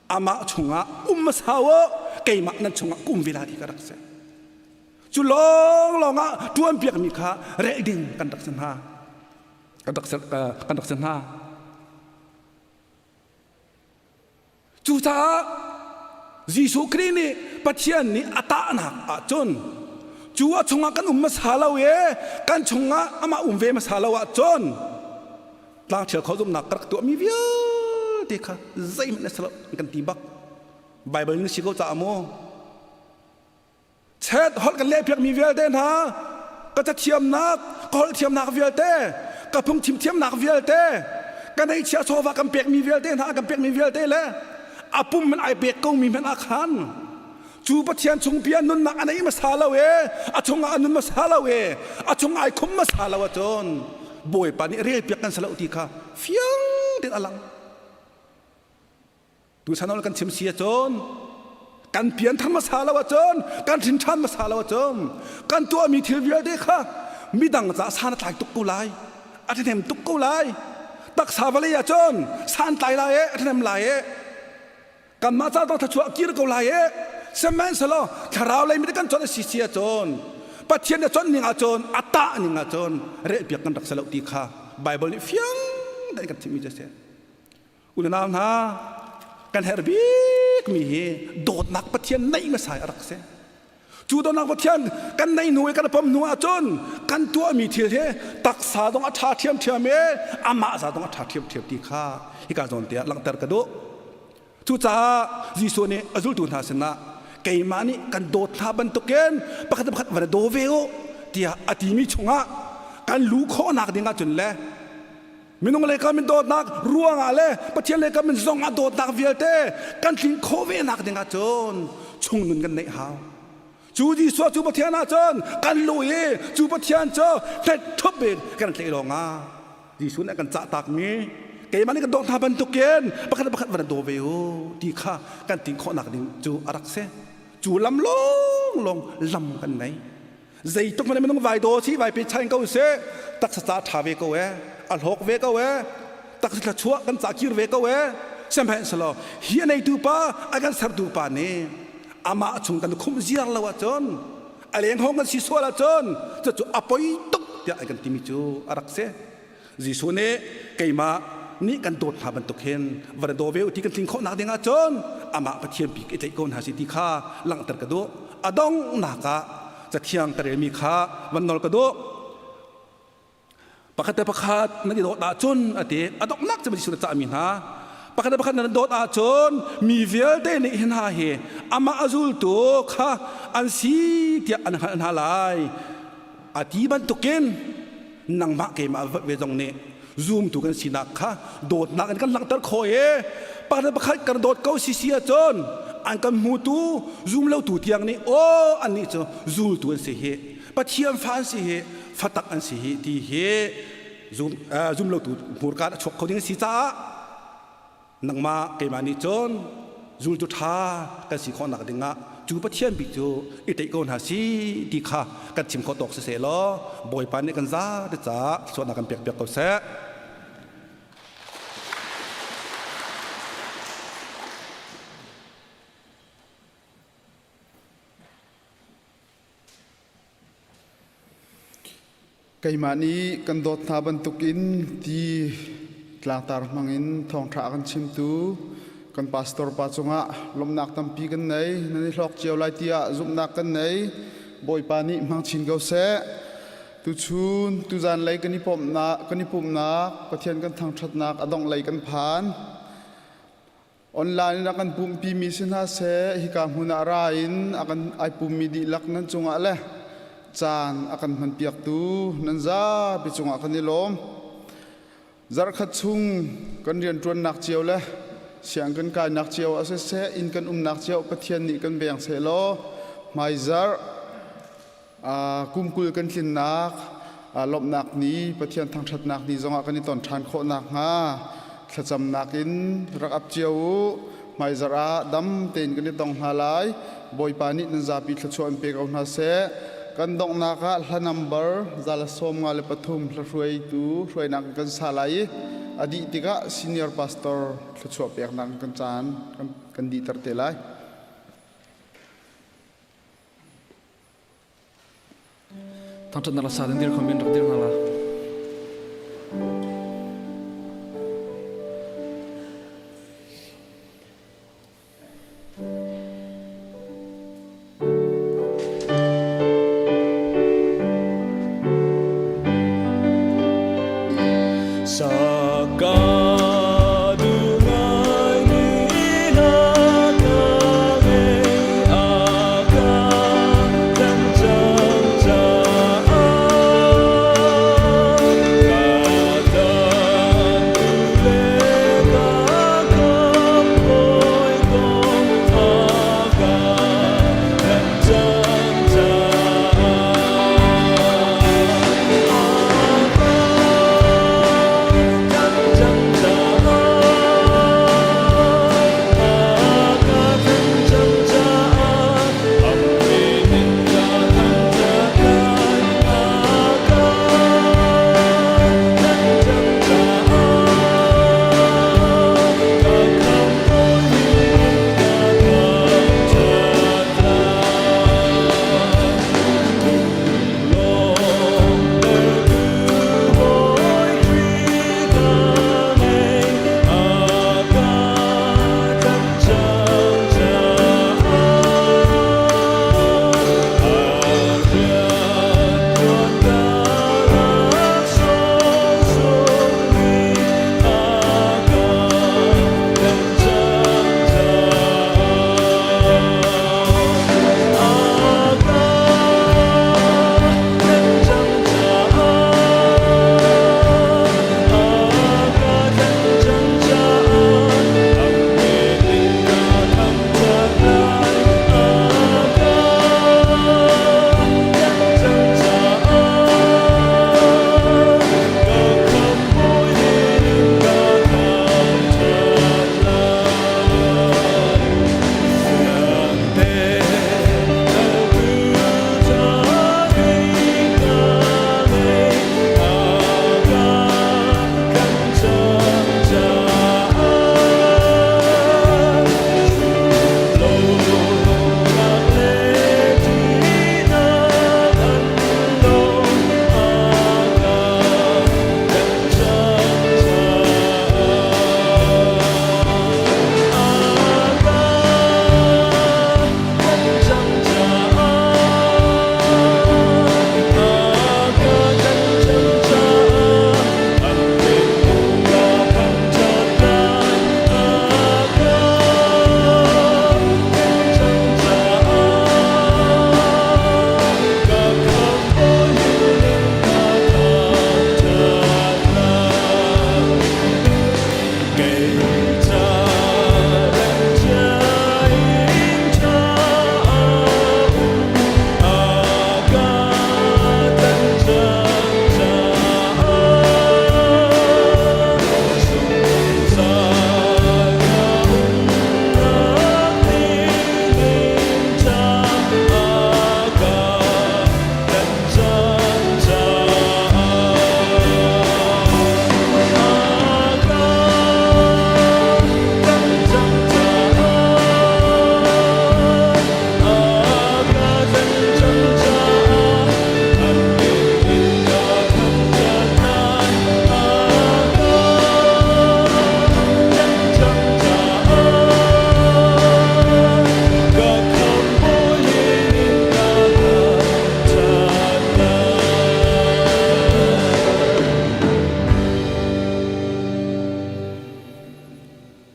Amah chungah um hmasa u keimah nan chungah ka um ve la ti ka rak si cu lawnglawng ah ṭuanpiakmi kha rel ding kan rak si hna kan rak si kan rak si hna cucaah Jesuh Khrih nih Pathian nih a tahnak ahcun cu a chungah kan um hmasa lo i kan chungah amah um ve hmasa lo ahcun tlangṭhial kho zumhnak ka rak tuahmi vialte kha zeihmanh a si lo kan ti bak Bible ning si ko caah mu chet holh kan lehpiakmi vialte hna ka cathiamnak ka holh thiamnak vialte ka phungchim thiamnak vialte ka neihchia chawva kan pekmi vialte hna kan pekmi vialte le a pum man ai pek komi hmanh ah khan cu Pathian chung bia nunnak a nei hmasa lo e a chungah a nun hmasa lo e a chung ai khum hmasa lo ahcun Bawipa nih relpiak kan si lo ti kha fiang tein a lang tuchan kan chim si ahcun kan pian thar hmasa lo ahcun kan hrin ṭhan hmasa lo ahcun kan tuahmi thil vialte kha midang caah san a tlai tuk ko lai a ṭhahnem tuk ko lai taksa vawlei ahcun san tlai lai e a ṭhahnem lai e kanmah ca dong thluachuah kir ko lai e sihmanhsehlaw thlarau lei mi kan chawnh a si si ahcun Pathian nih chawnh ning ahcun a tah ning ahcun relpiak kan rak si lo ti kha Bible nih fiang tein kan chimmi cu a si unau hna kan herh bikmi hi dawtnak Pathian neih hmasa a rak si Cu dawtnak Pathian kan neih hnu i kan pom hnu ahcun kan tuahmi thil hi taksa zong a ṭha ṭhiamṭhiam i amah za zong a ṭha ṭhiamṭhiam ti kha hika zawn te ah langhter ka duh. Cucaah Jesuh nih a zultu hna sinah keimah nih kan dawt hna bantukin pakhat le pakhat van i daw ve u tiah a timi chungah kan lu khawhnak ding ahcun le minung lei kam in dawtnak ruangah le Pathian lei kam in zong ah dawtnak vialte kan tlin khawh ve nak ding ahcun. Chung nun kan neih hau. Cu Jesuh cu Pathian ahcun kan lu i cu Pathian cu hnet ṭhup in kan tlaih lawngah Jesuh nih a kan cah takmi keimah nih kan dawt hna bantukin pakhat le pakhat van daw ve u ti kha kan tin khawhnak ding cu a rak si. Cu lam lawnglawng lam kan ngei. Zeitluk hmanh minung vai daw si vai pe chain ko seh taksa ca ṭha ve ko e a hlawk ve ko e taksa thluachuah kan ca kir ve ko e sihmanhsehlaw hi a neitu pa a kan sertu pa nih amah chung kan khumh ziar lo ahcun a leng hawng kan si sual ahcun cucu a poi tuk tiah an kan timi cu a rak si. Jesuh nih keimah nih kan dawt hna bantuk hin van daw ve u ti kan tling khawh nak ding ahcun amah Pathian bik i tlaih ko hna si ti kha langhter ka duh. A donghnak ah cathiang ka relmi kha van nawl ka duh. Pakhat le pakhat nan i dawt ahcun a ti. A donghnak cu Jesuh nih a cahmi hna. Pakhat le pakhat nan dawt ahcun mi vialte nih hin hna hi amah a zultu kha an si tiah an hngalh hna lai. A ti bantukin nangmah keimah ve zong nih zumtu kan sinak kha dawtnak in kan langhter khawh i pakhat le pakhat kan dawt ko si si ahcun an kan hmutu zum lotu tiang nih aw annih cu zultu an si hi Pathian fa an si hi fatak an si hi ti hi zum zum lotu hmurka a chuak kho ding a si caah nangmah keimah nih cun zultu ṭha kan si khawhnak dingah cu Pathian bik cu i teih ko hna si ti kha kan chim khawh tawk siseh law Bawipa nih kan zate caah thluachuahnak kan pek piak ko seh. Keimah nih kan dawt hna bantukin ti tlangtar hmangin thawngṭha a kan chimtu kan pastor pa cungah lawmhnak tampi kan nei. Nan i hlawk cio lai tiah zumhnak kan nei. Bawipa nih hmang chin ko seh. Tuchun tuzan lei kan i pumhnak, kan i pumhnak Pathian kan thangṭhatnak a dongh lei kan phan. Online in a kan pumhpimi si hna seh, hika hmun ah ra in a kan ai pummi dihlak nan cungah le caan a kan hmanpiaktu nan zapi cungah kan i lawm. Zarhkhat chung kan rianṭuannak cio le siang kan kainak cio ah siseh, inn kan umnak cio Pathian nih kan veng seh law hmaizarh kum 20 kan tlinnak lawmhnak ni Pathian thangṭhatnak ni zongah kan i ton ṭhan khawh nakhnga thlacamnak in rak ap cio u. Hmaizarh ah dam tein kan i tong hna lai. Bawipa nih nan zapi thluachuah in pe ko hna seh. Kan donghnak ah hla nambar 153 hlahruaitu hruainak kan sa lai i a dih tikah senior pastor thluachuah peknak kan caan kan dihter te lai. Thangṭhatnak la sa ding dir khomi in rak dir hna la. Sa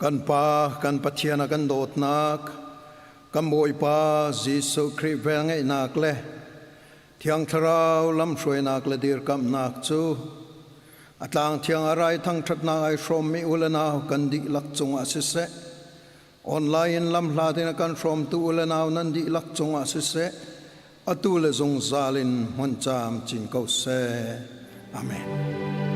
Kan Pa, kan Pathian a kan dawtnak, kan Bawipa Jesuh Khrih velngeihnak le Thiang Thlarau lamhruainak le dirkamhnak cu a tlang thiang a rai thangṭhatnak ai hrawmmi u le nau kan dihlak cungah siseh, online in lamhlat in a kan hrawmtu u le nau nan dihlak cungah siseh, atu le zungzal in hmun caam cin ko seh. Amen.